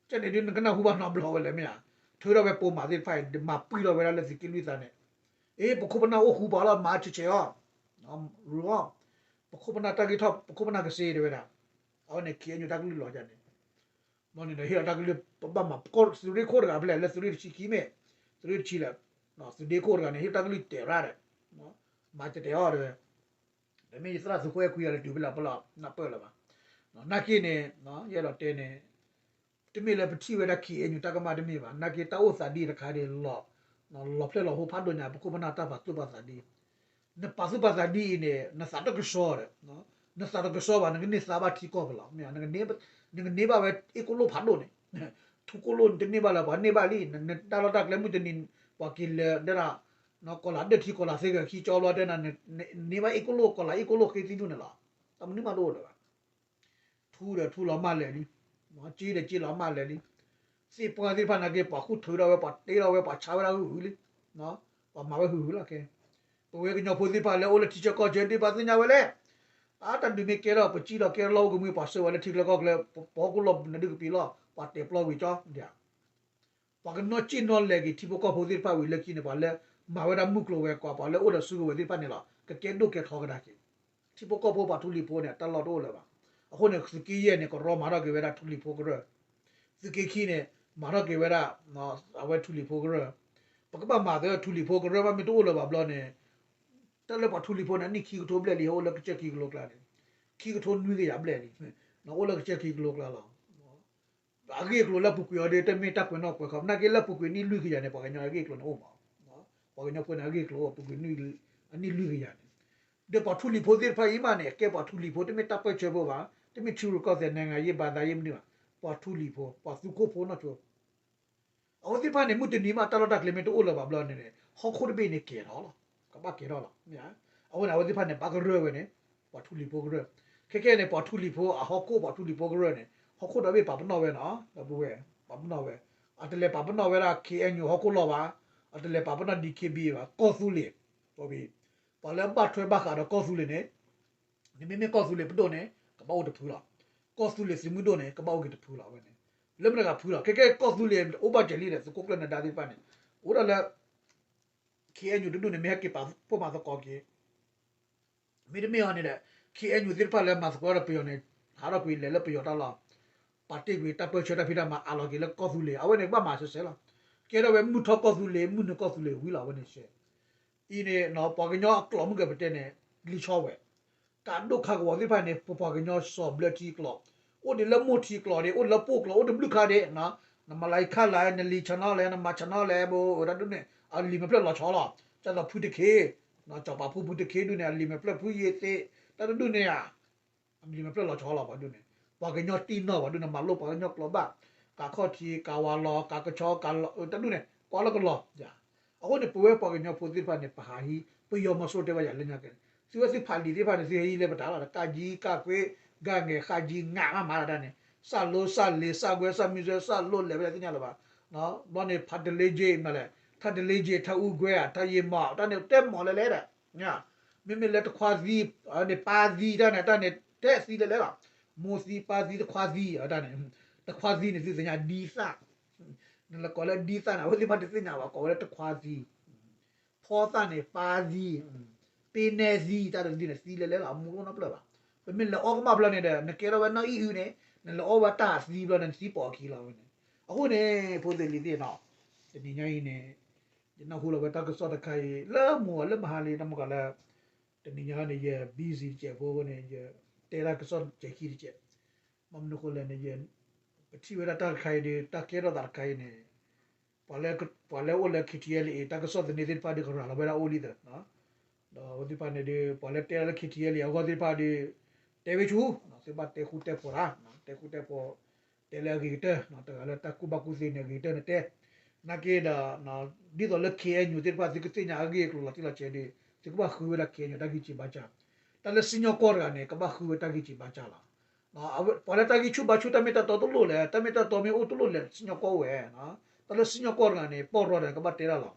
ကဲန့ၣ်ဒုးနကနၢ်ဟူဘၣ်နီတဘျီဝဲလဲၣ်မ့ၢ်ဧါ, ထုးထီၣ်ဝဲပိာ်မၤသ့ၣ်တဖၣ်အံၤ ဒုးမၤပှံၢ်ထီၣ်ဝဲဒၣ်လၢသုးက့လွံၢ်သးန့ၣ်, အ့ ပခိၣ်ပနၢ်အိၣ်ဃူပှၤလီၤ မၤဆဲးဆဲးအီၤ, ရူၤအီၤ, ပခိၣ်ပနၢ်တၢ်ဂ့ၢ်ထီၣ် ပခိၣ်ပနၢ်ကစ့တဲဝဲဒၣ်, အဝဲန့ၣ် ခ့ၣ်အဲၣ်ယူၣ် တၢ်ကလုၢ်လီၤယၤန့ၣ် ဘျီန့ၣ်ဒီး ဟ့ၣ်လီၤတၢ်ကလုၢ် ပဘၣ်မၤ သုးရ့ၣ်ခိၣ်တဂၤဖဲလဲၣ် လၢသုးရ့ၣ်တဆံခံမ့ၢ်, သုးရ့ၣ်တဆံလဲၣ်, သုးဒ့ခိၣ်တဂၤန့ၣ် ဟ့ၣ်တၢ်ကလုၢ်တဲာ်ရၣ်ဒီး, မၤတဲာ်တဲာ်အီၤတဲဝဲ, ဒီးမ့ၢ်ယသရၣ်သုးခိၣ်အဲၣ်ခွံဂၤလၢတုၤဖဲလဲၣ်ပလီၢ်နၢ်ပၢၢ်လၢၤဘၣ်, နာ်က့န့ၣ်, ယအဲၣ်ဒိးတဲန့ၣ်, တမ့ၢ်လၢပထံၣ်ဝဲဒၣ် ခ့ၣ်အဲၣ်ယူၣ် တၢ်ကမၣ်တမ့ၢ်ဘၣ်, နာ်က့တၢ်အိၣ်သးဒ်တခါဒ်လီၤ, လီၤဖျဲၣ်လီၤဟိဖးဒိၣ်ညါ ပခိၣ်ပနၢ်တၢ်ပာ်သူၣ်ပာ်သးဒ် နပာ်သူၣ်ပာ်သးဒ်အံၤန့ၣ် နသးတကဆှီဒီး, နသးတကဆှီဘၣ် နကန့ၢ်သါဘၣ်ထံကီၢ်ပူၤလီၤ, နကန့ၢ်ဘၣ်ဝဲအ့ၣ်ကိၣ်လိၣ်ဖးဒိၣ်န့ၣ်, ထူကိၣ်လိၣ်နတန့ၢ်ဘၣ်လၢၤ ပှၤန့ၢ်ဘၣ်လံ, နတၢ်လီၢ်တၢ်ကျဲမုၢ်တနံၤ, ပှၤက့ၤလဲၤဒၣ်, ကီၢ်လၤဒၢၣ်ထံကီၢ်လၤသ့ဂၢၢ်ခံကၠီဘျီတဲနၤ, နန့ၢ်ဘၣ်အ့ၣ်ကိၣ်လိၣ်ကီၢ်လၤအ့ၣ်ကိၣ်လိၣ်ဃ့သံဒူၣ်န့ၣ်လီၤ, တၢ်မနုၤမးတအိၣ်လၢၤဘၣ် ထူဒီးထူလီၤမၢ်လဲၤလံ, က့ဒီးက့လီၤမၢ်လဲၤလံ, သ့ၣ်ပှၢ်သ့ၣ်တဖၣ်နာ်က့ ပှၤဃုထၢထီၣ်ဝဲ ပှၤတ့ထီၣ်ဝဲ ပှၤဆါဝဲဒၣ်ဟုၣ်ဟုၣ်လံ, ပှၤမၤဝဲဟုၣ်ဟုၣ်လီၤကဲ, ပဝဲကညီဖိသ့ၣ်တဖၣ်လၢအိၣ်လၢထံဆၢကီၢ်ဆၢဒ်ပှၤသ့ၣ်ညါဝဲလဲၣ်, အတၢ်ဒုးမ့ၢ်ကဲထီၣ် ပစံၣ်ထီၣ်ကဲထီၣ်လီၢ်အိၣ်ကမှံ ပှၤဆှၢဝဲလၢထံကျါကီၢ်ကျါ ပဟီၣ်ခိၣ်လီၢ်နဒုးကပံာ်လီၤ ပှၤတဲာ်ပျီဝံၤကၠီ, ပှၤကနီၣ်စံၣ်နီၣ်လဲၤက့ၤထံဖိကီၢ်ဖိသ့ၣ်တဖၣ်ဝံၤလၢခံန့ၣ် ပှၤလၢမၤဝဲဒၣ်မုၢ်ကျိၤဝဲၤကွာ် ပှၤလၢအိၣ်ဒီးစုကဝဲၤသ့ၣ်တဖၣ်န့ၣ်လီၤ ကကဲဒိၣ်ကဲထီကဒါက့ၤ ထံဖိကီၢ်ဖိပှၤထူလံၤဖိန့ၣ် တၢ်လီၢ်တအိၣ်လၢၤဘၣ်. အဃိန့ၣ် သုးက့ယဲၢ်န့ၣ် ကရီမၤထီၣ်က့ၤဝဲဒၣ်ထူလံၤဖိကရၢၢ်, သုးက့ခံန့ၣ် မၤထီၣ်က့ၤဝဲဒၣ် အဝဲထူလံၤဖိကရၢၢ်, ပကဘၣ်မၤသၢထူလံၤဖိကရၢၢ် မ့ၢ်တအိၣ်လၢၤဘၣ်ဘျီန့ၣ်, တၢ်လၢပှၤထူလံၤဖိန့ၣ် အနံၣ်ခံကထိဘျဲၣ်လံ ဟဲအိၣ်လၢကစၢၢ်ခံကလိကျါန့ၣ်, ခံကထိနွံကယၤဘျဲၣ်လံ, အိၣ်လၢကစၢၢ်ခံကလိကျါလီၤ. အဂ့ၢ်အကျိၤလၢအပူၤကွံာ်အီၤဒီး တမ့ၢ်တၢ်ကွဲးနီၣ်ကွဲးခီ နာ်က့လၢအပူၤကွံာ်နံၣ်လွံၢ်ကယၤန့ၣ် ပှၤကညီအဂ့ၢ်အကျိၤန့ၣ်အိၣ်မး, ပှၤကညီဖိန့ၣ်အဂ့ၢ်အကျိၤအိၣ်ပူၤကွံာ် အနံၣ်လွံၢ်ကယၤန့ၣ်, ဒီးပှၤထူလံၤဖိသ့ၣ်တဖၣ်အံၤမးန့ၣ် ကဲပှၤထူလံၤဖိ တမ့ၢ်တၢ်ပၢၢ်ဆၢဖိဘၣ်, တမ့ၢ်ထံရူၢ်ကီၢ်သဲး နိုင်ငံရေးဘာသာရေးမနုၤဘၣ်, ပှၤထူလံၤဖိ ပှၤသူခိၣ်ဖိနီၢ်ဆိ အဝဲသ့ၣ်တဖၣ်န့ၣ် မုၢ်တနံၤမးတၢ်လီၢ်တၢ်ကျဲမ့ၢ်တအိၣ်လၢၤဘၣ်ဘျီန့ၣ် ဟီၣ်ခိၣ်တဘ့ၣ်န့ၣ်ကဲၤထီၣ်လီၤ, ကဘၣ်ကဲၤထီၣ်လီၤ. အဝဲန့ၣ် အဝဲသ့ၣ်တဖၣ်န့ၣ် ဘၣ်ကရၢၢ်ဝဲန့ၣ် ပှၤထူလံၤဖိကရၢၢ်, ခဲကဲန့ၣ် ပှၤထူလံၤဖိ အဟီၣ်ခိၣ် ပှၤထူလံၤဖိကရၢၢ်န့ၣ် ဟီၣ်ခိၣ်ဒီဘ့ၣ်ပာ်ပနီၣ်ဝဲနီၤ, ဒီပုၢ်ဝဲၢ် ပာ်ပနီၣ်ဝဲ, အတလဲၤပာ်ပနီၣ်ဝဲဒၣ် ခ့ၣ်အဲၣ်ယူၣ် ဟီၣ်ခိၣ်လီၢ်ဘၣ်, အတလဲၤပာ်ပနီၣ် DKBA ဘၣ်, ကီၢ်သူလ့ၤ, ပှၤလၢအဘၣ်ထွဲဘၣ်ဃးဒီးကီၢ်သူလ့ၤန့ၣ် နမ့မ့ၢ်ကီၢ်သူလ့ၤပဒိၣ်န့ၣ် ကဘၣ်အိၣ်တဖုလီၤ. ကီၢ်သူလ့ၤသုးမုၢ်ဒိၣ်န့ၣ် ကဘၣ်အိၣ်က့ၤတဖုလီၤဝဲန့ၣ်, လၢမတၤတဂၤဖုလီၤ. ခဲကဲကီၢ်သူလ့ၤအိၣ်ဘၣ်စၢၤလံဒီး သုးခိၣ်ကျၢၢ်နၢၤဒါသ့ၣ်တဖၣ်န့ၣ် အိၣ်ဒၣ်လၢ ခ့ၣ်အဲၣ်ယူၣ်တဒူၣ်န့ၣ် မ့ၢ်ဟဲက့ၤပာ်ဖှိၣ်မၤသကိးက့ၤ မ့တမ့ၢ်အီၤန့ၣ်ဒီး ခ့ၣ်အဲၣ်ယူၣ်သ့ၣ်တဖၣ်လၢမၤသကိးဒီးပယီၤန့ၣ် ဟးထီၣ်ကွံာ်လဲၤလၢပယီၤတၢ်လီၢ်, ပာ်တ့ၢ်ကွံာ်တၢ်ပၢၢ်ဆၢတၢ်ဖံးတၢ်မၤအးလီၤက့ၤလၢကီၢ်သူလ့ၤ, အဝဲန့ၣ်ကဘၣ်မၤစဲးစဲးလီၤ. ကဲထီၣ်ဝဲမုၢ်ထီၣ်ကီၢ်သူလ့ၤ မုၢ်နုာ်ကီၢ်သူလ့ၤဝံၤလီၤ အဝဲန့ၣ်စဲး အံၤန့ၣ် ပှၤကညီအကျိာ်မုၢ်ကပတဲန့ၣ် လံာ်ဆီဝဲ ကးဒိၣ်ခးကဝီၤသ့ၣ်တဖၣ်န့ၣ် ပပှၤကညီစီၤဘျၢထံကျိာ်, အိၣ်ဒံးလၢမိၢ်ထံကျိာ်ဒံး အိၣ်ဒံးလၢပိၢ်ကျိာ် အိၣ်တဘျုးခါဒံး, နမၤလၤယခါလၤ နလံာ်ဆၢနီၤလဲၣ် နမၤဆၢနီၤလဲၣ် ဘိတၢ်ဒုးန့ၣ် အလံာ်မဲာ်ဖျၢၣ်လီၤဆီလီၤ. ကၢ်သိးဖုတခ့, စီၤပၤဖိဖုတခ့ဒုးန့ၣ် အလံာ်မဲာ်ဖျၢၣ်ဖုယ့သ့, တၢ်တဒုးန့ၣ်ဧါ အလံာ်မဲာ်ဖျၢၣ်လီၤဆီလီၤပှၤဒုးန့ၣ်, ပှၤကညီတံၢ်နီၢ်ပှၤဒုးန့ၣ် မၤလိပှၤကညီကျိာ်ဘၣ်, ကးခီၣ်ထံး ကးဝးလီၤ ကးကဆီ ကးလီၤ တၢ်ဒုးန့ၣ် ကွၢ်လၢကလီၤ, အဃိန့ၣ် ပဝဲပှၤကညီဖိသ့ၣ်တဖၣ်န့ၣ် ပဟးဟံး ပယီၤမီၤစိရိၤတဲဝဲယၤလၢညါကဲန့ၣ် သုဝဲသုဖးလံာ်သ့ၣ်တဖၣ်န့ၣ် သုဟဲဟံးလၢပတၢ်လီၤ ကးကၠံ ကးကွ့ ဂၤငဲၤ ဃးကၠံ ငးမးမးလီၤတၢ်န့ၣ် စၢ်လိ စၢ်လ့ စၢ်ကွဲ စၢ်မံစဲ စၢ်လိလဲၤဝဲဒၣ်သ့ၣ်ညါလၢၤဘၣ်, ဘျီန့ၣ် ဖးတလ့ကၠ့ မနုၤလဲၣ်, ထးတလ့ကၠ့ ထးအူကွဲ ထးယံာ်မီၢ် တၢ်န့ၣ် တဲမီၢ်လဲၤလဲၤဒီး မ့မ့ၢ်လၢတခွါသံ န့ၣ် ပၢ်သံတၢ်န့ၣ် တၢ်န့ၣ် တဲသံလဲၤလဲၤလီၤ, မိၢ်သံ ပၢ်သံ တခွါသံ တၢ်န့ၣ်, တခွါသံန့ၣ် သုသ့ၣ်ညါဒ်သၣ်, နလဲၤကိးလၢဒ်သၣ်န့ၣ် အဝဲသ့ၣ်တဖၣ်တသ့ၣ်ညါဘၣ် ကိးဝဲလၢတခွါသံ, ဖီသၣ်န့ၣ် ပၢ်သံ, ပ့နဲသံ တၢ်တသံန့ၣ် သံလဲၤလဲၤလီၤ အမူတအိၣ်နီတဖျၢၣ်ဘၣ်, ပမ့ၢ်လဲၤအီကမၣ်ဖျၢၣ်န့ၣ်ဒီး နကဲထီၣ်ဝဲနီၣ်အံၣ်အုန့ၣ် နလဲၤအီဝဲတၢ်သံဖျၢၣ်န့ၣ် နသံပိာ်အခံလီၤဝဲန့ၣ်, အဃိန့ၣ် ဖိသ့ၣ်လံၤသ့ၣ်နီၤ, တနံၤညါအံၤန့ၣ် ယနၢ်ဟူလီၤဝဲတၢ်ကစီၣ်တခါအံၤ လၢမိၢ်လၢမဟါလံ တမ့ၢ်ကီးလၢ တနံၤညါန့ၣ် ယ busy တစဲးဖိန့ၣ် ယတဲတၢ်ကစီၣ်တစဲးခံတစဲး, ဘၣ်မနုၤအဃိလဲၣ်န့ၣ် ယ ပထံၣ်ဝဲဒၣ်တၢ်တခါအံၤဒီး တၢ်ကဲထီၣ်သးတခါအံၤန့ၣ် ပှၤလၢ ပှၤလၢအိၣ်လၢ K T L A တၢ်ကစီၣ်သန့သ့ၣ်တဖၣ်ဒီး ကရၤလီၤဝဲဒၣ်အိၣ်လံသၢ ဒီးအဝဲသ့ၣ်တဖၣ်န့ၣ်ဒီး ပှၤလၢတဲလၢ K T L A အဂီၢ်သ့ၣ်တဖၣ်ဒီး တဲဝဲဆူ သုဘၣ်တဲဃူတဲဖိးတၢ်, တဲဃူတဲဖိး, တဲလၢအဂ့ၤကတၢၢ်, တဂၤလၢတၢ်ကူၣ်ဘၣ်ကူၣ်သ့န့ၣ် အဂ့ၤကတၢၢ်နတဲ, နာ်က့ဒီး ဒ်သိးလၢ K N U သ့ၣ်တဖၣ် သုကသ့ၣ်ညါအဂ့ၢ်အကျိၤလီၤတံၢ်လီၤဆဲးဒီး သုကဘၣ်ဃုဝဲဒၣ် K N U တၢ်ဂံၢ်စၢ်ဘါစၢ်, တၢ်လၢစံၣ်ညီၣ်ကွီၢ်တဂၤန့ၣ် ကဘၣ်ဃုဝဲတၢ်ဂံၢ်စၢ်ဘါစၢ်လီၤ. ပှၤလၢတၢ်ဂံၢ်ဆူၣ်ဘါဆူၣ် တၢ်မ့ၢ်တၢ်တီတလိၣ်လဲၣ်, တၢ်မ့ၢ်တၢ်တီမ့ၢ်အိၣ်တလိၣ်လဲၣ် စံၣ်ညီၣ်ကွီၢ်အိၣ်ဝဲ, တၢ်လၢစံၣ်ညီၣ်ကွီၢ်တဂၤန့ၣ် ပီၢ်ရီတဂၤန့ၣ် ကဘၣ်တဲတၢ်လီၤ.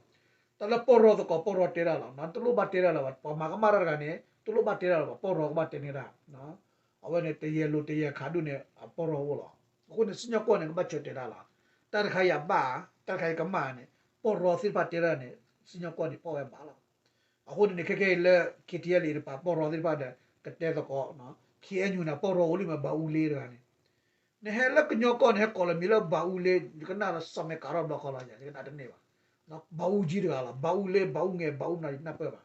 တၢ်လၢပီၢ်ရီသကိး ပီၢ်ရီတဲတၢ်လီၤ, တလိၣ်ဘၣ်တဲတၢ်လၢၤဘၣ်, ပှၤမၤကမၣ်တၢ်တဂၤန့ၣ် တလိၣ်ဘၣ်တဲတၢ်လၢၤဘၣ်, ပီၢ်ရီကဘၣ်တဲန့ၢ်တၢ်, အဝဲန့ၣ် တယဲၢ်လိၤတယဲၢ်ခးဒူၣ်န့ၣ် အပီၢ်ရီအိၣ်လီၤ. အဃိန့ၣ် စံၣ်ညီၣ်ကွီၢ်န့ၣ် ကဘၣ်ဆၢတဲာ်တၢ်လီၤ. တၢ်တခါအံၤအဘၣ်, တၢ်တခါအံၤကမၣ်န့ၣ် ပီၢ်ရီသ့ၣ်တဖၣ်တဲတၢ်န့ၣ် စံၣ်ညီၣ်ကွီၢ်န့ၣ် ပီၢ်ဝဲဘၣ်လီၤ. အဃိန့ၣ်န့ၣ် ခဲခဲအံၤလၢ K T L A တပၤ ပီၢ်ရီသ့ၣ်တဖၣ်ဒီး ကတဲသကိး, K N U န့ၣ် ပီၢ်ရီအိၣ်လံမး ဘးအူလ့တဂၤန့ၣ်, နဟဲလၢကညီကီၢ်န့ၣ် ဟဲကိးလီၤမံၤလၢဘးအူလ့, ယကနၣ်လီၤ စးမဲာ်ကးထီၣ်ဘျီဃီလီၤ, ယကနၣ်တန့ၢ်ဘၣ်. ဘးအူကၠံတဂၤလီၤ, ဘးအူလ့ ဘးအူငဲၤ ဘးအူနၤ ယနၢ်ပၢၢ်ဘၣ်.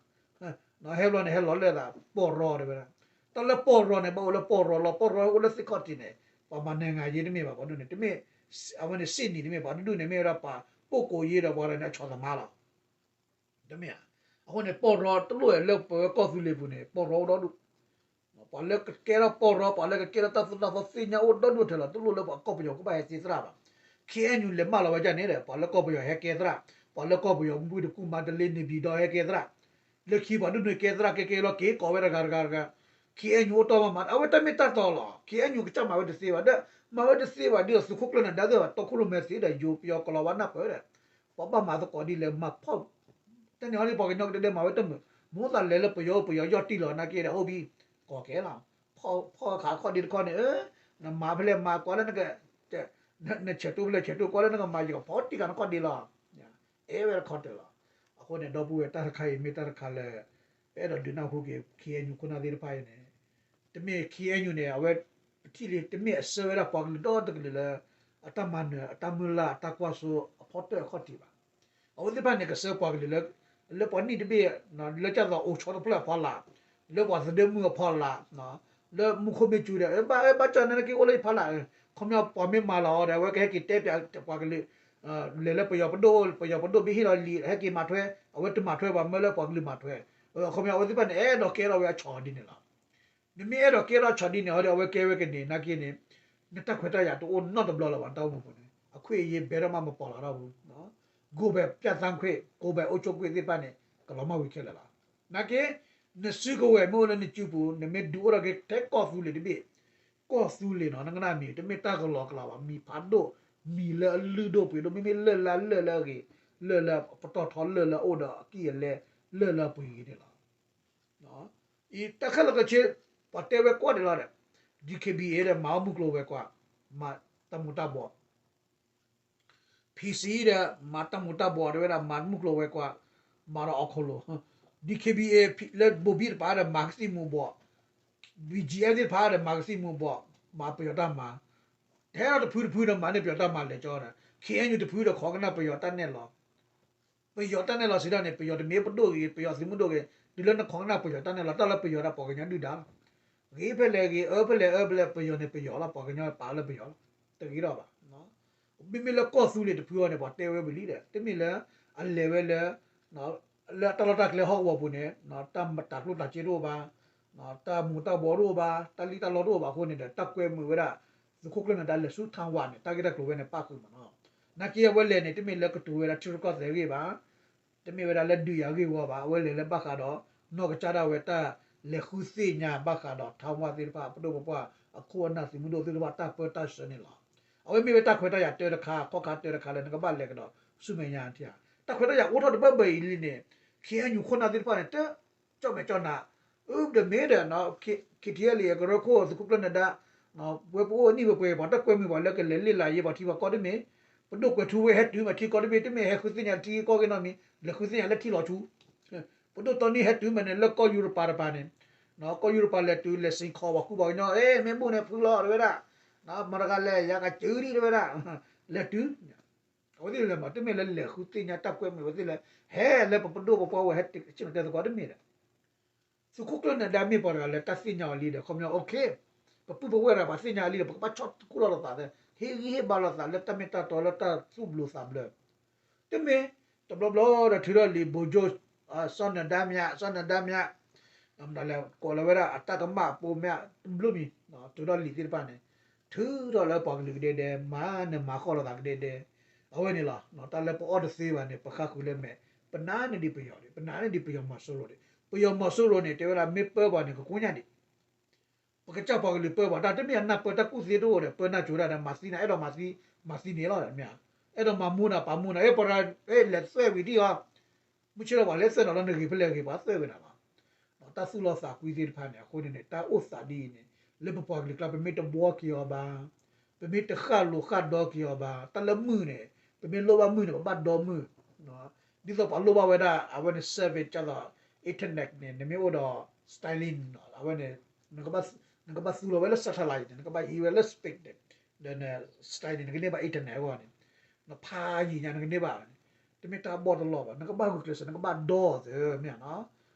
ဟဲဘျီန့ၣ် ဟဲလီၤလၢသး ပီၢ်ရီတဲဝဲဒၣ်, တၢ်လၢပီၢ်ရီန့ၣ် ဘၣ်အိၣ်လၢပီၢ်ရီလီၤ, ပီၢ်ရီအိၣ်လၢသ့ၣ်ခီၣ်ထံးန့ၣ် ပှၤမၤနၢၤဂၤယ့တမ့ၢ်ဘၣ်, ပှၤဒူၣ်န့ၣ် တမ့ၢ်, အဝဲန့ၣ် စ့ၣ်နံၤတမ့ၢ်, ပှၤတဒူၣ်န့ၣ် မ့ၢ်ဝဲဒၣ်ပှၤ ပိၢ်ကိးယ့ဒီးပှၤတဂၤန့ၣ် အဆီၣ်သမားလီၤ. တမ့ၢ်ဧါ. အဃိန့ၣ် ပီၢ်ရီတလိၣ်လၢပဝဲကီၢ်သူလ့ၤပူၤန့ၣ် ပီၢ်ရီအိၣ်ဒီဒူၣ်, ပှၤလၢကကဲထီၣ်ပီၢ်ရီ ပှၤလၢကကဲထီၣ်တၢ်သိၣ်တၢ်သီသ့ၣ်ညါအိၣ်ဒီဒူၣ်ထဲလီၤ, တလိၣ်လၢပှၤကီၢ်ပယီၤကဘၣ်ဟဲသ့သရၣ်ဘၣ်. K N U လဲၤမၢလီၤဝဲဒၣ်န့ၣ်ဒီး ပှၤလၢကီၢ်ပယီၤဟဲကဲသရၣ်, ပှၤလၢကီၢ်ပယီၤမုၢ်တကူၣ်မၤတလ့န့ၣ်ဘံၣ်ဒီးဟဲကဲသရၣ်, လၢခံပှၤဒူၣ်န့ၣ်ကဲသရၣ်ကဲကဲလီၤ က့ၤကိးဝဲတဂၤတဂၤတဂၤ, K N U အိၣ်တ့ၢ်မးမး အဝဲတၢ်မ့ၢ်တၢ်တီလီၤ. K N U ကစၢ်မၤဝဲတသ့ဘၣ်ဒီး မၤဝဲတသ့ဘၣ်ဒီး သုးခိၣ်ကျၢၢ်နၢၤဒါသ့ၣ်တဖၣ် တီခိၣ်ရိၣ်မဲသ့ဒီး ယိၤပယီၤကလီၤဝါနၢ်ပၢၢ်ဒီး ပှၤဘၣ်မၤသကိးဒ်လဲၣ် မၤဖီၣ်, တၢ်န့ၣ်အီၤန့ၣ် ပှၤကညီကဒဲဒဲမၤဝဲတမုာ်, မ့ၢ်သးလဲၤလၢပယီၤအိၣ် ပယီၤယီၢ်တံၢ်လီၤ နာ်က့ဒီး အိၣ်ဘံၣ်, ကိးကဲလီၤ, ဖီၣ်အခးခီၣ်ဒ့တခီန့ၣ် နမၤဖဲလဲၣ်မၤ ကွၢ်လၢနက, နဆဲးတိၢ်ဖဲလဲၣ်ဆဲးတိၢ် ကွၢ်လၢနကမၤ ယကဖီၣ်တံၢ်ဃာ်နခီၣ်ဒ့လီၤ. အဲၣ်ဝဲတခီတၢၤလီၤ. အဃိန့ၣ် ဒီပုၢ်ဝဲၢ် တၢ်တခါအံၤမ့ၢ်တၢ်တခါလၢ ပအဲၣ်ဒိးဒုးနၢ်ဟူက့ၤ K N U ခိၣ်နၢ်သ့ၣ်တဖၣ်အံၤန့ၣ်, တမ့ၢ် K N U န့ၣ် အဝဲ ပထံၣ်လံ တမ့ၢ်အဆှၢဝဲဒၣ်ပှၤကလုာ်ဒီတကလုာ်လၢ အတၢ်မၤနၢၤ အတၢ်မုၢ်လၢ် အတၢ်ကွၢ်စိ အဖီတၢၢ်အခီၣ်ထံးဘၣ်. အဝဲသ့ၣ်တဖၣ်န့ၣ် ကဆှၢပှၤကလုာ်လၢ လၢပှၤနံၣ်တဘ့ၣ် လၢကၢ်သိးအိၣ်ဆီတဖျၢၣ်အဖီလာ်, လၢပှၤသဒၢမုၢ်အဖီလာ်, လၢမူခိၣ်မ့ၢ်စူၤဒီး ဘၣ်ဘၣ်ကၢ်န့ၣ်က့ၤအိၣ်လၢယဖီလာ်, ခီပညီပှၤမ့ၢ်မၤလီၤအီၤဒီး အဝဲကဟဲက့ၤတဲပၠးပှၤကလုာ် လဲၤလၢပယီၤပဒိၣ် ပယီၤပဒိၣ်မ့ၢ်ဟ့ၣ်လီၤလံာ် ဟဲက့ၤမၤထွဲ, အဝဲတမၤထွဲဘၣ် မၢလၢပှၤကလုာ်မၤထွဲ. ခီပညီ အဝဲသ့ၣ်တဖၣ်န့ၣ် အဲၣ်ဒိးကဲထီၣ်ဝဲအဆီၣ်ဒ်န့ၣ်လီၤ. နမ့ၢ်အဲၣ်ဒိးကဲထီၣ်ဆီၣ်ဒ်န့ၣ်အီၤဒီး အဝဲကဲဝဲကန့ၣ် နာ်က့န့ၣ် နတၢ်ခွဲးတၢ်ယာ်တအိၣ်နီတဘျီလၢၤဘၣ် နတၢ်အိၣ်မူပူၤန့ၣ် အခွင့်အရေးဘဲထီၣ်မး မပီၢ်လီၤတၢ်ပူၤ, ကိုယ်ပိုင်ပြဋ္ဌာန်းခွင့် ကိုယ်ပိုင်အုပ်ချုပ်ခွင့်သ့ၣ်တဖၣ်န့ၣ် ကလီၤမၢ်ဝံၤခဲလၢာ်လီၤ. နာ်က့ နစုကဝဲၤမ့ၢ်အိၣ်လၢနစုပူၤ နမ့ၢ်ဒုးအိၣ်ထီၣ်က့ၤထဲကီၢ်သူလ့ၤတဘ့ၣ်, ကီၢ်သူလ့ၤနီၤ နကနၣ်မံၤ တမ့ၢ်တၢ်ကလီကလီဘၣ် မံၤဖးဒိၣ်, မံၤလၢအလုၢ်ဒိၣ်ပှ့ၤဒိၣ် မ့မ့ၢ်လၢၢ်လၢလၢၢ်လၢအဂ့ၤ, လၢၢ်လၢပတီၢ်ထီ လၢၢ်လၢအအိၣ်ဒီးအကံၢ်အလဲ လၢၢ်လၢအပှ့ၤဂ့ၤန့ၣ်လီၤ. အံၤတၢ်ခဲလၢာ်ခဲဆ့ ပှၤတဲဝဲကွၢ်ဒံးလီၤဒီး D K B A ဒီး မၤအီၣ်မုၢ်ကျိၤဝဲၤကွာ်, မၤတၢ်မူၤတၢ်ဘှီး, P C ဒီး မၤတၢ်မူၤတၢ်ဘှီး တဲဝဲဒၣ် မၤမုၢ်ကျိၤဝဲၤကွာ်, မၤဒီးအီၣ်ခိၣ်လိၤ, D K B A လၢဘိၤဘံၣ်တပၤဒီး မၤကသံၣ်မူၤဘှီး, B G F သ့ၣ်တဖၣ်ဒီး မၤကသံၣ်မူၤဘှီး, မၤပယီၤတၢ်မၤ, ဟဲလီၤတဖုတဖုဒီး မၤန့ၢ်ပယီၤတၢ်မၤလဲၤကၠီဒီး K N U တဖုဒီး ခိးကနၣ်ပယီၤတၢ်နဲၣ်လီၤ ပယီၤတၢ်နဲၣ်လီၤစံးဒၣ်န့ၣ် ပယီၤတမ့ၢ်ပဒိၣ်ဂ့ၤ ပယီၤသုးမုၢ်ဒိၣ်ဂ့ၤ တုၤလၢနခိးကနၣ်ပယီၤတၢ်နဲၣ်လီၤ တၢ်လၢပယီၤဒၣ်ပှၤကညီဒုၣ်ဒါလီၤ. ဂ့ၤဖဲလဲၣ်ဂ့ၤ အၢဖဲလဲၣ်အၢဖဲလဲၣ် ပယီၤန့ၣ်ပယီၤလီၤ ပှၤကညီပာ်လၢပယီၤလီၤ တဂ့ၤထီၣ်ဘၣ်. မ့မ့ၢ်လၢကီၢ်သူလ့ၤတဖုအီၤန့ၣ် ပှၤတဲဝဲဝံၤလံဒီး တမ့ၢ်လၢ အလဲၤဝဲလၢ လၢတၢ်လီၢ်တၢ်ကျဲဟီၣ်ကဝီၤပူၤန့ၣ် တၢ်မတၤကျိၣ်တၤစ့တအိၣ်ဘၣ်, တၢ်မူၤတၢ်ဘှီးတအိၣ်ဘၣ်, တၢ်လံၣ်တၢ်လီတအိၣ်ဘၣ်အဃိန့ၣ်ဒီး တၢ်ကွဲမုာ်ဝဲဒၣ် သုးခိၣ်ကျၢၢ်နၢၤဒါလဲၤဆူထၣ်ဝါန့ၣ် တၢ်ဂ့ၢ်တၢ်ကျိၤဝဲန့ၣ် ပၣ်ဃုာ်မးနီၤ. နာ်က့အဝဲလဲၤန့ၣ် တမ့ၢ်လၢကတိၤဝဲဒၣ်ထံရူၢ်ကီၢ်သဲးအဂ့ၢ်ဘၣ်, တမ့ၢ်ဝဲဒၣ်လၢဒုးယၤအဂ့ၢ်ဝီဘၣ်, အဝဲလဲၤလၢဘၣ်ဃးဒီး နီၢ်ကစၢ်ဒၣ်ဝဲတၢ်လဲၤဃုသ့ၣ်ညါဘၣ်ဃးဒီးထၣ်ဝါသ့ၣ်တဖၣ် ပဒိၣ်ပပှၢ် အခိၣ်အနၢ်သုးမုၢ်ဒိၣ်သ့ၣ်တဖၣ်တၢ်ပၢတၢ်ဆှၢန့ၣ်လီၤ. အဝဲမ့ၢ်ဝဲတၢ်ခွဲးတၢ်ယာ်တၢတခါ ခီၣ်ခါတၢတခါလၢနကဘၣ်လဲၤကဒီး ဆူမဲာ်ညါထံဧါ. တၢ်ခွဲးတၢ်ယာ်အိၣ်ထီၣ်တဘၣ်ဘၣ်အံၤလံန့ၣ် ခ့ၣ်အဲၣ်ယူၣ်ခိၣ်နၢ်သ့ၣ်တဖၣ်န့ၣ် တ ကၠီၣ်မဲာ်ကၠီၣ်နး, အၢ ဒီးမ့ၢ်ဒီး ခ့ၣ်ထံၣ်အဲလံ ကရၢခိၣ် သုးခိၣ်ကျၢၢ်နၢၤဒါ ဝဲပအိၣ်နံၣ်ဝဲပှဲၤ ပှၤတၢ်ကွဲမုာ်ပှၤလၢကလဲၤလ့ၣ်လးယဲ ပှၤထံပှၤကီၢ်တမ့ၢ်, ပဒိၣ်ကွဲၤထူဝဲဟဲတုၤမးထံကီၢ်တဘ့ၣ် တမ့ၢ်ဟဲဃုသ့ၣ်ညါထံကီၢ်ဂ့ၤနီတမံၤ လဲၤဃုသ့ၣ်ညါလၢထံလီၤဆူ ပဒိၣ်တီနံၣ်ဟဲတုၤမးန့ၣ် လၢကီၢ်ယူရပၤတပၤန့ၣ်, ကီၢ်ယူရပၤလဲၤတုၤ လဲၤစ့ၢ်ကီးပှၤကူပှၤကညီ အ့ မ့ၢ်ဘူၣ်န့ၣ်ဖုလီၤ တဲဝဲဒၣ်, မတၤတဂၤလဲၣ် ယၤကစၢ်ဒံး တဲဝဲဒၣ်, လဲၤတုၤ အဝဲသ့ၣ်လဲၤမး တမ့ၢ်လၢလဲၤဃုသ့ၣ်ညါတၢ်ကွဲမုာ်ဝဲသ့ၣ်လၢ ဟဲလၢပပဒိၣ်ပပှၢ်ဝဲဟဲဆ့ၣ်နီၤတဲသကိးတမ့ၢ်ဒီး သုးခိၣ်ကျၢၢ်နၢၤဒါမ့ၢ်ပှၤတဂၤလၢတၢ်သ့ၣ်ညါအီၤလံဒီး ခီပညီ အိၣ်ခ့ ပပုၢ်ပဝဲၢ်တဂၤ ပှၤသ့ၣ်ညါလံဒီး ပကဘၣ်ဆီၣ်သခူၣ်လီၤသး, ဟ့ၣ်ဂံၢ်ဟ့ၣ်ဘါလိာ်သးလၢတၢ်မ့ၢ်တၢ်တီလၢတၢ်သူၣ်ဘျုးသးဘျုး, တမ့ၢ်, တဘျီဘျီဒီးထုးထီၣ်လံာ် ဗိုလ်ချုပ်, စီၤနဒါမၠး, စီၤနဒါမၠး, လဲၤကိးလီၤဝဲဒၣ်အတၢ်ကမၣ်အပိမၠးတဘျုးမံၤ, ထုးထီၣ်လံာ်သ့ၣ်တဖၣ်န့ၣ်, ထုးထီၣ်လၢပှၤကလုာ်ကဒဲဒဲ, မၤနၢၤမၤဃီလိာ်သးကဒဲဒဲ, အဝဲန့ၣ်လီၤ. တၢ်လၢပအီၣ်တသ့ဘၣ်န့ၣ် ပဃၣ်ဃုာ်လၢမဲာ်, ပနာ်န့ၢ်ဒံးပယီၤဒံး, ပနာ်န့ၢ်ဒံးပယီၤမီၤစိရိၤဒံး, ပယီၤမီၤစိရိၤန့ၣ် တဲဝဲဒၣ်မ့ၢ်ပၢပှၤန့ၣ် ကကိညၣ်ဒံး ပကစၢ်ပှၤကလုာ်ပၢပှၤတၢ် တမ့ၢ်အနၢ်ပၢတၢ်ကူၣ်သ့တအိၣ်ဒီး ပၢနၢ်ကၠိတၢ်ဒီး မၤသံနၤ အဲၣ်ဒိးမၤသံ, မၤသံန့ၣ်လီၤ, အဲၣ်ဒိးမၤမူနၤ ပာ်မူနၤ, အဲၣ်ပှၤ အဲၣ်လဲၤသွဲၣ်ဝံၤဒံၣ်အီၤ, မုၢ်ဆ့ၣ်ထီၣ်ပှၤလဲၤသွဲၣ်နီၤလၢနဂ့ၤဖဲလဲၣ်ဂ့ၤ ပှၤသွဲၣ်ဝဲနၤလီၤ. တၢ်သူၣ်လီသးကွံသ့ၣ်တဖၣ်န့ၣ် အဃိန့ၣ်န့ၣ် တၢ်အိၣ်သးဒ်အံၤန့ၣ် လၢပပှၤကလုာ်ကျါ ပမ့ၢ်တဘှီက့ၤအီၤဘၣ်, ပမ့ၢ်တဃၣ်လိၤဃၣ်ဒီက့ၤအီၤဘၣ်, တၢ်လၢမုၢ်န့ၣ် ပမ့ၢ်လိၣ်ဘၣ်မုၢ်န့ၣ် ပဘၣ်ဒီမုၢ် ဒ်သိးပှၤလိၣ်ဘၣ်ဝဲဒၣ် အဝဲန့ၣ် service ကသိး internet န့ၣ် နမ့ၢ်အိၣ်ဒီး Starlink အဝဲန့ၣ် နကဘၣ်သူလီၤဝဲလၢ satellite န့ၣ် နကဘၣ်ဟံးဝဲလၢ space န့ၣ် ဒီး Starlink န့ၣ် နကန့ၢ်ဘၣ် internet အဂီၢ်န့ၣ် နဖးယံာ်ညါ နကန့ၢ်ဘၣ်န့ၣ် တမ့ၢ်တၢ်ဘီၣ်တလီၢ်ဘၣ်, နကဘၣ်ဂုာ်ကျဲးစၢး နကဘၣ်ဒီအီၤသ့ၣ်မ့ၢ်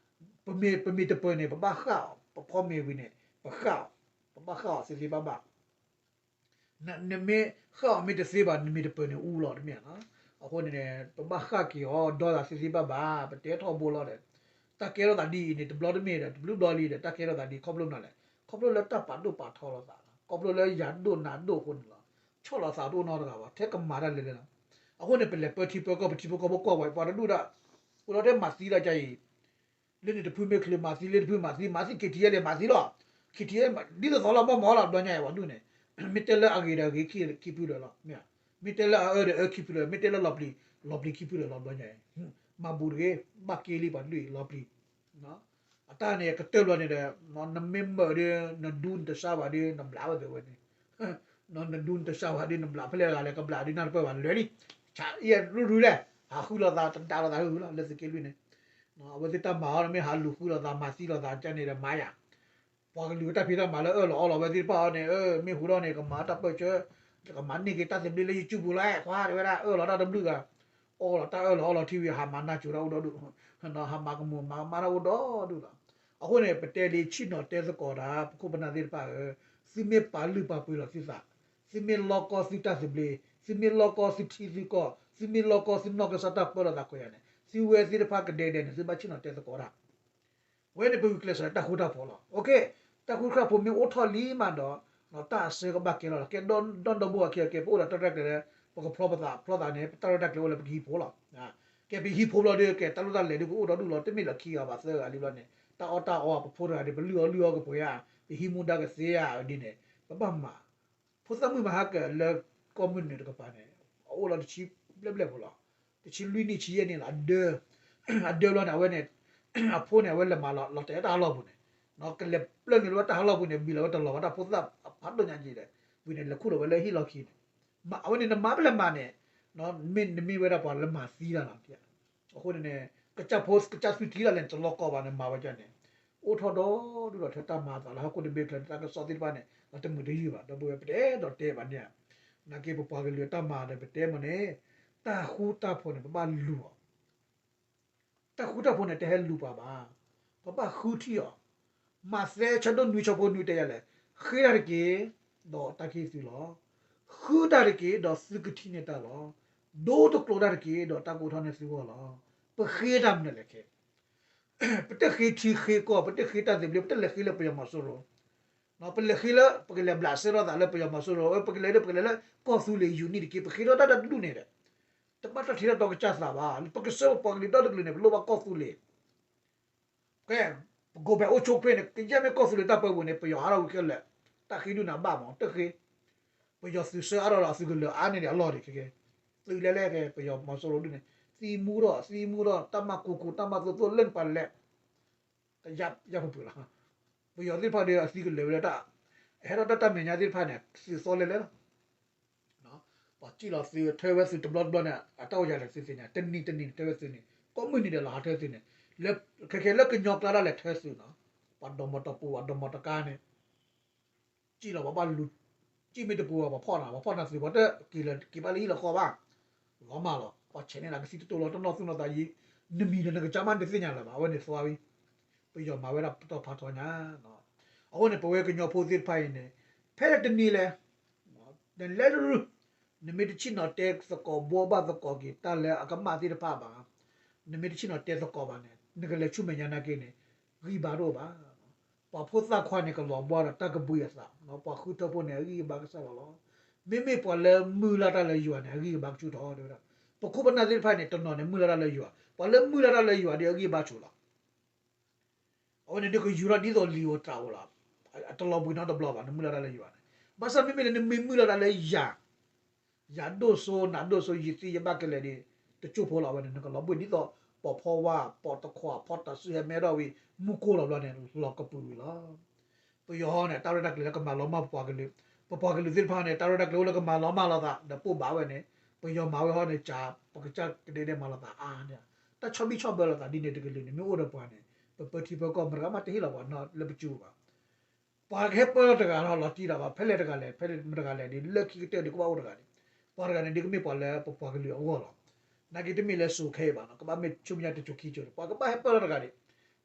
နီၤ, ပမ့ၢ်တပၢၤန့ၣ် ပဘၣ်ဃၣ်အီၤ, ပဖီမ့ၤဝံၤန့ၣ် ပဃၣ်အီၤ, ပဘၣ်ဃၣ်အီၤသ့သ့ဘၣ်ဘၣ် နမ့ၢ်ဃၣ်အီၤမ့ၢ်တသ့ဘၣ် နမ့ၢ်တပၢၤန့ၣ်အူလီၤတမ့ၢ်ဧါနီၤ. အဃိန့ၣ်န့ၣ် ပဘၣ်ဃၣ်က့ၤအီၤ ဒီသးသ့သ့ဘၣ်ဘၣ် ပတဲထီဘိလီၤဒီး တၢ်ကဲထီၣ်သးဒ်အံၤန့ၣ် တဘျီတမ့ၢ်ဒီး တဘျုးဘျီလံဒီး တၢ်ကဲထီၣ်သးဒ် ခီဖျိမနုၤလဲၣ်, ခီဖျိလၢတၢ်ပာ်ဒိၣ်ပာ်ထီလီၤသးလီၤ, ခီဖျိလၢယၤဒိၣ်နၤဒိၣ်အဃိန့ၣ်လီၤ. ဆီၣ်လီၤသးတအိၣ်နီတဂၤဘၣ် ထဲကမၤတၢ်လဲၤလဲၤလီၤ. အဃိန့ၣ် ပလဲၤပၢထံပၢကီၢ် ပထံဖိကီၢ်ဖိကွၢ်ဝဲ ပှၤတဒူၣ်ဒၣ် အိၣ်ဒီးတဲမၤသံလီၤကါအံၤ လၢန့ၣ်တဖုမ့ၢ်ချုးမၤသံ လၢတဖုမၤသံ မၤသံ KTLA မၤသံလီၤ. KTLA ဒ်သိးသိးလီၤ မီၢ်မီၢ်လီၤ ဘျီညါအံၤ ပှၤဒူၣ်န့ၣ် မ့ၢ်တဲလၢအဂ့ၤဒီးအဂ့ၤခံဖုလၢာ်လီၤ, မ့ၢ်တဲလၢအအၢဒီးအၢခံဖုလၢာ် မ့ၢ်တဲလၢလီၤပျံၤ လီၤပျံၤခံဖုလၢာ်လီၤ ဘျီညါအံၤ မၤဘူးတဂ့ၤ ဘၣ်က့လံပှၤဒူၣ်အံၤ လီၤပျံၤ အတၢ်န့ၣ် ကတၢၢ်ဘျီန့ၣ်ဒီး နမ့ၢ်မၢာ်ဒီး နဒူနတစါဘၣ်ဒီး နဘျးဝဲသ့ဝဲန့ၣ် နဒူနတစါဘၣ်ဒီး နဘျးဖဲလဲၣ်ဂၤလဲၣ် ကဘျးဒုးနၢ်တပၢၢ်ဘၣ်လၢာ်လံ, ဆးအံၤရူရူလဲၣ်, ဟးဃုလိာ်သး တဒါလိာ်သးဟုလီၤ လၢသုးက့လွံၢ်န့ၣ်, အဝဲသ့ၣ်တၢ်မၤအီၤ မ့ၢ်ဟးလူၤဃုလိာ်သး မၤသံလိာ်သးကန့ၣ်ဒီးမၤယၤ, ပှၤကလုာ်တၢ်ဖံးတၢ်မၤလၢအၢၣ်လီၤအီလီၤဝဲသ့ၣ်တဖၣ်အီၤန့ၣ် မ့ၢ်ဟူထီၣ်န့ၣ် ကမၤတၢ်ပၢၢ်ဆၢ, ကမၤန့ၢ်က့ၤတၢ်သဘျ့လၢ YouTube ပူၤလီၤ ခွါတဝဲဒၣ် အၢၣ်လီၤတၢ်တဘျုးဂၤ, အီလီၤတၢ်အၢၣ်လီၤအီလီၤထံဝံၤ ဟးမၤနၢ်ကၠိတၢ်အိၣ်ဒီဒူၣ်, ဟးမၤကမူၤမၤကမၣ်တၢ်အိၣ်ဒီဒူၣ်လီၤ. အဃိန့ၣ် ပတဲလံဆ့ၣ်နီၤတဲသကိးတၢ် ပခိၣ်ပနၢ်သ့ၣ်တဖၣ်ဧၢ, သုမ့ၢ်ပာ်လုၢ်ပာ်ပှ့ၤလီၤသုသး, သုမ့ၢ်လီကီသုတၢ်သဘျ့, သုမ့ၢ်လီကီသုထံသုကီၢ်, သုမ့ၢ်လီကီသုနီၢ်ကစၢ်တၢ်ပၢလီၤသးခွဲးယာ်န့ၣ် သုဝဲသ့ၣ်တဖၣ်ကဒဲဒဲန့ၣ် သုဘၣ်ဆ့ၣ်နီၤတဲသကိးတၢ် ဝဲန့ၣ်ပဂုာ်ကျဲးစၢးတၢ်ဃူတၢ်ဖိးလီၤ. တၢ်ဃူတၢ်ဖိးမ့ၢ်အိၣ်ထီၣ်လံမးဒီး တၢ်အစၢကဘၣ်ကဲလီၤလီၤ. ကဲဒီဒီဘိအခံကဲ ပအိၣ်ဒီးတၢ်ရဲၣ်ကျဲၤလၢ ပကဖျီပသးဖျီသးန့ၣ် ပတၢ်ရဲၣ်တၢ်ကျဲၤအိၣ်လၢပကဟံးဖိလီၤ. ကဲပဟံးဖိဘျီဒီး ကဲတၢ်လိၣ်တၢ်လဲၤဒုးကအိၣ်ဒီဒူၣ်လီၤ. တမ့ၢ်လၢခံဂၤဘၣ်သၢဂၤလံဘျီန့ၣ် တၢ်အီၣ်တၢ်အီပဖိတဂၤဒီး ပလုၢ်အီၣ်လုၢ်အီကပှဲၤဧါ, ပဟံးမူဒါကသ့ဧါဒ်န့ၣ် ပဘၣ်မၤ ဖိသၣ်မုၣ်မဟါကၢၤလၢကီၢ်မုၢ်နုာ်တကပၤန့ၣ် အအိၣ်လီၤတဆံဘျဲၣ်ဘျဲၣ်ဖိလီၤ. တဆံလွံၢ်နံၣ်ဆံယဲၢ်နံၣ်လီၤ အဒၢ, အဒၢဘျီန့ၣ် အဝဲန့ၣ် အဖိန့ၣ် အဝဲလဲၤမၤလီၤတဲာ်တၢ်ဟးလီၢ်ပူၤန့ၣ်, ကလဲၤပျၢ်နုာ်လၢဝဲတၢ်ဟးလီၢ်ပူၤန့ၣ် ဘံၣ်လီၤဝဲတလီၤဘၣ်တၢ်ဖိသၣ်အဖးဒိၣ်ညါက့ၤဒီး ဝံၤန့ၣ် လဲၤခူၣ်လီၤဝဲလၢဟံၣ်လီၢ်ခံန့ၣ်, အဝဲန့ၣ်နမၤပလဲၤမၤန့ၣ် မ့ၢ်နမ့ၢ်ဝဲဒၣ်ပှၤလၢမၤသံတၢ်လီၤ. အဃိန့ၣ်န့ၣ် ကစၢ်ဖိကစၢ်သုထံတၢ်လဲၣ်န့ၣ် တလီၤကီဘၣ်န့ၣ် မၤဝဲဒ်န့ၣ် အိၣ်ထီၣ်ဒီဒူၣ်ဒီးထဲတၢ်မၤအသးလၢဟီၣ်ခိၣ်တဘ့ၣ်ချၢန့ၣ် တၢ်ကစီၣ်သ့ၣ်တဖၣ်န့ၣ် အတမုာ်တယုၢ်ဘၣ် ဒီပုၢ်ဝဲၢ် ပတအဲၣ်ဒိးတဲဘၣ်န့ၣ်ဧါ. နာ်က့ပပှၤကလုာ်အတၢ်မၤဒီးပတဲမ့ၢ်န့ၣ် တၢ်ဃူတၢ်ဖိးန့ၣ် ပဘၣ်လူၤအီၤ တၢ်ဃူတၢ်ဖိးန့ၣ် တဟဲလူၤပှၤဘၣ်. ပဘၣ်ဃုထံၣ်အီၤ. မးသဲဆၢဒိၣ်နွံဆၢဖိနွံတဲယၤလဲၣ်, ဃ့တၢ်တက့ၢ်, ဒီးတၢ်ကဟ့ၣ်သုလီၤ. ဃုတၢ်တက့ၢ်, ဒီးသုကထံၣ်န့ၢ်တၢ်လီၤ. ဒိတကျိၤတၢ်တက့ၢ်, ဒီးတၢ်ကအိၣ်ထီၣ်န့ၢ်သုဂီၢ်လီၤ. ပဃ့တၢ်မနုၤလဲၣ်ခဲ ပတဃ့ထံဃ့ကီၢ် ပတဃ့တၢ်သဘျ့ ပတလဲၤဃ့လၢပယီၤမီၤစိရိၤ, ပလဲၤဃ့လၢ ပကလဲၤဘျးစဲလိာ်သးလၢပယီၤမီၤစိရိၤ ပကလဲၤလၢ ပကလဲၤလၢကီၢ်သူလ့ၤ unit တက့ၢ် ပဃ့ထီၣ်တၢ်တဒူၣ်န့ၣ်ဒီး တဘၣ်တၢ်ထံၣ်တၢ်တီကစၢ်သးဘၣ်. ပကစၢ်ပပှၤကလုာ်ဒီတကလုာ်န့ၣ် ပလိၣ်ဘၣ်ကီၢ်သူလ့ၤ ကဲ ပကိးဖဲအိၣ်ဆိးဖဲန့ၣ် ကယဲၢ်မ့ၢ်ကီၢ်သူလ့ၤတၢ်ပၢပူၤန့ၣ် ပယီၤအါထီၣ်ဝံၤခဲလၢာ် တၢ်ဃ့ဒုၣ်န့ၣ်ဘၣ်မး တဃ့ ပယီၤသုးဆၢအါထီၣ်ဒီးသုးကလၢၤအါန့ၢ်ဒံးအလီၢ်ဒံးခဲကဲ သုးလဲၤလဲၤကဲ ပယီၤမီၤစိရိၤဒုၣ်န့ၣ် သံမူထီၣ် သံမူထီၣ် တၢ်မၤကူၢ်ကူၢ် တၢ်မၤသိသိလၢနပှၤလဲၤ တယၢ်ပူၤပူၤလီၤ. ပယီၤသ့ၣ်တဖၣ်ဒီးအသံကလၢၤဝဲလၢတၢ် ဟဲထီၣ်တၢ်တၢ်မဲာ်ညါသ့ၣ်တဖၣ်န့ၣ် သုးသီလဲၤလဲၤလီၤ. ပှၤစံၣ်လီၤသုး ထၢဝဲသုးတဘျီတဘျီန့ၣ် အတၢ်အိၣ်ယၤလဲၣ်သုသ့ၣ်ညါ တနံၤတနံၤန့ၣ် ထၢဝဲသုးန့ၣ် ကိးမုၢ်နံၤဒီးလီၤဟးထၢသုးန့ၣ် လၢ ခဲခဲလၢကညီကျါဒၣ်လဲာ်ထၢသုးနီၤ ပှၤဒိးမီၤတပူၤ ပှၤဒိးမီၤတကါန့ၣ် စံၣ်လီၤပှၤဘၣ်လူၤ စံၣ်မ့ၢ်တပူၤဘၣ် ပှၤဖီၣ်နၤ ပှၤဖီၣ်နၤသုး ပှၤတက့ၤလၢက့ၤဘၣ်လၢဟံၣ်လၢဃီဘၣ် လီၤမၢ်လီၤ ပှၤဆဲးန့ၢ်နၤကသံတတိၢ်လီၤ တနီၢ်သူၣ်နီၢ်သးယံၤ နမံၤဒီးနကစၢ်မးနတသ့ၣ်ညါလၢၤဘၣ် အဝဲန့ၣ်သီဝံၤ ပယီၤမၤဝဲဒၣ်ပတီၢ်ဖးထီညါ အဃိန့ၣ် ပဝဲကညီဖိသ့ၣ်တဖၣ်အံၤန့ၣ် ဖဲလဲၣ်တနံၤလဲၣ်, နလဲၤတရူး, နမ့ၢ်တဆ့ၣ်နီၤတဲသကိးဘှီဘၣ်သကိးက့ၤတၢ်လၢအကမၣ်သ့ၣ်တဖၣ်ဘၣ်, နမ့ၢ်တဆ့ၣ်နီၤတဲသကိးဘၣ်န့ၣ် နကလဲၤဆူမဲာ်ညါနာ်က့န့ၣ် ဂံၢ်ဘါတအိၣ်ဘၣ်. ပှၤဖိသၣ်ခွါန့ၣ် ကလီၤဘှီဒီးတၢ်ကဘှံးအသး, ပှၤဃုထၢဖိန့ၣ် အဂံၢ်အဘါကစၢ်လီၤလီၤ. မ့မ့ၢ်ပှၤလၢမုၢ်လၢ်တၢ်လၢယွၤန့ၣ် အဂံၢ်အဘါကဆူၣ်ထီၣ်တဲဝဲဒၣ်. ပခိၣ်ပနၢ်သ့ၣ်တဖၣ်န့ၣ် တနီၤန့ၣ် မုၢ်လၢ်တၢ်လၢယွၤ, ပှၤလၢမုၢ်လၢ်တၢ်လၢယွၤဒီးအဂံၢ်အဘါဆူၣ်လီၤ. အဝဲန့ၣ်ဒုးကယူၤထီၣ်ဒ်သိးလံာ်ဧိၤတြၤဧိၤလီၤ. အတလီၤဘှံးနီတဘျီဘၣ် နမုၢ်လၢ်တၢ်လၢယွၤန့ၣ်. ဘၣ်ဆၣ်မ့မ့ၢ်လၢနမ့ၢ်မုၢ်လၢ်တၢ်လၢယၤ, ယၤဒိၣ်စိနၤဒိၣ်စိ ယသံယဘၣ်ကလဲာ်ဒီး တစိၢ်ဖိလီၤ. အဝဲန့ၣ် နကလီၤဘှံးဒ်သိး ပိာ်ဖီဝါ ပိာ်တခွး ဖီတၢ်စုဟဲမဲထီၣ်ဝံၤ မူကိၢ်လီၤဘျီန့ၣ် လီၤကပုာ်ဝံၤလီၤ. ပယီၤဟီန့ၣ် တၢ်ရဲၣ်တၢ်ကျဲၤလၢကမၤလီၤမၢ်ပပှၤကလုာ်, ပပှၤကလုာ်သ့ၣ်တဖၣ်န့ၣ် တၢ်ရဲၣ်တၢ်ကျဲၤအိၣ်လၢကမၤလီၤမၢ်လိာ်သး ဒီးပိၢ်ဘၣ်ဝဲန့ၣ်, ပယီၤမၤဝဲဟီန့ၣ် က ပကစၢ်ကဒဲဒဲမၤလိာ်သးအါန့ၣ်, တၢ်ဆီဘံၣ်ဆီဘၢလိာ်သးဒ်န့ၣ်တကလုာ်န့ၣ် မ့ၢ်အိၣ်ဒီးပှၤန့ၣ် ပပၢထံပၢကီၢ် မတၤဂၤမးတဟ့ၣ်လီၤပှၤနီတဘျီလၢပစုပူၤဘၣ်. ပှၤကဟဲပၢလီၤတဂၤလီၤလီၤတံၢ်လီၤဘၣ်, ဖဲလဲၣ်တဂၤလဲၣ်, ဖဲလဲၣ်မတၤတဂၤလဲၣ်ဒီး လၢခံကတၢၢ်ဒီးကဘၣ်အိၣ်တဂၤန့ၣ်, ပှၤတဂၤန့ၣ်ဒုးကမ့ၢ်ပှၤလၢပပှၤကလုာ်အဂီၢ်လီၤ. နာ်က့တမ့ၢ်လၢစိၤခဲအံၤဘၣ်နီၤ, ကဘၣ်မ့ၢ်ဆူမဲာ်ညါတစိၤခံစိၤန့ၣ် ပှၤကဘၣ်ဟဲပၢလီၤတဂၤန့ၣ်,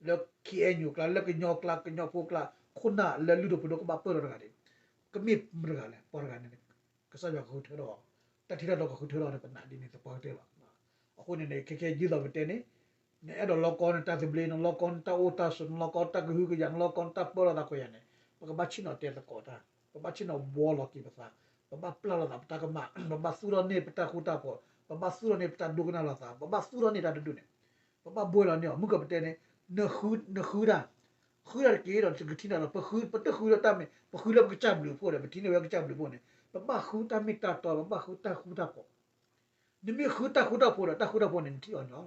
လၢ ခ့ၣ်အဲၣ်ယူၣ် ကျါ လၢကညီကျါ ကညီဖိကျါ ခိၣ်နၢ်လၢလုၢ်ဒိၣ်ပှ့ၤဒိၣ်ကဘၣ်ပၢလီၤတဂၤန့ၣ်, ကမ့ၢ်မတၤတဂၤလဲၣ်, ပှၤတဂၤန့ၣ် ကစၢ်ယွၤကဃုထၢထီၣ်, တၢ်ထံၣ်တၢ်တီကဃုထၢထီၣ်န့ၣ် ပနာ်ဒ်န့ၣ်သပှၢ်ကတၢၢ်လီၤ. အဃိန့ၣ်န့ၣ် ခဲခဲဒ်သိးပတဲန့ၣ်, နအဲၣ်ဒိးလီၤကီနတၢ်သဘျ့, နလီၤကီနတၢ်အိၣ်တၢ်ဆိး, နလီၤကီနတၢ်ကဟုကယာ်, နလီၤကီနတၢ်ပၢလီၤသးခွဲးယာ်န့ၣ်, ပကဘၣ်ဆ့ၣ်နီၤတဲသကိးတၢ်, ပဘၣ်ဆ့ၣ်နီၤဘှီလီၤက့ၤပသး, ပဘၣ်ပျၢ်လိာ်သးပတၢ်ကမၣ်, ပဘၣ်သူၣ်ထီၣ်န့ၢ်ပတၢ်ဃူတၢ်ဖိး, ပဘၣ်သူၣ်ထီၣ်န့ၢ်ပတၢ်ဒိကနၣ်လိာ်သး, ပဘၣ်သူၣ်ထီၣ်န့ၢ်တၢ်တဒူၣ်န့ၣ်, ပဘၣ်ဘှီလီၤန့ၢ်အီၤ, မုၢ်ကပတဲန့ၣ်, နဃုတၢ်, ဃုတၢ်တက့ၢ်ဒီး ကထံၣ်နၤဒီး ပဃု, ပတဃုလၢတၢ်မ့ၢ်, ပဃုလၢပကစၢ်ဘျုးဖှိၣ်ဒီး ပထံၣ်န့ၢ်ဝဲကစၢ်ဘျုးဖှိၣ်န့ၣ်, ပဘၣ်ဃုတၢ်မ့ၢ်တၢ်တီ, ပဘၣ်ဃုတၢ်ဃူတၢ်ဖိး နမ့ၢ်ဃုတၢ်ဃူတၢ်ဖိးဒီး တၢ်ဃူတၢ်ဖိးန့ၣ် နထံၣ်အီၤန့ၣ်လီၤ.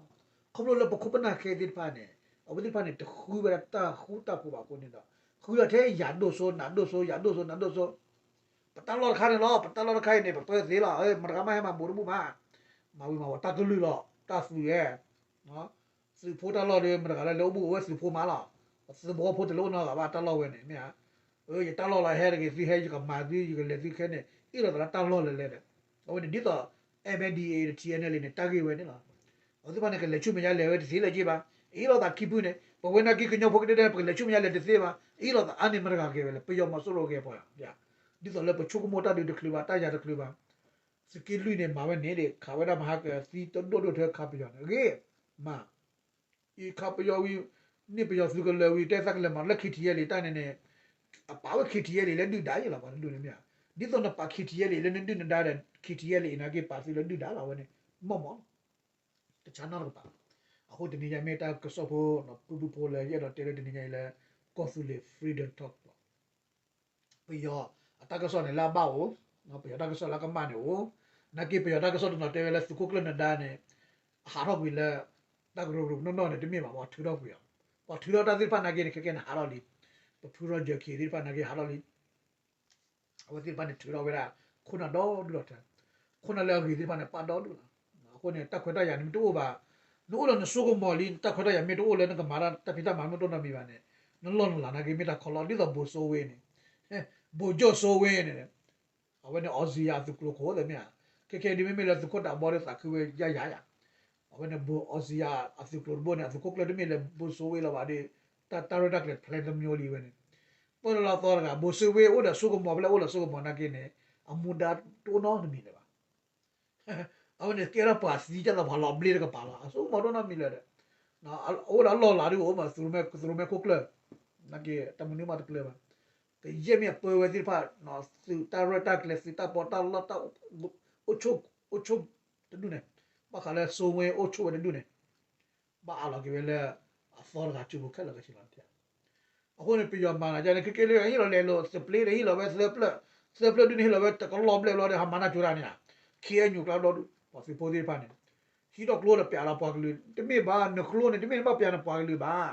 ခီဖျိလၢပခိၣ်ပနၢ်ခဲအံၤသ့ၣ်တဖၣ်န့ၣ်, အဝဲသ့ၣ်တဖၣ်န့ၣ် တဃုဝဲဒၣ်တၢ်ဃူတၢ်ဖိးဘၣ်အဃိန့ၣ်ဒီး, ဃုလီၤထဲယၤဒိၣ်စိ နၤဒိၣ်စိ ယၤဒိၣ်စိ နၤဒိၣ်စိ, ပတၢ်လီၢ်တခါန့ၣ်လီၤ, ပတၢ်လီၢ်တခါအံၤန့ၣ် ပပၢသ့လီၤ, မတၤဂၤမးဟဲမၤဘူးတဘူးမး, မၤဝံၤမၤဝီၤ တၢ်ကလုၢ်လီၤ, တၢ်သုးဧဲ, သုးဖိတၢ်လီၢ်ဒီး မတၤဂၤလဲၣ် လဲၤအိၣ်ဘူးအိၣ်ဝဲသုးဖိမးလီၤ, သုးဖိဖိတလဲၤအိၣ်နီတဂၤဘၣ် တၢ်လီၢ်ဝဲန့ၣ် မ့ၢ်ဧါ, ယတၢ်လီၢ်လီၤ ဟဲတဂ့ၤ သုဟဲ ယကမၤသု ယကလဲၤသုခဲန့ၣ် အ့ၣ်လိာ်သးလၢတၢ်လီၢ်လဲၤလဲၤဒီး, အဝဲန့ၣ်ဒ်သိး MNDAA ဒီး ထံၣ်အဲၣ်နဲၣ်လံန့ၣ် တၢ်ဂ့ၢ်ဝဲန့ၣ်လီၤ. အဝဲသ့ၣ်တဖၣ်န့ၣ် ကလဲၤဆူမဲာ်ညါလဲၤဝဲတသ့လၢၤက့ဘၣ်, အ့ၣ်လိာ်သးခံဖုန့ၣ် ပဝဲနာ်က့ကညီဖိကဒဲဒဲ ပကလဲၤဆူမဲာ်ညါလဲၤတသ့ဘၣ်, အ့ၣ်လိာ်သးအါန့ၢ်မတၤဂၤဂ့ၤဝဲလဲၣ်, ပယီၤမီၤစိရိၤဂ့ၤပှၤ, ဒ်သိးလၢပဆိကမိၣ်တၢ်ဒုးတချုးဘၣ် တၢ်ယၤတချုးဘၣ်, သုးက့လွံၢ်န့ၣ် မၤဝဲန့ၣ်ဒီး ခးဝဲဒၣ်မဟါကသံတဒိၣ်ဒိၣ်ထဲခးပယီၤန့ၣ် ဂ့ၤ, မၤ အံၤခးပယီၤဝံၤ, န့ၢ်ပယီၤသုးကလၢၤဝံၤ တဲသးကလဲၤမၤလၢ KTLA တၢ်န့ၣ်န့ၣ်, အပာ်ဝဲ KTLA လၢဒုၣ်ဒါယဲလီၤ ပှၤတဒူၣ်န့ၣ်မ့ၢ်ဧါ, ဒ်သိးနပာ် KTLA လၢနဒုၣ်နဒါဒီး KTLA အံၤနာ်က့ပာ်သုလၢဒုၣ်ဒါလီၤ အဝဲန့ၣ်, မီၢ်မီၢ်လီၤ, တဆါနီတကပၤ, အဃိတနံၤညါမ့ၢ်တၢ်ကစီၣ်ဖိ ဖုဖုဖိလၢယအဲၣ်ဒိးတဲလၢတနံၤညါအံၤလၢ ကီၢ်သူလ့ၤ Freedom Talk လီၤ. ပယီၤအတၢ်ကစီၣ်န့ၣ်လၢအဘၣ်အိၣ်, ပယီၤတၢ်ကစီၣ်လၢအကမၣ်န့ၣ်အိၣ်, နာ်က့ပယီၤတၢ်ကစီၣ်တနီၤတဲဝဲလၢသုးခိၣ်ကျၢၢ်နဒါန့ၣ်, အဟးထီၣ်ကွံာ်လၢ, တၢ်ကရၢကရိနီၢ်နီၢ်န့ၣ် တမ့ၢ်ဘၣ် ပှၤထုးထီၣ်ကွံာ်အီၤ, ပှၤထုးထီၣ်တၢ်သ့ၣ်တဖၣ်နာ်က့န့ၣ် ခဲကဲန့ၣ်ဟးထီၣ်လံ, ပဖုရီယၢၢ်ခ့သ့ၣ်တဖၣ်နာ်က့ဟးထီၣ်လံ အဝဲသ့ၣ်တဖၣ်န့ၣ်ထုးထီၣ်ဝဲဒၣ်, ခိၣ်နၢ်ဒီဒူၣ်လီၤထဲ, ခိၣ်နၢ်လၢအဂ့ၤသ့ၣ်တဖၣ်န့ၣ်ပာ်ဒီဒူၣ်လီၤ. အဃိန့ၣ် တၢ်ခွဲးတၢ်ယာ်န့ၣ်မ့ၢ်တအိၣ်ဘၣ်, နအိၣ်လၢနစိကမီၤလံ နတၢ်ခွဲးတၢ်ယာ်မ့ၢ်တအိၣ်လၢနကမၤတၢ်ဖံးတၢ်မၤမ့ၢ်တအိၣ်နီတမံၤဘၣ်န့ၣ်, နလီၢ်နလၤနာ်က့မ့ၢ်တၢ်ခီလီၤ ဒ်သိးဘိၣ်စိဝ့န့ၣ်, ဘိၣ်ကၠိၣ်စိဝ့န့ၣ် အဝဲန့ၣ် အီစံယၤအသုးကျိၤခိၣ်သ့ၣ်မ့ၢ်ဧါ, ခဲခဲဒ်မ့မ့ၢ်လၢသုးခိၣ်ဒးဘီဒီးသးခုဝဲယါယါယါ, အဝဲန့ၣ် ဘိၣ်အီစံယၤအသုးကျိၤတဘိန့ၣ် အသုးခိၣ်ကျၢၢ်တမ့ၢ်လၢဘိၣ်စိဝ့လၢၤဘၣ်ဒီး, တၢ်တၢ်ရဲၣ်တၢ်ကျဲၤ plan တမျိုးလံဝဲန့ၣ်, ပၢၢ်လီၤလီၤသီတဂၤ ဘိၣ်စိဝ့အိၣ်ဒီးစိကမီၤဖဲလဲၣ်အိၣ်ဒီးစိကမီၤနာ်က့န့ၣ်, အမူဒါတအိၣ်နီတမံၤလၢၤဘၣ် အဝဲန့ၣ်ကဲထီၣ်ပှၤသံတၢ်သးပှၤလီၤဘျ့တကပၤလီၤ အစိကမီၤတအိၣ်နီတမံၤလၢၤဒီး, အအိၣ်ဒီးအလီၢ်လၤဒ်အိၣ်မး သုးရိၣ်မဲခိၣ်ကျၢၢ်, နာ်က့ တၢ်မနုၤမးတကျၢၤဘၣ်, ကယဲၢ်မ့ၢ်အပၢဝဲသ့ၣ်တဖၣ်, သုးတၢ်ရဲၣ်တၢ်ကျဲၤ သုးတၢ်ပီးတၢ်လီ တၢ်အိၣ်ဆိၣ်, အိၣ်ဆိၣ်တဒူၣ်န့ၣ်, ဘၣ်ဃးလၢစိဝ့အိၣ်ဆိၣ်ဝဲတဒူၣ်န့ၣ်, ဘၣ်အးလီၤက့ၤဝဲလၢ, အသီတဂၤစုပူၤခဲလၢာ်ခဲဆ့လီၤ. အဃိန့ၣ် ပယီၤမၤနၤဒ်န့ၣ် ခဲကဲလၢဟ့ၣ်လီၤလဲၤလိာ်သပျ့ဒီးဟ့ၣ်လီၤဝဲသၢဖျၢၣ်, သၢဖျၢၣ်ဒ်န့ၣ်ဟ့ၣ်လီၤဝဲတကလီၢ်ဘျဲၣ်ဘျီဒီး ဟးမၤနၢ်ကၠိတၢ်န့ၣ်ဧါ, ခ့အဲၣ်ယူၣ်ကျါဘျီဒူၣ် ပှၤသုးဖိသ့ၣ်တဖၣ်န့ၣ်, ဟံးထီၣ်ကျိဒီးပျးလီၤပှၤကလုာ် တမ့ၢ်ဘၣ် နကျိန့ၣ် တမ့ၢ်နဘၣ်ပျးနပှၤကလုာ်ဘၣ်,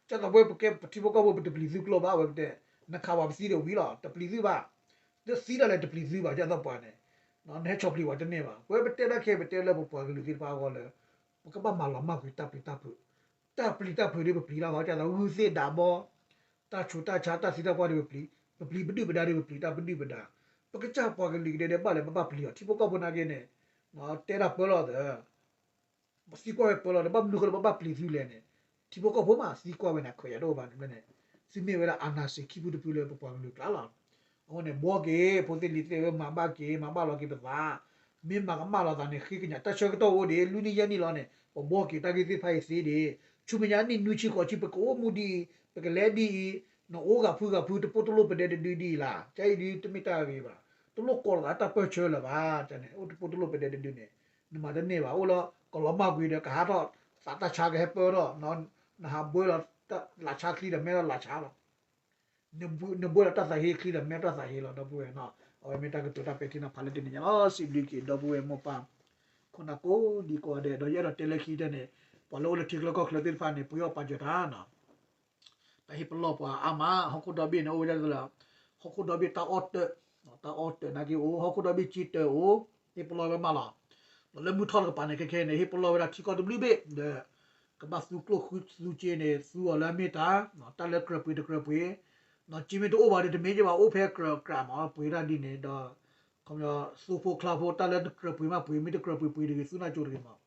ကၢ်သးပှဲပကဲပထံဖိကီၢ်ဖိပတပျံၤသုကျိဘၣ် အဝဲပတဲ, နခးပှၤပသံဒီးဝံၤလီၤ တပျံၤသုဘၣ်, တသံဒၣ်လဲာ်တပျံၤသုဘၣ် ကၢ်သးပှဲန့ၣ်, နဟဲဆီၣ်ပျံၤပှၤတန့ၢ်ဘၣ် ပဝဲပတဲတၢ်ခဲ ပတဲလၢပပှၤကလုာ်သ့ၣ်တဖၣ်အဂီၢ်လၢ ပကဘၣ်မၤလီၤမၢ်ကွံာ်တၢ်ပျံၤတၢ်ဖုး, တၢ်ပျံၤတၢ်ဖုးဒီးပပျံၤလီၤ ကၢ်သးဂုၢ်သ့ၣ်ဒးဘီ, တၢ်ဆူးတၢ်ဆါတၢ်သံတၢ်ပှၢ်ဒီးပပျံၤ, ပပျံၤပဒုၣ်ပဒါဒီးပပျံၤတၢ်ပဒုၣ်ပဒါ, ပကစၢ်ပှၤကလုာ်ကဒဲဒဲဘၣ်လဲၣ် ပဘၣ်ပျံၤအီၤ ထံဖိကီၢ်ဖိနာ်က့န့ၣ်, တဲတၢ်ပၢလီၤသၢ ပသံကွၢ်ဝဲပၢလီၤဒီး ဘၣ်မနုၤဃိလၢပဘၣ်ပျံၤသုလဲၣ်န့ၣ်, ထံဖိကီၢ်ဖိမးသံကွၢ်ဝဲန့ၣ် ခွဲးယာ်တအိၣ်ဘၣ်န့ၣ်န့ၣ်, သုမ့ၢ်ဝဲဒၣ် အာဏာရှင် ခံဖုတဖုလၢပပှၤကလုာ်ကျါလီၤ. အဃိန့ၣ် ဘှီက့ၤ ဖိသ့ၣ်လံၤသ့ၣ်ဧၢ မၤဘၣ်က့ၤ မၤဘၣ်လီၤက့ၤပသး, မ့ၢ်မၤကမၣ်လီၤသးန့ၣ် ဃ့ကညး တၢ်ဆၢကတီၢ်အိၣ်ဒံး လွံၢ်နံၣ်ယဲၢ်နံၣ်လီၤန့ၣ် ပဘှီက့ၤတၢ်ဂ့ၢ်သ့ၣ်တဖၣ်အံၤသ့ဒံး, ဆူမဲာ်ညါနံၣ်နွံဆံဃိးဆံ ပကအိၣ်မူဒ်အံၤ ပကလဲၤဒ်အံၤ, နအိၣ်ဂၤဖုဂၤဖု တပိၢ်တလိၣ်ပဒဲတဒုဒ်အံၤလၢ်, ကဲအံၤဒ်တမ့ၢ်တၢ်ဂ့ၤဘၣ်, တလိၣ်ကိးလီၤသးတၢ်ပၢၢ်ဆၢလၢၤဘၣ်, အိၣ်တပိၢ်တလိၣ်ပဒဲတဒုန့ၣ် နမၤတန့ၢ်ဘၣ်, အိၣ်လၢကလီၤမၢ်ကွံာ်ဒီး ကဟးထီၣ်သးတၢ်ဆါကဟဲပၢထီၣ်, နဟးဘှဲလီၤလၢ်ဆါချံဒီး မဲထီၣ်လၢ်ဆါလီၤ နဘှဲလီၤတၢ်သးဟ့ချံဒီး မဲထီၣ်သးဟ့လီၤ ဒီပုၢ်ဝဲၢ်နီၤ, အဝဲမ့ၢ်တၢ်ကတိၤတၢ်ပဲာ်ထံနီၤဖးလၢတနံၤညါလီၤ. စံးဘျုးက့ၤ ဒီပုၢ်ဝဲၢ်မိၢ်ပၢ် ခိၣ်နၢ်ကိးဒံကိးဂၤဒဲး, ဒီးယအဲၣ်ဒိးတဲလၢခံတၢ်န့ၣ် ပှၤလၢအိၣ်လၢထံချၢကီၢ်ချၢသ့ၣ်တဖၣ်န့ၣ် ပှ့ၤအီၣ်ပာ်စၢၤတၢ်နီၤ တၢ်ဟ့ၣ်ပလီၢ်ပှၤအါမး, ဟီၣ်ခိၣ်ဒီဘ့ၣ်န့ၣ် အိၣ်ဝဲဒၣ်လၢ ဟီၣ်ခိၣ်ဒီဘ့ၣ်တၢ်အီၣ်တၢၢ်, တၢ်အီၣ်တၢၢ်နာ်က့အိၣ်, ဟီၣ်ခိၣ်ဒီဘ့ၣ်က့တၢၢ်အိၣ်, ဟ့ၣ်ပလီၢ်ဝဲမးလီၤ. ဒီးလၢမုၢ်ထီၣ်တကပၤန့ၣ် ခဲခဲန့ၣ် ဟ့ၣ်ပလီၢ်ဝဲဒၣ်ထံကီၢ်တဘျုးဘ့ၣ်ဒီး ကဘၣ်သူကျိၣ်ဃုသူက့န့ၣ် သူအီၤလၢအမ့ၢ်တၢ်, တၢ်လၢကြၢးပှ့ၤတကြၢးပှ့ၤ, က့မ့ၢ်တအိၣ်ဘၣ်ဒီး တမ့ၢ်က့ဘၣ် အိၣ်ဖဲကြၢးကြၢးမး ပှ့ၤတၢ်ဒ်န့ၣ်ဒီး ခီပညီ သူဖိချါဖိ တၢ်လၢတကြၢးပှ့ၤမးပှ့ၤ မ့ၢ်တကြၢးပှ့ၤပှ့ၤတဂ့ၤ သူနၢ်ကၠိတဂ့ၤမး,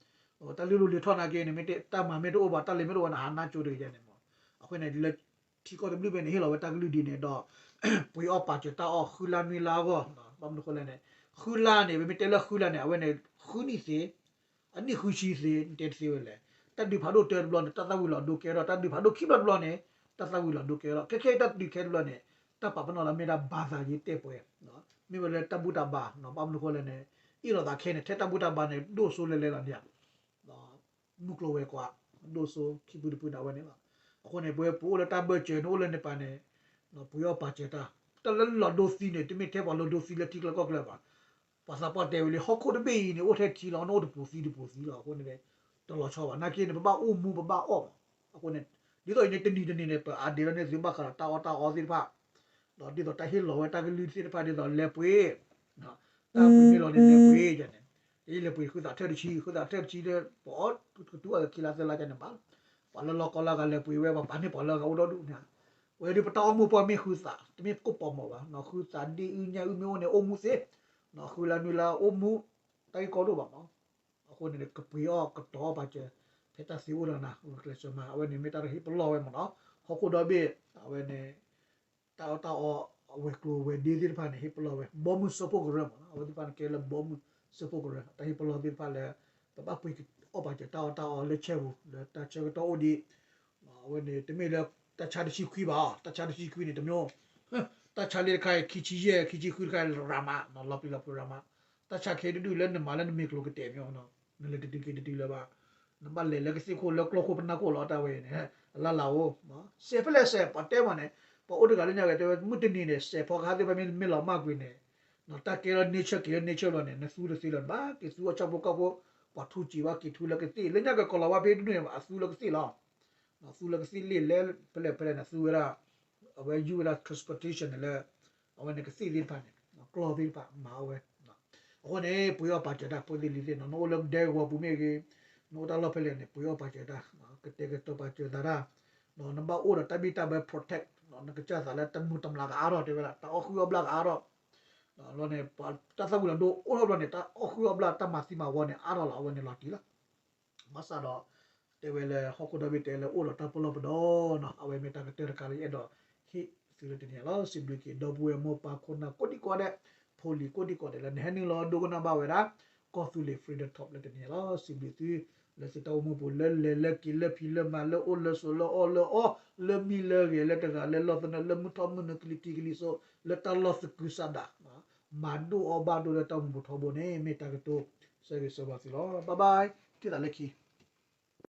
တၢ်လုၢ်လီၢ်လံၤထီၣ်နာ်က့န့ၣ် မ့ၢ်တၢ်မၤမ့ၢ်တအိၣ်ဘၣ် တၢ်လဲၤမ့ၢ်တအိၣ်ဘၣ်န့ၣ် ဟးနၢ်ကၠိတဂ့ၤန့ၣ်မး, အဃိန့ၣ် လၢထံကီၢ်တဘျုးဘ့ၣ်န့ၣ် ဟ့ၣ်လီၤဝဲတၢ်ကလုၢ်ဒ်န့ၣ်ဒီး ပှ့ၤအီၣ်ပာ်စၢၤတၢ်အီၣ် ဃုလါနွံလါအဂီၢ်, ဘၣ်မနုၤဃိလဲၣ်န့ၣ် ဃုလါန့ၣ် ပမ့ၢ်တဲလၢဃုလါန့ၣ် အဝဲန့ၣ် ဃုနံၣ်သ့ အနံၣ်ဃုဆံသ့ တဲတသ့ဝဲလဲၣ်, တၢ်ဒုးဖးဒိၣ်တၢတဘျီန့ၣ် တၢ်သၣ်ဝံၤလီၤဒိကဲထီၣ်, တၢ်ဒုးဖးဒိၣ်ခံဘျီတဘျီန့ၣ် တၢ်သၣ်ဝံၤလီၤဒိကဲထီၣ်, ခဲခဲအံၤတၢ်ဒုးခဲတဘျီန့ၣ် တၢ်ပာ်ပနီၣ်လၢမ့ၢ်ဒၣ်ဘါသးယံၤတဲပှဲၤ, မ့ၢ်ဝဲလၢတၢ်ဘူၣ်တၢ်ဘါ, ဘၣ်မနုၤဃိလဲၣ်န့ၣ် အ့ၣ်လိာ်သးခဲန့ၣ် ထဲတၢ်ဘူၣ်တၢ်ဘါန့ၣ် ဒိၣ်စိလဲၤလဲၤလီၤန့ၣ် မုၢ်ကျိၤဝဲၤကွာ် ဒိၣ်စိခံပူတပူန့ၣ်ဝဲန့ၣ်လီၤ. အဃိန့ၣ် ပဝဲပအိၣ်လၢတၢ်ဘၢၣ်စၢၤန့ၣ် အိၣ်လၢန့ၣ်ပၤန့ၣ် ပှ့ၤအီၣ်ပာ်စၢၤတၢ်, တၢ်လၢလီၤဒိသံန့ၣ် တမ့ၢ်ထဲပှၤလီၤဒိသံလၢထံချၢကီၢ်ချၢဘၣ်. ပှၤသးပှၢ်တဲဝဲလံ ဟီၣ်ခိၣ်တဘ့ၣ်အံၤန့ၣ် အိၣ်ထဲထံလီၤ နအိၣ်တပူၤသံတပူၤသံလီၤ. အဃိန့ၣ် တလီၤဆီဘၣ် နာ်က့န့ၣ် ပဘၣ်အိၣ်မူပဘၣ်အီၣ်မး. အဃိန့ၣ် ဒ်သိးအံၤန့ၣ် တနံၤတနံၤန့ၣ် ပအါဒ့လီၤန့ၢ်သုဘၣ်ဃးဒီးတၢ်အီၣ်တၢ်အီသ့ၣ်တဖၣ် ဒီးဒ်သိးတၢ်ဟ့ၣ်လီၤဝဲတၢ်ကလုၢ်သ့ၣ်တဖၣ် ဒ်သိးလဲၤပှ့ၤ တၢ်ပှ့ၤမ့ၢ်လီၤန့ၣ် လဲၤပှ့ၤယၤန့ၣ်, ယလဲၤပှ့ၤဃုသးထၢၣ်တဆံ ဃုသးထၢၣ်တဆံလၢ ပအီၣ်ကတူၢ်အီၤခံလါသၢလါယၤန့ၣ်ဘၣ်, ပှၤလၢလီၢ်ကီၢ်လၢအဂၤလဲၤပှ့ၤဝဲ ပှၤပာ်န့ၢ်ပှၤလၢအဂၤအိၣ်ဒီဒူၣ်န့ၣ်, ဝဲဒၣ်ပတၢ်အိၣ်မူပှၤမ့ၢ်ဃုသး တမ့ၢ်ကိၣ်ပီၤမီၤဘၣ်, ဃုသးဒ့ၣ်အုၣ်ညၣ်အုၣ်မ့ၢ်အိၣ်န့ၣ် အိၣ်မူသ့, ဃုလါနွံလါအိၣ်မူ တၢ်ဂ့ၢ်ကီဒိၣ်ဘၣ်မး. အဃိန့ၣ် ကပှ့ၤအီၣ်ကတီၤအီၣ်ပာ်စၢၤ ဖဲတၢ်သ့အိၣ်ဒီးနၤ ဂုာ်ကျဲးစၢးမၤ အဝဲန့ၣ်မ့ၢ်တၢ်ဟ့ၣ်ပလီၢ်ဝဲမးနီၤ, ဟီၣ်ခိၣ်ဒီဘ့ၣ် အဝဲန့ၣ် တၢ်အီၣ်တၢ်အီ အဝဲၤကျိၤဝဲၤဒ့သ့ၣ်တဖၣ်န့ၣ် ဟ့ၣ်ပလီၢ်ဝဲ ဘီမုၢ်စၢဖှိၣ်ကရၢမးနီၤ, အဝဲသ့ၣ်တဖၣ်န့ၣ်ကဲလၢဘီမုၢ်စၢဖှိၣ်ကရၢ တၢ်ဟ့ၣ်ပလီၢ်သ့ၣ်တဖၣ်လၢ ပဘၣ်ပှ့ၤအီၣ်ပာ်စၢၤတၢ်အီၣ်တၢ်အီလၢဆဲပူၤ လၢတၢ်ဆၢကတီၢ်အိၣ်ဒံး, အဝဲန့ၣ် တမ့ၢ်လၢတၢ်ဆါတဆံခွံဘၣ်, တၢ်ဆါတဆံခွံန့ၣ် တမ့ၢ် တၢ်ဆါလၢတခါအံၤ ခံဆံယဲၢ် ခံဆံဃုတခါ ရၤမး လီၤပျံၤလီၤဖုးရၤမး, တၢ်ဆါခဲဒူၣ်ဒူၣ်လၢနမၤလၢနမ့ၤကျိၤ ကတဲာ်မ့ၢ်နီၤ, နလဲၤတတုၤက့ၤတတုၤလၢၤဘၣ်, နဘၣ်လဲၤလၢကသ့ၣ်ခိၣ်လၢကျီခိၣ်ပနၢ်ခိၣ်လီၤ တၢ်ဝဲအံၤန့ၣ် အလၢ်လၢ်အိၣ်, စဲးဖဲလဲၣ်စဲး ပှၤတဲမးန့ၣ်, ပှၤအိၣ်တဂၤလၢညါဂဲၤတဲဝဲ မုၢ်တနံၤန့ၣ် စဲးဖီကဟၣ်သ့ၣ်တဖၣ်မ့ၢ်လီၤမၢ်ကွံာ်န့ၣ်, တၢ်ကဲလီၤ nature က့ၤလၢ nature လီၤန့ၣ် နသူတသ့လၢၤဘၣ်, က့ၤသူအီၣ်ဆၣ်ဖိကီၢ်ဖိ, ပှၤထူစံးဘၣ်က့ၤထူလၢကသ့ၣ် လၢညါက့ၤကီၤလီၤဝါဖဲတဒူၣ်န့ၣ် အသူလၢကသ့ၣ်လီၤ သူလၢကသ့ၣ်လ့ၣ်လဲၣ် ဖဲလဲၣ်ဖဲလဲၣ်န့ၣ် သူဝဲဒၣ်, အဝဲယူၢ်ဝဲဒၣ် transportation န့ၣ်လၢ အဝဲန့ၣ်ကသ့ၣ်သ့ၣ်တဖၣ်န့ၣ် ကျီသ့ၣ်တဖၣ်မၤအီၣ်ဝဲ, အဃိန့ၣ် ပှ့ၤအီၣ်ပာ်စၢၤတၢ်ဖိသ့ၣ်လံၤသ့ၣ်နီၤ, နအိၣ်လၢဒဲကဝီၤပူၤမ့ၢ်ဂ့ၤ, နအိၣ်တၢ်လီၢ်ဖဲလဲၣ်န့ၣ် ပှ့ၤအီၣ်ပာ်စၢၤတၢ်, ကတဲာ်ကတီၤပာ်စၢၤသးတၢ်, နဘၣ်အိၣ်ဒီးတၢ်ဘံၣ်တၢ်ဘၢ protect နကစၢ်သးလၢတၢ်မုာ်တၢ်မျးကအါထီၣ်တဲဝဲဒၣ် တၢ်အီၣ်ဃုအီၣ်ဘျၣ်ကအါထီၣ်, လီၤန့ၣ် တၢ်သၣ်ဝံၤလီၤဒိအိၣ်ထီၣ်ဘျီန့ၣ် တၢ်အီၣ်ဃုအီၣ်ဘျၣ်တၢ်မၤသံမၤဝီန့ၣ် အါထီၣ်လီၤ အဝဲန့ၣ်လီၤတံၢ်လီၤ ဘၣ်ဆၣ်ဒီး တဲဝဲလၢဟီၣ်ခိၣ်ဒီဘ့ၣ်တဲလၢအိၣ်ဒီးတၢ်ပလီၢ်ပဒီနီၤ, အဝဲမ့ၢ်တၢ်ကတၢၢ်တခါလၢယအဲၣ်ဒိးဟ့ၣ်သုလၢတနံၤညါလီၤ. စံးဘျုးက့ၤ ဒီပုၢ်ဝဲၢ်မိၢ်ပၢ်ခိၣ်နၢ်ကိးဒံကိးဂၤဒဲး, ဖိလံၤကိးဒံကိးဂၤဒဲးလၢနဟဲနုာ်လီၤဒိကနၣ်ဘၣ်ဝဲဒၣ် ကီၢ်သူလ့ၤ Freedom Talk လၢတနံၤညါလီၤ. စံးဘျုးသု လၢသုတၢ်အိၣ်မူပူၤ လၢလဲၤလၢက့ၤလၢဖံးလၢမၤ လၢအိၣ်လၢဆိးလၢအီၣ်လၢအီ လၢမံလၢဂဲၤ လၢတဂၤလၢလီၢ်သနၢၣ် လၢမုၢ်ထီၣ်မုၢ်နုာ်ကလံၤထံးကလံၤစိး လၢတၢ်လီၢ်သကုၤဆးဒး မၤဒိၣ်အီၣ်ဘၣ်ဒိၣ်လၢတၢ်အိၣ်မူပူၤထီဘိန့ၣ် မ့ၢ်တၢ်ကတိၤဆၢဂ့ၤဆၢဝါသုလီၤ. Bye bye, ထံၣ်သးလၢခံ